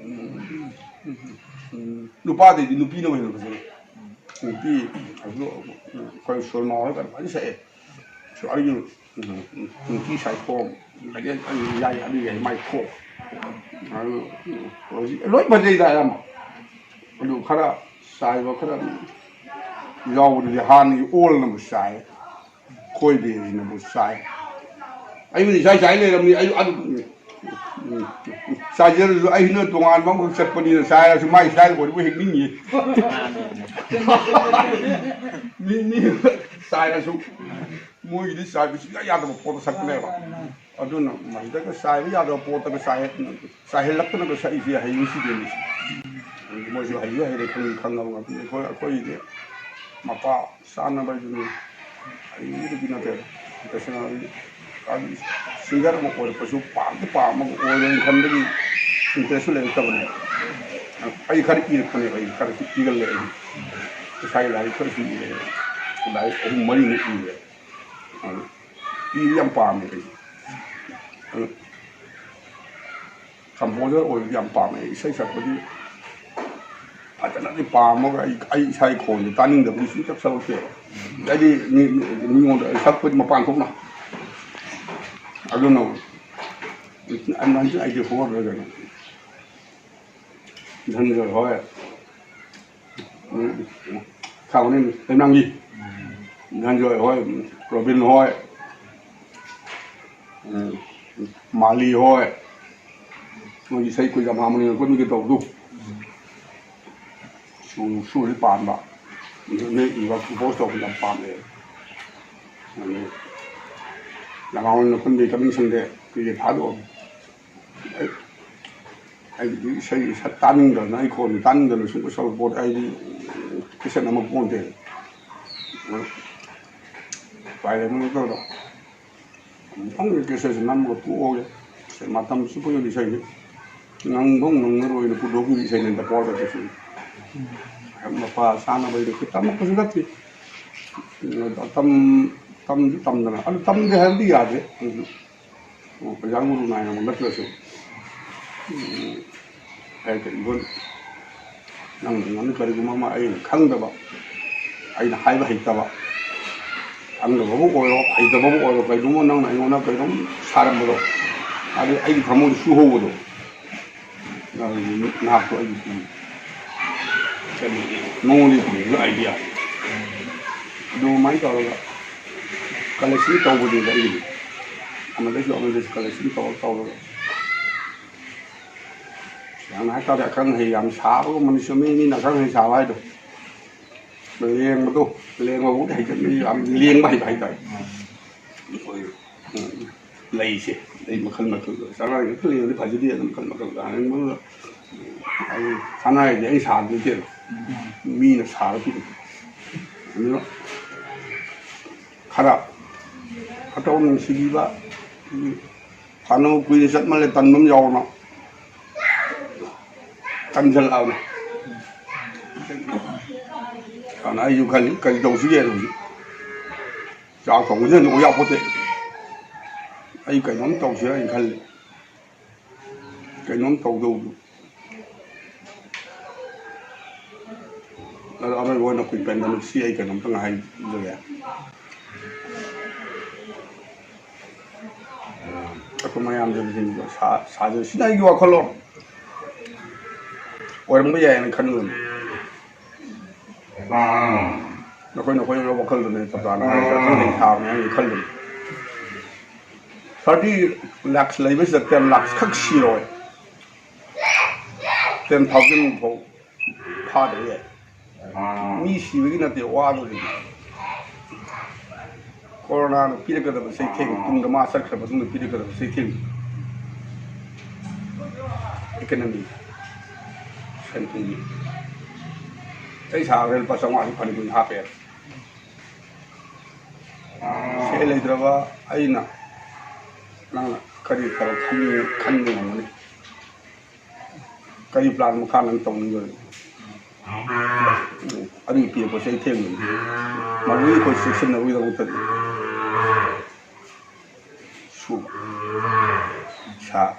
ꯎꯝ, ꯎꯝ, ꯎꯝ, ꯎꯝ꯫ ꯅꯨꯄꯥꯗꯩꯗꯤ ꯅꯨꯄꯤꯅ ꯍꯦꯟꯅ ꯐꯖꯩ꯫ ꯅꯨꯄꯤ ꯑꯗꯨ ꯑꯩꯈꯣꯏ ꯁꯣꯔꯃꯥ ꯍꯣꯏ ꯀꯩꯅꯣ ꯐꯖꯅ ꯁꯛꯑꯦ꯫ ꯑꯩꯁꯨ ꯅꯨꯡꯇꯤ ꯁꯥꯏꯈꯣꯝ, ꯂꯩꯀꯦꯜ ꯌꯥꯏ, ꯑꯗꯨ ꯌꯥꯏ ꯃꯥꯏꯈꯣꯝ꯫ ꯑꯗꯨ ꯍꯧꯖꯤꯛ ꯂꯣꯏ ꯐꯖꯩꯗ ꯑꯌꯥꯝꯕ꯫ ꯑꯗꯨ ꯈꯔ ꯆꯥꯏꯕ ꯈꯔ ꯌꯥꯎꯕꯗꯨꯗꯤ ꯍꯥꯟꯅꯒꯤ ꯑꯣꯜꯅꯕꯨ ꯆꯥꯏ, ꯈꯣꯏꯗꯦꯁꯤꯅꯕꯨ ꯆꯥꯏ꯫ ꯑꯩꯕꯨꯗꯤ ꯏꯁꯥ ꯏꯁꯥ ꯂꯩꯔꯝꯅꯤ꯫ ꯑꯩ ꯑꯗꯨ ꯎꯝ, ꯆꯥꯏꯖꯔꯁꯨ ꯑꯩꯅ ꯇꯣꯉꯥꯟꯕ ꯑꯃꯈꯛ ꯆꯠꯄꯅꯤꯅ ꯆꯥꯏꯔꯁꯨ ꯃꯥꯏ ꯏꯁꯇꯥꯏꯜ ꯑꯣꯏꯕ ꯍꯦꯛ ꯅꯤꯡꯉꯤ꯫ ꯃꯤ ꯃꯤ ꯆꯥꯏꯔꯁꯨ ꯃꯣꯏꯒꯤꯗꯤ ꯆꯥꯏꯕ ꯁꯨꯡꯌꯥ ꯌꯥꯗꯕ ꯄꯣꯠꯇ ꯁꯛꯄꯅꯦꯕ꯫ ꯑꯗꯨꯅ ꯃꯁꯤꯗꯒ ꯆꯥꯏꯕ ꯌꯥꯗꯕ ꯄꯣꯠꯇꯒ ꯆꯥꯏ ꯆꯥꯏꯍꯜꯂꯛꯇꯅꯒ ꯁꯛꯏꯁꯦ ꯍꯩꯕ ꯁꯤꯗꯅꯤ꯫ ꯃꯣꯏꯁꯨ ꯍꯩꯕ ꯍꯩꯔꯦ ꯈꯪꯉꯤ ꯈꯪꯉꯕ ꯉꯥꯛꯇꯅꯤ꯫ ꯑꯩꯈꯣꯏ ꯑꯩꯈꯣꯏꯒꯤꯗꯤ ꯃꯄꯥ ꯆꯥꯅꯕ ꯍꯥꯏꯗꯨꯅꯤ꯫ ꯍꯩꯕꯗꯨꯗꯤ ꯅꯠꯇꯦ꯫ ꯇꯁꯦꯡꯅ ꯍꯥꯏꯗꯤ ꯁꯤꯡꯒꯔ ꯑꯃ ꯑꯣꯏꯔꯛꯄꯁꯨ ꯄꯥꯝꯗꯤ ꯄꯥꯝꯃꯒ ꯑꯣꯏꯔꯣꯏꯅ ꯈꯟꯕꯒꯤ ꯏꯟꯇꯔꯦꯁꯁꯨ ꯂꯩꯔꯛꯇꯕꯅꯦ꯫ ꯑꯩ ꯈꯔ ꯏꯔꯛꯄꯅꯦꯕ꯫ ꯑꯩ ꯈꯔ ꯏꯒꯜꯂꯦ꯫ ꯑꯩ ꯏꯁꯥꯒꯤ ꯂꯥꯏꯔꯤꯛ ꯈꯔꯁꯨ ꯏꯔꯦ꯫ ꯂꯥꯏꯔꯤꯛ ꯑꯍꯨꯝ ꯃꯔꯤꯃꯨꯛ ꯏꯔꯦ꯫ ꯑꯗꯨ ꯏꯕ ꯌꯥꯝ ꯄꯥꯝꯃꯦ ꯑꯩ꯫ ꯑꯗꯨ ꯀꯝꯄꯣꯖꯔ ꯑꯣꯏꯕꯗꯤ ꯌꯥꯝ ꯄꯥꯝꯃꯦ꯫ ꯏꯁꯩ ꯁꯛꯄꯗꯤ ꯐꯖꯅꯗꯤ ꯄꯥꯝꯃꯒ ꯑꯩ, ꯑꯩ ꯏꯁꯥꯒꯤ ꯈꯣꯟꯁꯦ ꯇꯥꯅꯤꯡꯗꯕꯒꯤ ꯁꯨꯡꯁꯛ ꯁꯛꯂꯛꯇꯦꯕ꯫ ꯍꯥꯏꯗꯤ ꯃꯤ, ꯃꯤ, ꯃꯤꯉꯣꯟꯗ ꯁꯛꯄꯗꯤ ꯃꯄꯥꯟ ꯊꯣꯛꯅ꯫ ꯑꯗꯨꯅ nineteen eighty four ꯗ ꯀꯩꯅꯣ, ꯙꯅꯟꯖꯣꯏ ꯍꯣꯏ, ꯎꯝ, ꯈꯥꯕꯅꯤ ꯂꯩꯃꯔꯥꯝꯒꯤ ꯙꯅꯟꯖꯣꯏ ꯍꯣꯏ, ꯔꯣꯕꯤꯟ ꯍꯣꯏ, ꯎꯝ, ꯃꯥꯂꯤ ꯍꯣꯏ, ꯃꯣꯏꯒꯤ ꯏꯁꯩ ꯀꯨꯏ ꯌꯥꯝ ꯍꯥꯃꯅꯤ ꯑꯩꯈꯣꯏ ꯃꯤꯒꯤ ꯇꯧꯕꯗꯨ꯫ ꯁꯨ-, ꯁꯨꯔꯗꯤ ꯄꯥꯝꯕ꯫ ꯃꯤꯑꯣꯏ ꯏꯕ compose ꯇꯧꯕ ꯌꯥꯝ ꯄꯥꯝꯃꯦ꯫ ꯑꯗꯨ ꯂꯃꯥꯡ ꯑꯣꯏꯅ ꯈꯨꯟꯗꯤ ꯀꯃꯤꯡ ꯁꯟꯗꯦ ꯀꯩꯀꯩ ꯊꯥꯗꯣꯛꯑꯣ꯫ ꯑꯩ, ꯑꯩꯒꯤꯗꯤ ꯏꯁꯩ ꯁꯛ ꯇꯥꯅꯤꯡꯗꯅ, ꯑꯩ ꯈꯣꯟꯗꯤ ꯇꯥꯅꯤꯡꯗꯅ ꯁꯨꯝ ꯁꯛꯄ ꯄꯣꯠ ꯑꯩꯗꯤ ꯀꯦꯁꯦꯠ ꯑꯃ ꯄꯣꯟꯗꯦ꯫ ꯎꯄꯥꯏ ꯂꯩꯃꯟꯗ ꯇꯧꯔꯣ꯫ ꯑꯃꯨꯛꯇꯪ ꯀꯦꯁꯦꯠꯁꯦ ꯅꯝꯃꯒ ꯄꯣꯛꯑꯒꯦ꯫ ꯃꯇꯝ ꯆꯨꯞꯄꯒꯤ ꯏꯁꯩꯁꯦ ꯅꯪꯐꯧ ꯅꯪꯉꯔꯣꯏꯅ ꯄꯨꯊꯣꯛꯈꯤꯕ ꯏꯁꯩꯅꯤ ꯗ ꯄꯣꯔ ꯀꯦꯁꯦꯠꯁꯦ꯫ ꯃꯄꯥ ꯆꯥꯅꯕꯩꯗꯤ ꯇꯝꯃꯛꯄꯁꯨ ꯅꯠꯇꯦ꯫ ꯇꯝ-, ꯇꯝꯁꯨ ꯇꯝꯗꯅ꯫ ꯑꯗꯨ ꯇꯝꯗꯦ ꯍꯥꯏꯕꯗꯤ ꯌꯥꯗꯦ꯫ ꯑꯗꯨꯁꯨ ꯑꯣꯖꯥ ꯒꯨꯔꯨ ꯅꯥꯏꯅꯃꯛ ꯅꯠꯇ꯭ꯔꯁꯨ, ꯎꯝ, ꯍꯥꯏ ꯀꯔꯤꯒꯨꯝꯕ ꯅꯪ ꯅꯪ ꯀꯔꯤꯒꯨꯝꯕ ꯑꯃ ꯑꯩꯅ ꯈꯪꯗꯕ ꯑꯩꯅ ꯍꯥꯏꯕ ꯍꯩꯇꯕ, ꯈꯪꯗꯕꯕꯨ ꯑꯣꯏꯔꯣ, ꯍꯩꯇꯕꯕꯨ ꯑꯣꯏꯔꯣ, ꯀꯩꯒꯨꯝꯕ ꯅꯪꯅ ꯑꯩꯉꯣꯟꯗ ꯀꯩꯅꯣꯝ ꯁꯥꯔꯝꯕꯗꯣ, ꯑꯗꯨ ꯑꯩꯒꯤ ꯊꯃꯣꯏꯗ ꯆꯨꯍꯧꯕꯗꯣ, ꯑꯗꯨꯗꯤ ꯅꯍꯥꯛꯇꯣ ꯑꯩꯒꯤ ꯀꯩꯅꯣ, ꯅꯉꯣꯟꯗꯒꯤ ꯐꯪꯉꯤꯕ idea꯫ ꯑꯗꯨꯃꯥꯏꯅ ꯇꯧꯔꯒ collection ꯇꯧꯕꯅꯦꯕ ꯑꯩꯒꯤꯗꯤ꯫ ꯑꯃꯗꯩꯁꯨ ꯑꯃꯗꯩꯁꯨ collection ꯇꯧꯔ ꯇꯧꯔꯒ꯫ ꯌꯥꯝꯅ ꯍꯥꯏꯇꯥꯔꯦ, ꯑꯈꯪ ꯑꯍꯩ ꯌꯥꯝ ꯁꯥꯕꯒꯨꯝꯕꯅꯤ꯫ ꯆꯨꯝꯃꯤ, ꯃꯤꯅ ꯑꯈꯪ ꯑꯍꯩ ꯁꯥꯕ ꯍꯥꯏꯗꯣ꯫ ꯂꯦꯡꯕꯗꯣ, ꯂꯦꯡꯕꯕꯨꯗꯤ ꯍꯩꯇꯕꯅꯤ, ꯌꯥꯝ ꯂꯦꯡꯕ ꯍꯩꯕ ꯍꯥꯏꯇꯥꯔꯦ꯫ ꯑꯩꯈꯣꯏ, ꯎꯝ, ꯂꯩꯁꯦ, ꯂꯩ ꯃꯈꯜ ꯃꯈꯜ, ꯆꯉꯥꯡꯁꯦ ꯈꯔ ꯂꯦꯡꯉꯗꯤ ꯐꯖꯗꯦ, ꯑꯗꯨꯝ ꯃꯈꯜ ꯃꯈꯜ ꯂꯦꯡꯕꯗꯨꯗ ꯑꯩ ꯁꯅꯥꯔꯩꯗꯤ ꯑꯩ ꯁꯥꯕ ꯅꯠꯇꯦꯕ, ꯃꯤꯅ ꯁꯥꯔ ꯄꯤꯔꯛꯄ꯫ ꯑꯗꯨꯅ ꯈꯔ ꯈꯇꯧ ꯅꯨꯡꯁꯤꯕꯤꯕ, ꯐꯅꯕ ꯀꯨꯏꯅ ꯆꯠꯃꯜꯂꯦ ꯇꯟꯕ ꯑꯃ ꯌꯥꯎꯅ ꯇꯟꯁꯤꯜꯂꯛꯑꯕꯅꯤ꯫ ꯑꯗꯨꯅ ꯑꯩꯁꯨ ꯈꯜꯂꯤ, ꯀꯔꯤ ꯇꯧꯁꯤꯒꯦꯅ ꯍꯧꯖꯤꯛ꯫ ꯆꯥꯛ ꯊꯣꯡꯕꯁꯤꯅꯗꯤ ꯑꯣꯏ ꯌꯥꯄꯣꯠꯇꯦ꯫ ꯑꯩ ꯀꯩꯅꯣꯝ ꯇꯧꯁꯤꯔ ꯍꯥꯏꯅ ꯈꯜꯂꯤ꯫ ꯀꯩꯅꯣꯝ ꯇꯧꯗꯧꯗꯨ꯫ ꯑꯗꯣ ꯑꯔꯣꯏꯕ ꯑꯣꯏꯅ ꯑꯩꯈꯣꯏ ꯄꯦꯟꯗꯦꯃꯤꯛꯁꯤ ꯑꯩ ꯀꯩꯅꯣꯝꯇꯪ ꯍꯥꯏꯖꯒꯦ꯫ ꯑꯩꯈꯣꯏ ꯃꯌꯥꯝꯁꯦ ꯁꯥ-, ꯁꯥꯖ-, ꯁꯤꯅ ꯑꯩꯒꯤ ꯋꯥꯈꯜꯂꯣꯟ ꯑꯣꯏꯔꯝꯕ ꯌꯥꯏꯅ ꯈꯟꯕꯅꯤ꯫ ꯅꯈꯣꯏ ꯅꯈꯣꯏ ꯑꯣꯏꯕ ꯋꯥꯈꯜꯗꯨꯅꯦ ꯆꯞ ꯆꯥꯅ ꯍꯥꯏꯔꯤꯁꯦ꯫ ꯑꯈꯪ ꯑꯍꯩ ꯁꯥꯕꯅꯦ ꯍꯥꯏꯅ ꯈꯜꯂꯨꯅꯨ꯫ Thirty lakhs ꯂꯩꯕꯁꯤꯗ ten lakhs ꯈꯛ ꯁꯤꯔꯣꯏ꯫ Ten thousand ꯐꯥꯎ ꯐꯥꯗꯕ ꯌꯥꯏ꯫ ꯃꯤ ꯁꯤꯕꯒꯤ ꯅꯠꯇꯦ ꯋꯥꯗꯣꯔꯤꯗꯤ꯫ ꯀꯣꯔꯣꯅꯥꯅ ꯄꯤꯔꯛꯀꯗꯕ ꯆꯩꯊꯦꯡ, ꯇꯨꯡꯗ ꯃꯥ ꯆꯠꯈ꯭ꯔ ꯃꯇꯨꯡꯗ ꯄꯤꯔꯛꯀꯗꯕ ꯆꯩꯊꯦꯡ꯫ Economy, ꯁꯦꯟ ꯊꯨꯝꯒꯤ꯫ ꯑꯩ ꯁꯥꯈ꯭ꯔꯦ ꯂꯨꯄꯥ ꯆꯥꯝꯃꯉꯥꯗꯤ ꯐꯅ ꯀꯨꯏꯅ ꯍꯥꯞꯄꯦ꯫ ꯁꯦꯜ ꯂꯩꯇ꯭ꯔꯕ ꯑꯩꯅ, ꯅꯪꯅ ꯀꯔꯤ ꯊꯕꯛ ꯈꯟꯅꯤꯡ-, ꯈꯟꯕ ꯉꯝꯒꯅꯤ? ꯀꯔꯤ plan ꯃꯈꯥ ꯅꯪ ꯇꯧꯅꯤꯡꯕꯅꯣ? ꯑꯗꯨꯒꯤ ꯄꯤꯔꯛꯄꯁꯦ ꯑꯩ ꯊꯦꯡꯕꯅꯤ꯫ ꯃꯗꯨꯒꯤ ꯑꯩꯈꯣꯏ ꯆꯦꯛꯁꯤꯟꯅꯕꯒꯤꯗꯃꯛꯇꯗꯤ ꯁꯨꯕ, ꯏꯁꯥ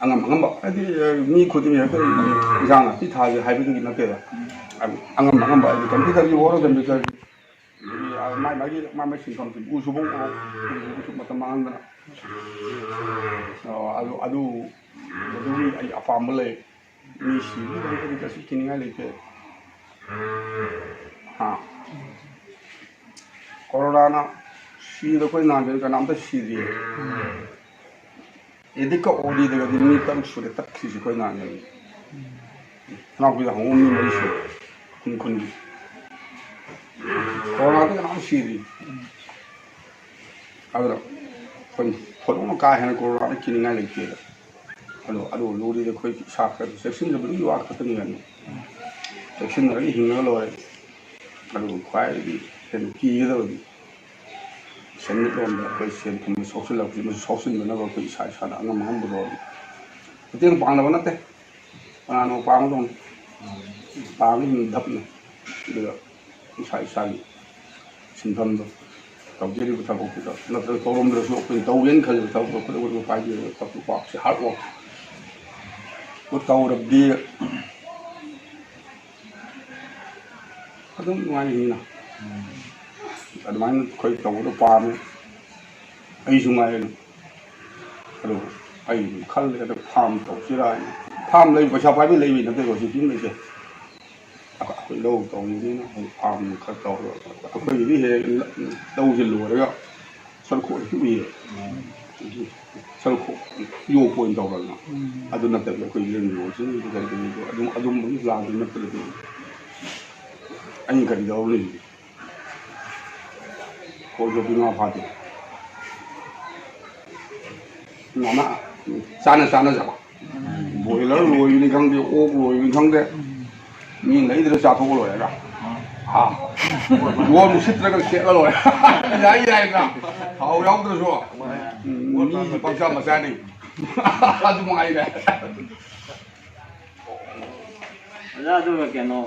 ꯑꯉꯝ ꯑꯉꯝꯕ, ꯍꯥꯏꯗꯤ, ꯃꯤ ꯈꯨꯗꯤꯡꯃꯛ ꯍꯦꯛꯇ ꯏꯟꯖꯥꯡ ꯅꯥꯄꯤ ꯊꯥꯁꯦ ꯍꯥꯏꯕꯗꯨꯒꯤ ꯅꯠꯇꯦꯗ꯫ ꯑꯉꯝ ꯑꯉꯝꯕ ꯍꯥꯏꯗꯤ ꯀꯝꯄ꯭ꯌꯨꯇꯔꯒꯤ ꯑꯣꯏꯔꯣ, ꯀꯝꯄ꯭ꯌꯨꯇꯔ, ꯑꯗꯒꯤ ꯃꯥꯏ ꯃꯥꯒꯤ ꯃꯥꯏ ꯃꯥꯏ ꯁꯤꯟꯐꯝꯁꯦ ꯎ ꯁꯨꯕ ꯑꯣꯏꯔꯣ, ꯎ ꯁꯨꯕꯁꯨ ꯃꯇꯝ ꯃꯥꯡꯍꯟꯗꯅ, ꯑꯣ, ꯑꯗꯨ ꯑꯗꯨ ꯑꯗꯨꯒꯤ ꯑꯩ ꯑꯄꯥꯝꯕ ꯂꯩ꯫ ꯃꯤ ꯁꯤꯕꯒꯤꯗꯃꯛꯇꯗꯤ ꯀꯩꯁꯨ ꯀꯤꯅꯤꯡꯉꯥꯏ ꯂꯩꯇꯦ꯫ ꯍꯥ? ꯀꯣꯔꯣꯅꯥꯅ ꯁꯤꯗ ꯑꯩꯈꯣꯏ ꯅꯍꯥꯟꯒꯩ ꯀꯅꯥꯝꯇ ꯁꯤꯗ꯭ꯔꯤꯌꯦ꯫ ꯑꯦꯗꯤꯛꯀ ꯑꯣꯗꯤꯗꯒꯗꯤ ꯃꯤ ꯇꯔꯨꯛ ꯁꯨꯔꯦ ꯇꯠꯈ꯭ꯔꯤꯁꯦ ꯑꯩꯈꯣꯏ ꯅꯍꯥꯟꯒꯩ꯫ ꯁꯅꯥꯄꯤꯗ ꯍꯪꯉꯨ ꯃꯤ ꯃꯔꯤ ꯁꯨꯔꯦ꯫ ꯈꯨꯟ ꯈꯨꯟꯒꯤ꯫ ꯀꯣꯔꯣꯅꯥꯗ ꯀꯅꯥꯝ ꯁꯤꯗ꯭ꯔꯤ꯫ ꯑꯗꯨꯅ ꯑꯩꯈꯣꯏ ꯊꯣꯏꯗꯣꯛꯅ ꯀꯥ ꯍꯦꯟꯅ ꯀꯣꯔꯣꯅꯥꯗ ꯀꯤꯅꯤꯡꯉꯥꯏ ꯂꯩꯇꯦꯗ꯫ ꯑꯗꯣ ꯑꯗꯨ ꯂꯨꯔꯤꯗꯤ ꯑꯩꯈꯣꯏ ꯏꯁꯥ ꯈꯔ ꯆꯦꯛꯁꯤꯟꯖꯕꯗꯨꯒꯤ ꯋꯥ ꯈꯛꯇꯅꯤ ꯀꯩꯅꯣ꯫ ꯆꯦꯛꯁꯤꯟꯅꯔꯒ ꯍꯤꯡꯉꯒ ꯂꯣꯏꯔꯦ꯫ ꯑꯗꯨꯕꯨ ꯈ꯭ꯋꯥꯏꯗꯒꯤ ꯍꯦꯟꯅ ꯀꯤꯒꯗꯕꯗꯤ ꯁꯦꯟꯃꯤꯠꯂꯣꯟꯗ ꯑꯩꯈꯣꯏ ꯁꯦꯟ ꯊꯨꯝꯗ ꯁꯣꯛꯆꯤꯜꯂꯛꯄꯁꯤ, ꯃꯁꯤ ꯁꯣꯛꯆꯤꯟꯗꯅꯕ ꯑꯩꯈꯣꯏ ꯏꯁꯥ ꯏꯁꯥꯅ ꯑꯉꯝ ꯑꯉꯝꯕꯗꯣ ꯃꯇꯦꯡ ꯄꯥꯡꯅꯕ ꯅꯠꯇꯦ꯫ ꯀꯅꯥꯅꯣ ꯄꯥꯡꯒꯗꯧꯅꯤ? ꯄꯥꯡꯒꯗꯧꯅꯤ ꯙꯞꯅ꯫ ꯑꯗꯨꯒ ꯏꯁꯥ ꯏꯁꯥꯒꯤ ꯁꯤꯟꯐꯝꯗꯣ, ꯇꯧꯖꯔꯤꯕ ꯊꯕꯛꯇꯨꯗ ꯅꯠꯇ꯭ꯔꯒ ꯇꯧꯔꯝꯗ꯭ꯔꯁꯨ ꯑꯩꯈꯣꯏꯅ ꯇꯧꯒꯦꯅ ꯈꯜꯂꯤꯕ ꯊꯕꯛꯇꯣ ꯈꯨꯗꯛ ꯈꯨꯗꯛ ꯄꯥꯏꯕꯤꯔꯒ ꯊꯕꯛꯇꯣ ꯄꯥꯎꯁꯦ ꯍꯥꯔꯗ ꯋꯥꯔꯛ ꯇꯧꯔꯕꯗꯤ ꯑꯗꯨꯝ ꯅꯨꯡꯉꯥꯏꯅꯤꯅ꯫ ꯑꯗꯨꯃꯥꯏꯅ ꯑꯩꯈꯣꯏ ꯇꯧꯕꯗꯣ ꯄꯥꯝꯃꯦ꯫ ꯑꯩꯁꯨ ꯉꯥꯏꯔꯦ꯫ ꯑꯗꯨ ꯑꯩ ꯈꯜꯂꯦ, ꯑꯗ ꯐꯥꯝ ꯇꯧꯁꯤꯔꯥ ꯍꯥꯏꯅ꯫ ꯐꯥꯝ ꯂꯩ, ꯄꯩꯁꯥ ꯄꯥꯏꯕ ꯂꯩꯕꯩ ꯅꯠꯇꯦꯀꯣ, ꯁꯤ ꯐꯤꯕꯝ ꯂꯩꯁꯦ꯫ ꯑꯩꯈꯣꯏ ꯂꯧ ꯇꯧꯅꯤꯡꯉꯦꯅ ꯑꯩ ꯐꯥꯝ ꯈꯔ ꯇꯧꯔꯒ, ꯑꯩꯈꯣꯏꯒꯤꯗꯤ ꯍꯦꯛ ꯂꯧꯁꯦ ꯂꯣꯏꯔꯒ ꯁꯔꯨꯛ ꯈꯣꯛ ꯍꯦꯛ ꯄꯤꯛꯏ꯫ ꯁꯔꯨꯛ ꯈꯣꯛ ꯌꯣꯛꯄ ꯑꯣꯏꯅ ꯇꯧꯔꯒ꯫ ꯑꯗꯨ ꯅꯠꯇꯕꯤꯗ ꯑꯩꯈꯣꯏ ꯌꯦꯟ ꯌꯣꯛꯁꯤꯅ ꯀꯔꯤ ꯀꯔꯤ ꯑꯗꯨꯝ ꯑꯗꯨꯝꯕꯒꯤ ꯄ꯭ꯂꯥꯟꯗꯨ ꯅꯠꯇ꯭ꯔꯗꯤ ꯑꯩꯅ ꯀꯔꯤ ꯇꯧꯔꯨꯅꯤ? ꯈꯣꯏ ꯆꯣꯞꯄꯤ ꯉꯥ ꯐꯥꯗꯦ꯫ ꯃꯥꯅ ꯆꯥꯅ ꯆꯥꯅꯖꯕ꯫ ꯕꯣꯏꯂꯔ ꯂꯣꯏꯕꯅꯤ ꯈꯪꯗꯦ, ꯑꯣꯛ ꯂꯣꯏꯕꯅꯤ ꯈꯪꯗꯦ, ꯃꯤ ꯂꯩꯗ꯭ꯔ ꯆꯥꯊꯣꯛꯑ ꯂꯣꯏꯔꯦꯒ꯫ ꯑꯥ꯫ ꯌꯣꯟ ꯁꯤꯠꯇ꯭ꯔꯒ ꯁꯦꯠꯂ ꯂꯣꯏꯔꯦ꯫ ꯌꯥꯏ, ꯌꯥꯏꯅ꯫ ꯊꯥꯎ ꯌꯥꯎꯗ꯭ꯔꯁꯨ꯫ ꯎꯝ, ꯃꯤꯁꯦ ꯄꯪꯆꯥ ꯃꯆꯥꯅꯤ꯫ ꯑꯗꯨ ꯃꯉꯥꯏꯔꯦ꯫ ꯑꯣꯖꯥ, ꯑꯗꯨꯒ ꯀꯩꯅꯣ,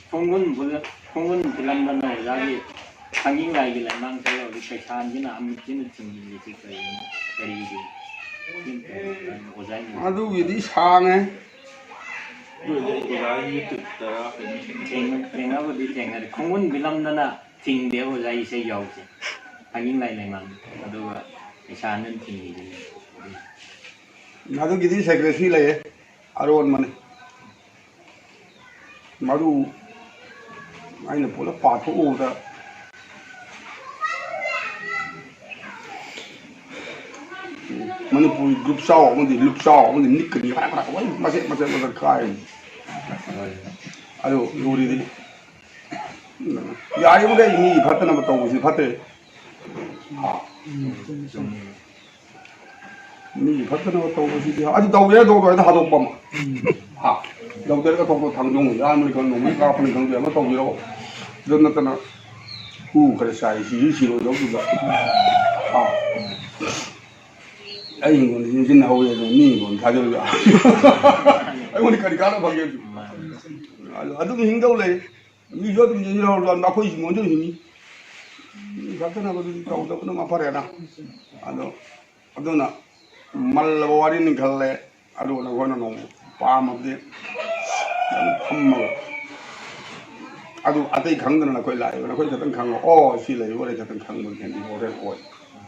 ꯈꯣꯡꯒꯨꯟ ꯕꯨ-, ꯈꯣꯡꯒꯨꯟ ꯐꯤꯂꯝꯗꯅ ꯑꯣꯖꯥꯒꯤ ꯁꯪꯒꯤꯡ ꯂꯥꯏꯒꯤ ꯂꯩꯃꯥꯡ ꯆꯠꯂ ꯍꯧꯖꯤꯛ ꯀꯩꯁꯥꯝꯁꯤꯅ ꯑꯃꯨꯛ ꯊꯤꯅ ꯆꯤꯡꯁꯤꯜꯂꯤꯁꯤ ꯀꯔꯤꯒꯤꯅꯣ? ꯀꯔꯤꯒꯤ? ꯑꯣꯖꯥꯒꯤ ꯑꯗꯨꯒꯤꯗꯤ ꯁꯥꯡꯉꯦ꯫ ꯑꯣꯖꯥ YouTube-ꯇ ꯀꯩꯅꯣ ꯊꯦꯡꯅ-, ꯊꯦꯡꯅꯕꯨꯗꯤ ꯊꯦꯡꯅꯔꯦ꯫ ꯈꯣꯡꯒꯨꯟ ꯐꯤꯂꯝꯗꯅ ꯊꯤꯡꯗꯦ ꯑꯣꯖꯥ ꯏꯁꯩ ꯌꯥꯎꯕꯁꯦ꯫ ꯍꯥꯏꯅꯤꯡ ꯂꯥꯏ ꯂꯩꯃꯥꯟ꯫ ꯑꯗꯨꯒ ꯏꯁꯥꯅ ꯊꯤꯡꯉꯤꯁꯤꯅꯤ꯫ ꯑꯗꯨꯒꯤꯗꯤ secretary ꯂꯩꯌꯦ, ꯑꯔꯣꯟꯕꯅꯤ꯫ ꯃꯔꯨ ꯑꯩꯅ ꯄꯨꯂꯞ ꯄꯥꯊꯣꯛꯎꯕꯗ, ꯃꯅꯤꯄꯨꯔꯤ ꯒ꯭ꯔꯨꯞ ꯆꯥꯎ ꯑꯃꯗꯤ ꯂꯨꯞ ꯆꯥꯎ ꯑꯃꯗꯤ ꯅꯤꯛꯀꯅꯤ ꯍꯥꯏ ꯃꯔꯛ ꯂꯣꯏ ꯃꯆꯦꯠ ꯃꯆꯦꯠ ꯃꯆꯦꯠ ꯀꯥꯏ꯫ ꯑꯗꯨ ꯂꯨꯔꯤꯗꯤ ꯌꯥꯔꯤꯕꯈꯩ ꯃꯤ ꯐꯠꯇꯅꯕ ꯇꯧꯕꯁꯤ ꯐꯠꯇꯦ꯫ ꯃꯤ ꯐꯠꯇꯅꯕ ꯇꯧꯕꯁꯤꯗꯤ ꯑꯗꯨ ꯇꯧꯒꯦꯔꯥ ꯇꯧꯔꯣꯏꯗ ꯍꯥꯗꯣꯛꯄ ꯑꯃ꯫ ꯍꯥ? ꯗꯣꯛꯇꯔꯒ ꯊꯣꯛꯄ ꯊꯥꯡꯖꯣꯡ ꯌꯥꯟꯕꯅꯤ ꯈꯪꯗꯦ, ꯅꯣꯡꯃꯩ ꯀꯥꯞꯄꯅꯤ ꯈꯪꯗꯦ, ꯑꯃ ꯇꯧꯕꯤꯔꯣ꯫ ꯑꯗꯨ ꯅꯠꯇꯅ ꯍꯨ ꯈꯔ ꯆꯥꯏ, ꯁꯤꯁꯨ ꯁꯤꯔꯣꯏꯗꯧꯗꯨꯗ꯫ ꯍꯥ? ꯑꯩ ꯍꯤꯡꯒꯣꯜꯗ ꯏꯟꯖꯤꯟ ꯍꯧꯔꯦ ꯑꯗꯨ ꯃꯤ ꯍꯤꯡꯒꯣꯜ ꯊꯥꯖꯤꯜꯂꯨ ꯌꯥ꯫ ꯑꯩꯉꯣꯟꯗ ꯀꯔꯤ ꯀꯥꯟꯅꯕ ꯐꯪꯒꯦ ꯍꯧꯖꯤꯛ? ꯑꯗꯨ ꯑꯗꯨꯝ ꯍꯤꯡꯗꯧ ꯂꯩ꯫ ꯃꯤꯁꯨ ꯑꯗꯨꯝ ꯌꯦꯡꯁꯤꯜꯍꯧꯔꯁꯨ ꯑꯩꯈꯣꯏ ꯍꯤꯡꯒꯣꯟꯁꯨ ꯍꯤꯡꯉꯤ꯫ ꯃꯤ ꯐꯠꯇꯅꯕꯗꯨꯗꯤ ꯇꯧꯗꯕꯅ ꯃꯐꯔꯦꯅ꯫ ꯑꯗꯣ ꯑꯗꯨꯅ ꯃꯜꯂꯕ ꯋꯥꯔꯤꯅꯤ ꯈꯜꯂꯦ꯫ ꯑꯗꯨꯒ ꯅꯈꯣꯏꯅ ꯅꯣꯡꯃ ꯄꯥꯝꯃꯕꯗꯤ ꯑꯗꯨꯝ ꯐꯝꯃꯒ ꯑꯗꯨ ꯑꯇꯩ ꯈꯪꯗꯅ ꯅꯈꯣꯏ ꯂꯥꯛꯏꯕ ꯅꯈꯣꯏ ꯈꯛꯇꯪ ꯈꯪꯉꯣ꯫ ꯑꯣ ꯁꯤ ꯂꯩꯕ ꯑꯣꯏꯔꯦ ꯈꯛꯇꯪ ꯈꯪꯕꯒꯤ ꯍꯦꯟꯅ important ꯑꯣꯏ꯫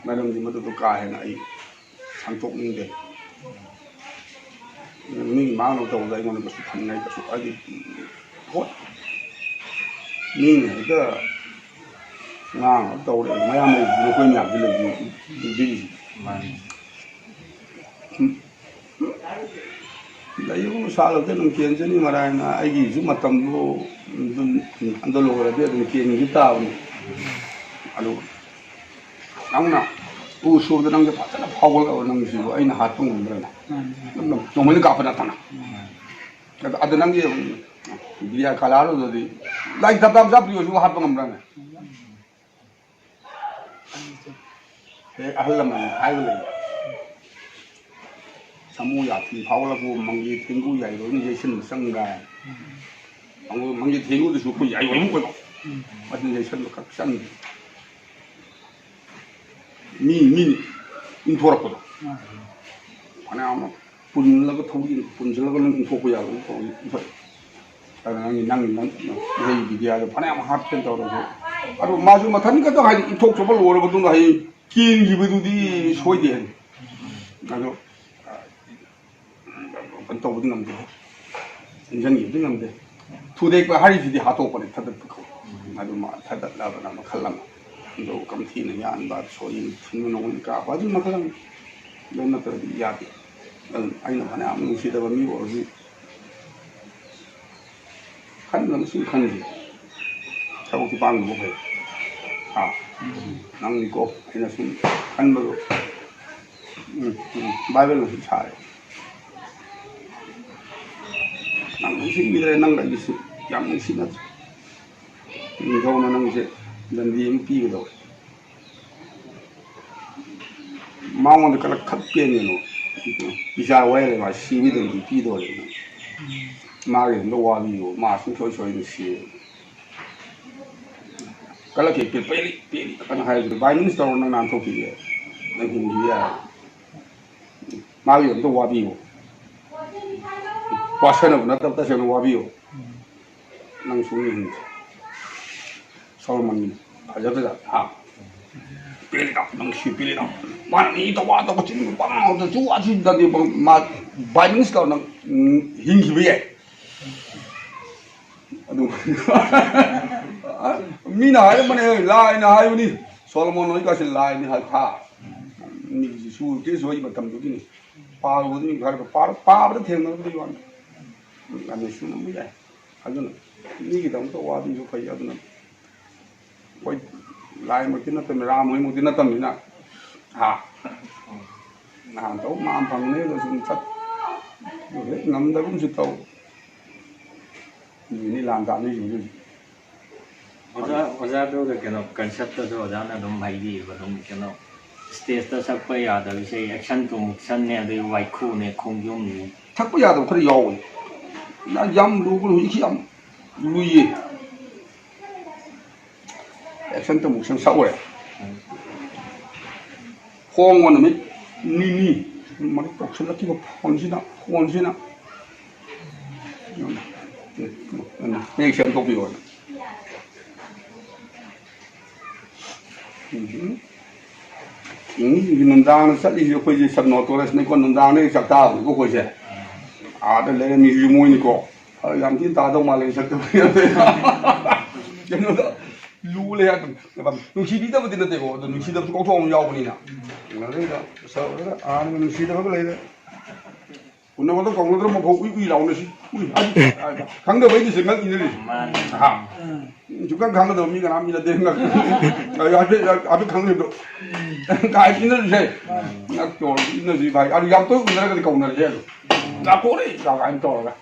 ꯃꯔꯝꯗꯤ ꯃꯗꯨꯗꯣ ꯀꯥ ꯍꯦꯟꯅ ꯑꯩ ꯁꯟꯗꯣꯛꯅꯤꯡꯗꯦ꯫ ꯃꯤꯒꯤ ꯃꯥꯡꯅꯕ ꯇꯧꯕꯗ ꯑꯩꯉꯣꯟꯗ ꯀꯩꯁꯨ ꯐꯅꯤꯡꯉꯥꯏ ꯀꯩꯁꯨ ꯍꯥꯏꯗꯤ ꯍꯣꯏ ꯃꯤꯅ ꯍꯦꯛꯇ ꯉꯥꯡꯉꯒ ꯇꯧꯔꯦ ꯃꯌꯥꯝ ꯂꯩꯕꯗꯨ ꯅꯈꯣꯏ ꯃꯌꯥꯝꯁꯤ ꯂꯩꯕꯤꯔꯤꯁꯤ꯫ ꯃꯥꯅꯤ꯫ ꯂꯩꯕꯕꯨ ꯁꯥꯠꯂꯗꯤ ꯑꯗꯨꯝ ꯀꯦꯟꯖꯅꯤ ꯃꯔꯥꯏꯅ ꯑꯩꯒꯤꯁꯨ ꯃꯇꯝꯗꯨ ꯑꯗꯨꯝ ꯑꯗꯨ ꯂꯣꯏꯔꯗꯤ ꯑꯗꯨꯝ ꯀꯦꯟꯈꯤ ꯇꯥꯕꯅꯤ꯫ ꯑꯗꯨ ꯅꯪꯅ ꯎ ꯁꯨꯕꯗ ꯅꯪꯁꯦ ꯐꯖꯅ ꯐꯥꯎꯒꯠꯂꯛꯑꯕ ꯅꯪꯁꯤꯕꯨ ꯑꯩꯅ ꯍꯥꯠꯄ ꯉꯝꯕ꯭ꯔꯅꯦ? ꯅꯪꯅ ꯅꯣꯡꯃꯩꯅ ꯀꯥꯞꯄ ꯅꯠꯇꯅ꯫ ꯑꯗ, ꯑꯗ ꯅꯪꯒꯤ ꯕꯤꯗ꯭ꯌꯥ ꯀꯂꯥꯔꯨꯗꯗꯤ ꯂꯥꯏꯔꯤꯛ ꯇꯞ ꯇꯞ ꯆꯠꯄꯗꯤ ꯑꯣꯏꯁꯨ ꯍꯥꯠꯄ ꯉꯝꯕ꯭ꯔꯅꯦ? ꯍꯦꯛ ꯑꯍꯜ ꯂꯃꯟ ꯍꯥꯏꯕ ꯂꯩ꯫ ꯁꯥꯃꯨ ꯌꯥꯊꯤ ꯐꯥꯎꯒꯠꯂꯛꯄ ꯃꯪꯒꯤ ꯊꯦꯡꯒꯨ ꯌꯥꯏꯕ ꯑꯃ ꯌꯩꯁꯤꯟꯕ ꯆꯪꯕ꯭ꯔꯥ? ꯑꯃꯨꯛ ꯃꯪꯒꯤ ꯊꯦꯡꯒꯨꯗꯨꯁꯨ ꯑꯩꯈꯣꯏ ꯌꯥꯏꯕ ꯑꯃ ꯑꯣꯏꯕ꯫ ꯑꯗꯨ ꯌꯩꯁꯤꯟꯕ ꯈꯛ ꯆꯪꯗꯦ꯫ ꯃꯤ, ꯃꯤ ꯏꯟꯊꯣꯔꯛꯄꯗꯣ꯫ ꯐꯅꯌꯥꯝ ꯑꯃ ꯄꯨꯜꯂꯒ ꯊꯧꯔꯤ ꯄꯨꯟꯁꯤꯜꯂꯒ ꯑꯗꯨꯝ ꯏꯟꯊꯣꯛꯄ ꯌꯥꯕ ꯑꯗꯨꯝ ꯇꯧꯔꯤ, ꯏꯟꯊꯣꯛꯑꯦ꯫ ꯑꯗꯨꯅ ꯅꯪꯒꯤ, ꯅꯪ, ꯅꯪ, ꯏꯁꯩ ꯕꯤꯗꯤꯌꯥꯗꯣ ꯐꯅꯌꯥꯝ ꯍꯥꯞꯀꯦꯅ ꯇꯧꯔꯁꯨ, ꯑꯗꯨ ꯃꯥꯁꯨ ꯃꯊꯟ ꯈꯛꯇ, ꯍꯥꯏꯗꯤ, ꯏꯟꯊꯣꯛꯆꯕ ꯂꯣꯏꯔꯕ ꯃꯇꯨꯡꯗ ꯍꯌꯦꯡ ꯀꯦꯟꯈꯤꯕꯗꯨꯗꯤ ꯁꯣꯏꯗꯦ꯫ ꯑꯗꯣ, ꯀꯩꯅꯣ ꯇꯧꯕꯗꯤ ꯉꯝꯗꯦ, ꯏꯟꯖꯟꯈꯤꯕꯗꯤ ꯉꯝꯗꯦ꯫ ꯊꯨꯗꯦꯛꯄ ꯍꯥꯏꯔꯤꯁꯤꯗꯤ ꯍꯥꯠꯇꯣꯛꯄꯅꯤ, ꯊꯗꯠꯄ ꯀꯧꯏ꯫ ꯑꯗꯨ ꯃꯥ ꯊꯗꯠꯂꯕꯅ ꯃꯈꯜ ꯑꯃ꯫ ꯑꯗꯨ ꯀꯝꯊꯤꯅ ꯌꯥꯟꯕ, ꯁꯣꯔꯤ ꯊꯤꯟꯕ ꯅꯣꯡꯃꯩ ꯀꯥꯞꯄ, ꯑꯗꯨ ꯃꯈꯜ ꯑꯃ꯫ ꯑꯗꯨ ꯅꯠꯇ꯭ꯔꯗꯤ ꯌꯥꯗꯦ꯫ ꯑꯗꯨ ꯑꯩꯅ ꯐꯅꯌꯥꯝ ꯅꯨꯡꯁꯤꯗꯕ ꯃꯤ ꯑꯣꯏꯔꯁꯨ, ꯈꯟꯕꯅ ꯁꯨꯝ ꯈꯟꯈꯤ꯫ ꯊꯕꯛꯇꯤ ꯄꯥꯡꯗꯕ ꯐꯩ꯫ ꯑꯥ, ꯅꯪꯅꯤꯀꯣ, ꯑꯩꯅ ꯁꯨꯝ ꯈꯟꯕꯗꯣ꯫ ꯎꯝ, ꯎꯝ, ꯕꯥꯏꯕꯜꯅ ꯁꯨꯝ ꯁꯥꯔꯦ꯫ ꯅꯪ ꯅꯤꯡꯁꯤꯡꯕꯤꯗ꯭ꯔꯦ, ꯅꯪ ꯑꯩꯒꯤꯁꯨ ꯌꯥꯝ ꯅꯨꯡꯁꯤꯅꯗ꯭ꯔꯦ꯫ ꯅꯤꯡꯊꯧꯅ ꯅꯪꯁꯦ ꯗꯟꯗꯤ ꯑꯃ ꯄꯤꯒꯗꯧꯔꯦ꯫ ꯃꯉꯣꯟꯗ ꯀꯂꯛ ꯈꯛ ꯄꯦꯟꯒꯅꯨ꯫ ꯏꯆꯥ ꯋꯥꯏꯔꯦ, ꯃꯥ ꯁꯤꯕꯗꯒꯤ ꯄꯤꯗꯣꯔꯦ꯫ ꯃꯥꯒꯤ ꯑꯝꯇ ꯋꯥꯕꯤꯌꯨ, ꯃꯥ ꯁꯨꯡꯁꯣꯏ ꯁꯣꯏꯗꯅ ꯁꯤꯔꯦ꯫ ꯀꯂꯛ ꯍꯦꯛ ꯄꯦ-, ꯄꯦꯜꯂꯤ, ꯄꯦꯜꯂꯤ ꯀꯅ ꯍꯥꯏꯕꯗꯨ, ꯚꯥꯏ ꯃꯤꯅꯤꯁꯇꯔ ꯅꯪ ꯅꯥꯟꯊꯣꯛꯈꯤꯒꯦ, ꯅꯪ ꯍꯤꯡꯈꯤ ꯌꯥꯔꯦ꯫ ꯃꯥꯒꯤ ꯑꯝꯇ ꯋꯥꯕꯤꯌꯨ꯫ ꯋꯥꯁꯟꯅꯕ ꯅꯠꯇꯕ, ꯇꯁꯦꯡꯅ ꯋꯥꯕꯤꯌꯨ꯫ ꯅꯪ ꯁꯨꯝ ꯌꯦꯡꯁꯤ꯫ ꯁꯣꯂꯣꯃꯟꯒꯤ ꯐꯖ ꯐꯖ, ꯍꯥ? ꯄꯦꯜꯂꯤꯗ, ꯅꯪ ꯁꯤ ꯄꯦꯜꯂꯤꯗ꯫ ꯃꯥꯅ ꯃꯤ ꯇꯧꯕ ꯇꯧꯕ ꯆꯤꯟ ꯄꯪꯉꯥꯡꯗ ꯆꯨ ꯋꯥ ꯆꯤꯟꯗꯗꯤ ꯃꯥ ꯚꯥꯏ ꯃꯤꯅꯤꯁꯇꯔ ꯅꯪ, ꯎꯝ, ꯍꯤꯡꯈꯤꯕ ꯌꯥꯏ꯫ ꯑꯗꯨ ꯃꯤꯅ ꯍꯥꯏꯔꯝꯕꯅꯦ, ꯂꯥꯏꯅ ꯍꯥꯏꯕꯅꯤ꯫ ꯁꯣꯂꯣꯃꯣꯟ ꯍꯣꯏ ꯀꯥꯁꯦ ꯂꯥꯏꯅꯤ ꯍꯥꯏ ꯊꯥ꯫ ꯃꯤꯒꯤ ꯁꯨꯔ ꯀꯦꯁ ꯍꯣꯏ ꯃꯇꯝꯗꯨꯒꯤꯅꯤ꯫ ꯄꯥꯔꯨꯕꯗꯨꯅꯤ ꯍꯥꯏꯔꯒ ꯄꯥꯔ-, ꯄꯥꯕꯗ ꯊꯦꯡꯅꯔꯕꯗꯤ ꯋꯥꯅꯤ꯫ ꯌꯥꯝꯅ ꯁꯨꯝꯕ ꯌꯥꯏ꯫ ꯑꯗꯨꯅ ꯃꯤꯒꯤꯗꯃꯛꯇ ꯋꯥꯕꯤꯁꯨ ꯐꯩ꯫ ꯑꯗꯨꯅ ꯑꯩꯈꯣꯏ ꯂꯥꯏꯃꯛꯇꯤ ꯅꯠꯇꯕꯅꯤ, ꯔꯥꯝ ꯍꯣꯏꯃꯛꯇꯤ ꯅꯠꯇꯕꯅꯤꯅ, ꯍꯥ? ꯅꯍꯥꯟ ꯇꯧ ꯃꯥ ꯐꯪꯅꯦꯗ ꯁꯨꯝ ꯆꯠ, ꯑꯗꯨ ꯍꯦꯛ ꯉꯝꯗꯒꯨꯝꯁꯨ ꯇꯧ꯫ ꯃꯤꯅꯤ ꯂꯥꯟ ꯇꯥꯅꯩꯁꯤꯡꯁꯤ ꯍꯧꯖꯤꯛ꯫ ꯑꯣꯖꯥ, ꯑꯣꯖꯥꯗꯨꯒ ꯀꯩꯅꯣ, ꯀꯟꯁꯦꯞꯇꯁꯨ ꯑꯣꯖꯥꯅ ꯑꯗꯨꯝ ꯍꯥꯏꯕꯤꯌꯦꯕ, ꯑꯗꯨꯝ ꯀꯩꯅꯣ, ꯁ꯭ꯇꯦꯖꯇ ꯁꯛꯄ ꯌꯥꯗꯕ ꯏꯁꯩ, action to motion ꯅꯦ, ꯑꯗꯩ ꯋꯥꯏꯈꯨꯅꯦ, ꯈꯣꯡꯖꯣꯝꯅꯦ꯫ ꯁꯛꯄ ꯌꯥꯗꯕ ꯈꯔ ꯌꯥꯎꯋꯦ꯫ ꯌꯥꯝ, ꯌꯥꯝ ꯂꯨꯕ, ꯍꯧꯖꯤꯛꯁꯤ ꯌꯥꯝ ꯂꯨꯏꯌꯦ꯫ Action to motion ꯁꯛꯎꯔꯦ꯫ ꯈꯣꯡꯕ ꯅꯨꯃꯤꯠ ꯅꯤꯅꯤ꯫ ꯃꯔꯨꯞ ꯇꯧꯁꯤꯜꯂꯛꯈꯤꯕ ꯐꯣꯟꯁꯤꯅ, ꯐꯣꯟꯁꯤꯅ꯫ ꯍꯦꯛ ꯁꯦꯝꯗꯣꯛꯄꯤꯌꯣꯅ꯫ ꯎꯝ꯫ ꯎꯝ, ꯅꯨꯡꯗꯥꯡꯗ ꯆꯠꯂꯤꯁꯦ ꯑꯩꯈꯣꯏꯁꯦ ꯁꯕ ꯅꯣꯇꯣꯔꯁꯅꯤꯀꯣ, ꯅꯨꯡꯗꯥꯡꯗ ꯍꯦꯛ ꯆꯥꯛ ꯆꯥꯕꯅꯤꯀꯣ ꯑꯩꯈꯣꯏꯁꯦ꯫ ꯑꯥꯗ ꯂꯩꯔꯝꯃꯤꯁꯤꯁꯨ ꯃꯣꯏꯅꯤꯀꯣ꯫ ꯑ, ꯌꯥꯝ ꯊꯤꯅ ꯇꯥꯗꯧ ꯃꯥꯜꯂꯦ ꯁꯛꯇ꯫ ꯀꯩꯅꯣꯗ ꯂꯨ ꯂꯩ ꯍꯥꯏ-, ꯅꯨꯡꯁꯤꯕꯤꯗꯕꯗꯤ ꯅꯠꯇꯦꯀꯣ, ꯑꯗꯣ ꯅꯨꯡꯁꯤꯗꯕꯁꯨ ꯀꯥꯎꯊꯣꯛꯄ ꯌꯥꯎꯕꯅꯤꯅ꯫ ꯑꯗꯩꯗ ꯁꯧꯔꯒ ꯑꯥꯅꯒ ꯅꯨꯡꯁꯤꯗꯕꯒ ꯂꯩꯔꯦ꯫ ꯎꯅꯕꯗ ꯀꯧꯅꯗ꯭ꯔ ꯃꯐꯧ ꯎꯏ ꯎꯏ ꯂꯥꯎꯅꯁꯤ꯫ ꯎꯏ, ꯑꯗꯨ ꯈꯪꯗꯕꯩꯅꯤ ꯁꯤ ꯉꯛ ꯏꯅꯔꯤꯁꯦ꯫ ꯍꯥ? ꯁꯨꯡꯈꯪ ꯈꯪꯒꯗꯕ ꯃꯤ ꯀꯅꯥꯝ ꯏꯅꯗꯦ꯫ ꯉꯛ-, ꯍꯥꯏꯐꯦꯠ, ꯍꯥꯏꯐꯦꯠ ꯈꯪꯅꯤꯕꯗꯣ꯫ ꯀꯥꯏ ꯏꯅꯔꯤꯁꯦ? ꯉꯛ ꯇꯧꯔꯒ ꯏꯅꯁꯤ ꯚꯥꯏ꯫ ꯑꯗꯨ ꯌꯥꯝ ꯇꯣꯏ ꯎꯅꯔꯒꯗꯤ ꯀꯧꯅꯔꯁꯦ ꯑꯗꯨ꯫ ꯂꯥꯛꯊꯣꯛꯎꯔꯦ ꯀꯥꯏꯅ ꯇꯧꯔꯒ꯫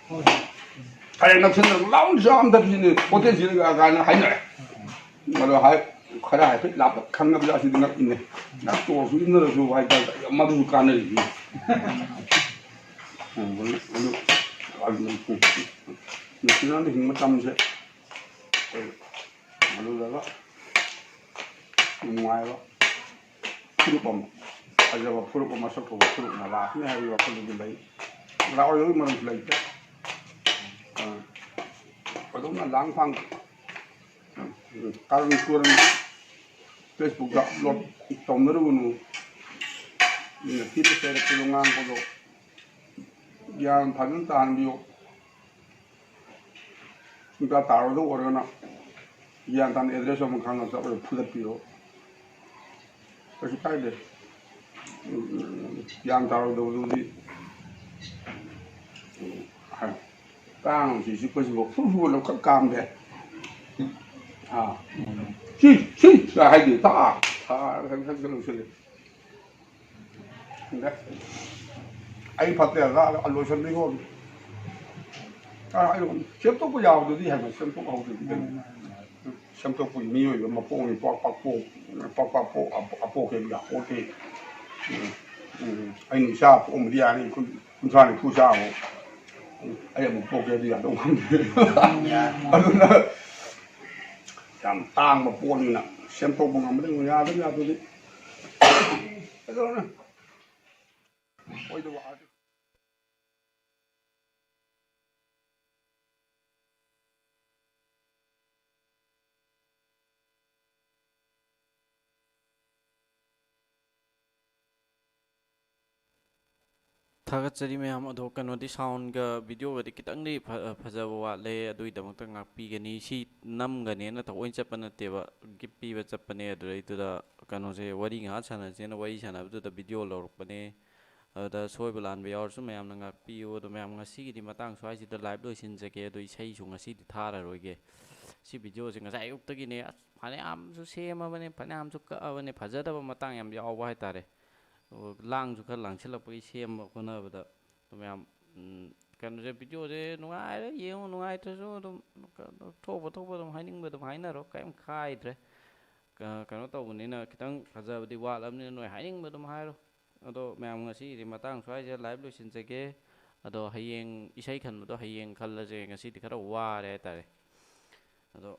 ꯈꯔ ꯅꯛꯁꯤꯟꯅꯔꯒ ꯂꯥꯎꯅ ꯆꯥ ꯑꯝ ꯊꯛꯁꯤꯅꯦ ꯍꯣꯇꯦꯜꯁꯤꯗ ꯀꯥꯏꯅ ꯍꯥꯏꯅꯔꯦ꯫ ꯑꯗꯣ ꯍꯥꯏ-, ꯈꯔ ꯍꯥꯏꯐꯦꯠ ꯂꯥꯞꯄ ꯈꯪꯅꯕ ꯖꯥꯠꯁꯤꯗꯤ ꯉꯛꯏꯅꯦ꯫ ꯉꯛꯇ ꯑꯣꯏꯔꯁꯨ ꯏꯟꯅꯔꯁꯨ ꯍꯥꯏꯇꯥꯔꯦ, ꯃꯗꯨꯁꯨ ꯀꯥꯟꯅꯔꯤꯁꯤꯅꯤ꯫ ꯎꯝ, ꯑꯗꯨ, ꯑꯗꯨ, ꯅꯨꯡꯁꯤꯅꯅ ꯍꯤꯡꯕ ꯃꯇꯝꯁꯦ, ꯑꯩꯈꯣꯏ ꯑꯗꯨꯗꯒ ꯅꯨꯡꯉꯥꯏꯕ ꯐꯨꯔꯨꯞ ꯑꯃ, ꯐꯖꯕ ꯐꯨꯔꯨꯞ ꯑꯃ, ꯃꯁꯛ ꯐꯖꯕ ꯐꯨꯔꯨꯞ ꯑꯃ ꯂꯥꯛꯀꯅꯤ ꯍꯥꯏꯕꯒꯤ ꯋꯥꯈꯜꯗꯨꯗꯤ ꯂꯩ꯫ ꯂꯥꯛꯑꯣꯏꯗꯕꯒꯤ ꯃꯔꯝꯁꯨ ꯂꯩꯇꯦ꯫ ꯑ, ꯑꯗꯨꯝꯅ ꯂꯥꯡ ꯐꯥꯡ ꯀꯥꯔꯟ ꯇꯨꯔꯟ Facebook-ꯇ upload ꯇꯧꯅꯔꯨꯒꯅꯨ꯫ ꯃꯤꯅ ꯊꯤꯅ ꯆꯩꯔꯛꯄꯗꯣ ꯉꯥꯡꯕꯗꯣ ꯒ꯭ꯌꯥꯟ ꯐꯖꯅ ꯇꯥꯍꯟꯕꯤꯌꯨ꯫ ꯁꯨꯡꯇꯥ ꯇꯥꯔꯣꯏꯗꯧ ꯑꯣꯏꯔꯒꯅ ꯒ꯭ꯌꯥꯟ ꯇꯥꯅ address ꯑꯃ ꯈꯪꯉꯒ ꯆꯠꯂꯒ ꯐꯨꯗꯠꯄꯤꯔꯣ꯫ ꯀꯩꯁꯨ ꯀꯥꯏꯗꯦ꯫ ꯒ꯭ꯌꯥꯟ ꯇꯥꯔꯣꯏꯗꯧꯕꯗꯨꯗꯤ꯫ ꯀꯥꯡ ꯁꯤ ꯆꯤꯛꯄꯁꯤꯐꯥꯎ ꯐꯨ ꯐꯨ ꯂꯧꯈꯠ ꯀꯥꯝꯗꯦ꯫ ꯑꯥ꯫ ꯁꯤ, ꯁꯤ ꯍꯥꯏꯗꯦ꯫ ꯊꯥ, ꯊꯥ ꯈꯔ ꯈꯔ ꯂꯧꯁꯤꯜꯂꯦ꯫ ꯑꯗ ꯑꯩ ꯐꯠꯇꯦ, ꯑ, ꯂꯣꯏꯁꯟꯕꯤꯈꯣ꯫ ꯑ, ꯑꯩ ꯁꯦꯝꯗꯣꯛꯄ ꯌꯥꯕꯗꯨꯗꯤ ꯍꯥꯏꯕ, ꯁꯦꯝꯗꯣꯛꯍꯧꯗ꯭ꯔꯗꯤ ꯀꯩꯅꯣ? ꯁꯦꯝꯗꯣꯛꯄꯒꯤ ꯃꯤꯑꯣꯏꯕ ꯃꯄꯣꯛꯅꯤ, ꯄꯥꯛ ꯄꯥꯛ ꯄꯣꯛ-, ꯄꯥꯛ ꯄꯥꯛ ꯄꯣꯛ-, ꯑꯄꯣꯛꯀꯦꯗꯤ ꯌꯥꯄꯣꯠꯇꯦ꯫ ꯎꯝ, ꯎꯝ, ꯑꯩꯅ ꯏꯆꯥ ꯄꯣꯛꯑꯝꯕꯗꯤ ꯌꯥꯅꯤ, ꯀꯨꯟ-, ꯀꯨꯟꯊ꯭ꯔꯥ ꯅꯤꯐꯨ ꯆꯥꯕ꯫ ꯑꯩ ꯑꯃꯨꯛ ꯄꯣꯛꯀꯦꯗꯤ ꯌꯥꯗꯧ ꯃꯥꯟꯗꯦ꯫ ꯑꯗꯨꯅ ꯌꯥꯝ ꯇꯥꯡꯕ ꯄꯣꯠꯅꯤꯅ ꯁꯦꯝꯗꯣꯛꯄ ꯉꯝꯕꯗꯤ ꯌꯥꯗꯕ ꯌꯥꯗꯗꯤ꯫ ꯀꯩꯗꯧꯔꯨꯅꯤ? ꯑꯣꯏꯗꯕ artist꯫ ꯊꯥꯒꯠꯆꯔꯤ ꯃꯌꯥꯝ꯫ ꯑꯗꯣ ꯀꯩꯅꯣꯗꯤ, soundꯒ videoꯒꯗꯤ ꯈꯤꯇꯪꯗꯤ ꯐ-, ꯐꯖꯕ ꯋꯥꯠꯂꯦ, ꯑꯗꯨꯒꯤꯗꯃꯛꯇ ꯉꯥꯛꯄꯤꯒꯅꯤ꯫ ꯁꯤ ꯅꯝꯒꯅꯦꯅ ꯊꯑꯣꯏꯅ ꯆꯠꯄ ꯅꯠꯇꯦꯕ, gift ꯄꯤꯕ ꯆꯠꯄꯅꯦ꯫ ꯑꯗꯨꯗꯩꯗꯨꯗ ꯀꯩꯅꯣꯁꯦ, ꯋꯥꯔꯤ ꯉꯥꯏꯍꯥꯛ ꯁꯥꯟꯅꯁꯦꯅ ꯋꯥꯔꯤ ꯁꯥꯟꯅꯕꯗꯨꯗ video ꯂꯧꯔꯛꯄꯅꯦ꯫ ꯑꯗꯨꯗ ꯁꯣꯏꯕ ꯂꯥꯟꯕ ꯌꯥꯎꯔꯁꯨ ꯃꯌꯥꯝꯅ ꯉꯥꯛꯄꯤꯌꯨ꯫ ꯑꯗꯣ ꯃꯌꯥꯝ, ꯉꯁꯤꯒꯤꯗꯤ ꯃꯇꯥꯡ ꯁ꯭ꯋꯥꯏꯁꯤꯗ live ꯂꯣꯏꯁꯤꯟꯖꯒꯦ꯫ ꯑꯗꯣ ꯏꯁꯩꯁꯨ ꯉꯁꯤꯗꯤ ꯊꯥꯔꯔꯣꯏꯒꯦ꯫ ꯁꯤ videoꯁꯦ ꯉꯁꯥꯏ ꯑꯌꯨꯛꯇꯒꯤꯅꯦ, ꯑꯁ, ꯐꯅꯌꯥꯝꯁꯨ ꯁꯦꯝꯃꯕꯅꯦ, ꯐꯅꯌꯥꯝꯁꯨ ꯀꯛꯑꯕꯅꯦ, ꯐꯖꯗꯕ ꯃꯇꯥꯡ ꯌꯥꯝ ꯌꯥꯎꯕ ꯍꯥꯏꯇꯥꯔꯦ꯫ ꯑꯗꯣ ꯂꯥꯡꯁꯨ ꯈꯔ ꯂꯥꯡꯁꯤꯜꯂꯛꯄꯒꯤ ꯁꯦꯝꯕ ꯈꯣꯠꯅꯕꯗ꯫ ꯑꯗꯣ ꯃꯌꯥꯝ, ꯎꯝ, ꯀꯩꯅꯣꯁꯦ, videoꯁꯦ ꯅꯨꯡꯉꯥꯏꯔ ꯌꯦꯡꯉꯨ, ꯅꯨꯡꯉꯥꯏꯇ꯭ꯔꯁꯨ ꯑꯗꯨꯝ ꯊꯣꯛꯄ ꯊꯣꯛꯄ ꯑꯗꯨꯝ ꯍꯥꯏꯅꯤꯡꯕ ꯑꯗꯨꯝ ꯍꯥꯏꯅꯔꯣ, ꯀꯔꯤꯝ ꯀꯥꯏꯗ꯭ꯔꯦ꯫ ꯀ-, ꯀꯩꯅꯣ ꯇꯧꯕꯅꯤꯅ, ꯈꯤꯇꯪ ꯐꯖꯕꯗꯤ ꯋꯥꯠꯂꯕꯅꯤꯅ ꯅꯣꯏ ꯍꯥꯏꯅꯤꯡꯕ ꯑꯗꯨꯝ ꯍꯥꯏꯔꯣ꯫ ꯑꯗꯣ ꯃꯌꯥꯝ, ꯉꯁꯤꯒꯤꯗꯤ ꯃꯇꯥꯡ ꯁ꯭ꯋꯥꯏꯁꯤꯗ live ꯂꯣꯏꯁꯤꯟꯖꯒꯦ꯫ ꯑꯗꯣ ꯍꯌꯦꯡ ꯏꯁꯩ ꯈꯟꯕꯗꯣ ꯍꯌꯦꯡ ꯈꯜꯂꯁꯦ, ꯉꯁꯤꯗꯤ ꯈꯔ ꯋꯥꯔꯦ ꯍꯥꯏꯇꯥꯔꯦ꯫ ꯑꯗꯣ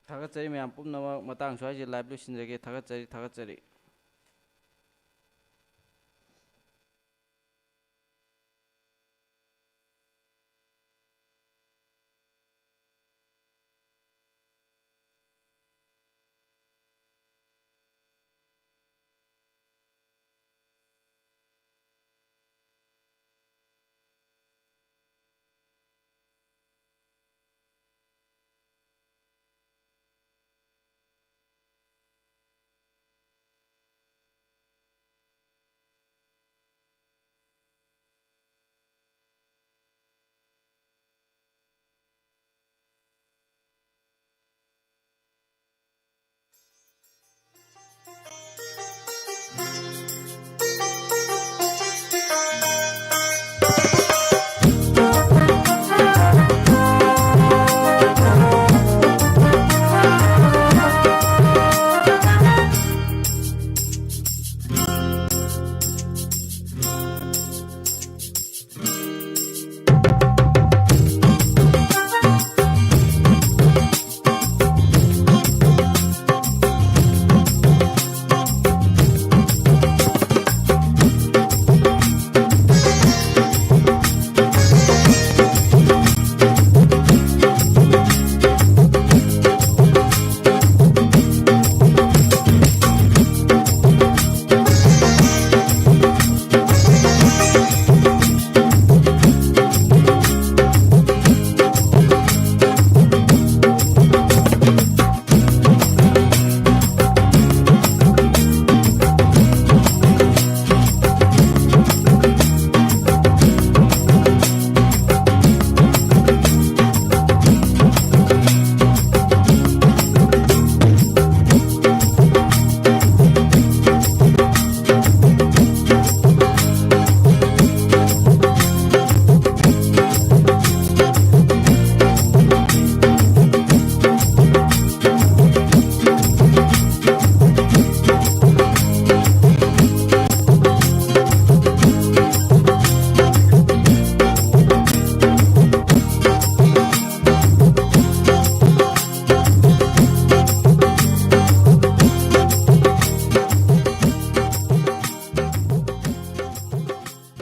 ꯊꯥꯒꯠꯆꯔꯤ ꯃꯌꯥꯝ ꯄꯨꯝꯅꯃꯛ, ꯃꯇꯥꯡ ꯁ꯭ꯋꯥꯏꯁꯤꯗ live ꯂꯣꯏꯁꯤꯟꯖꯒꯦ꯫ ꯊꯥꯒꯠꯆꯔꯤ, ꯊꯥꯒꯠꯆꯔꯤ꯫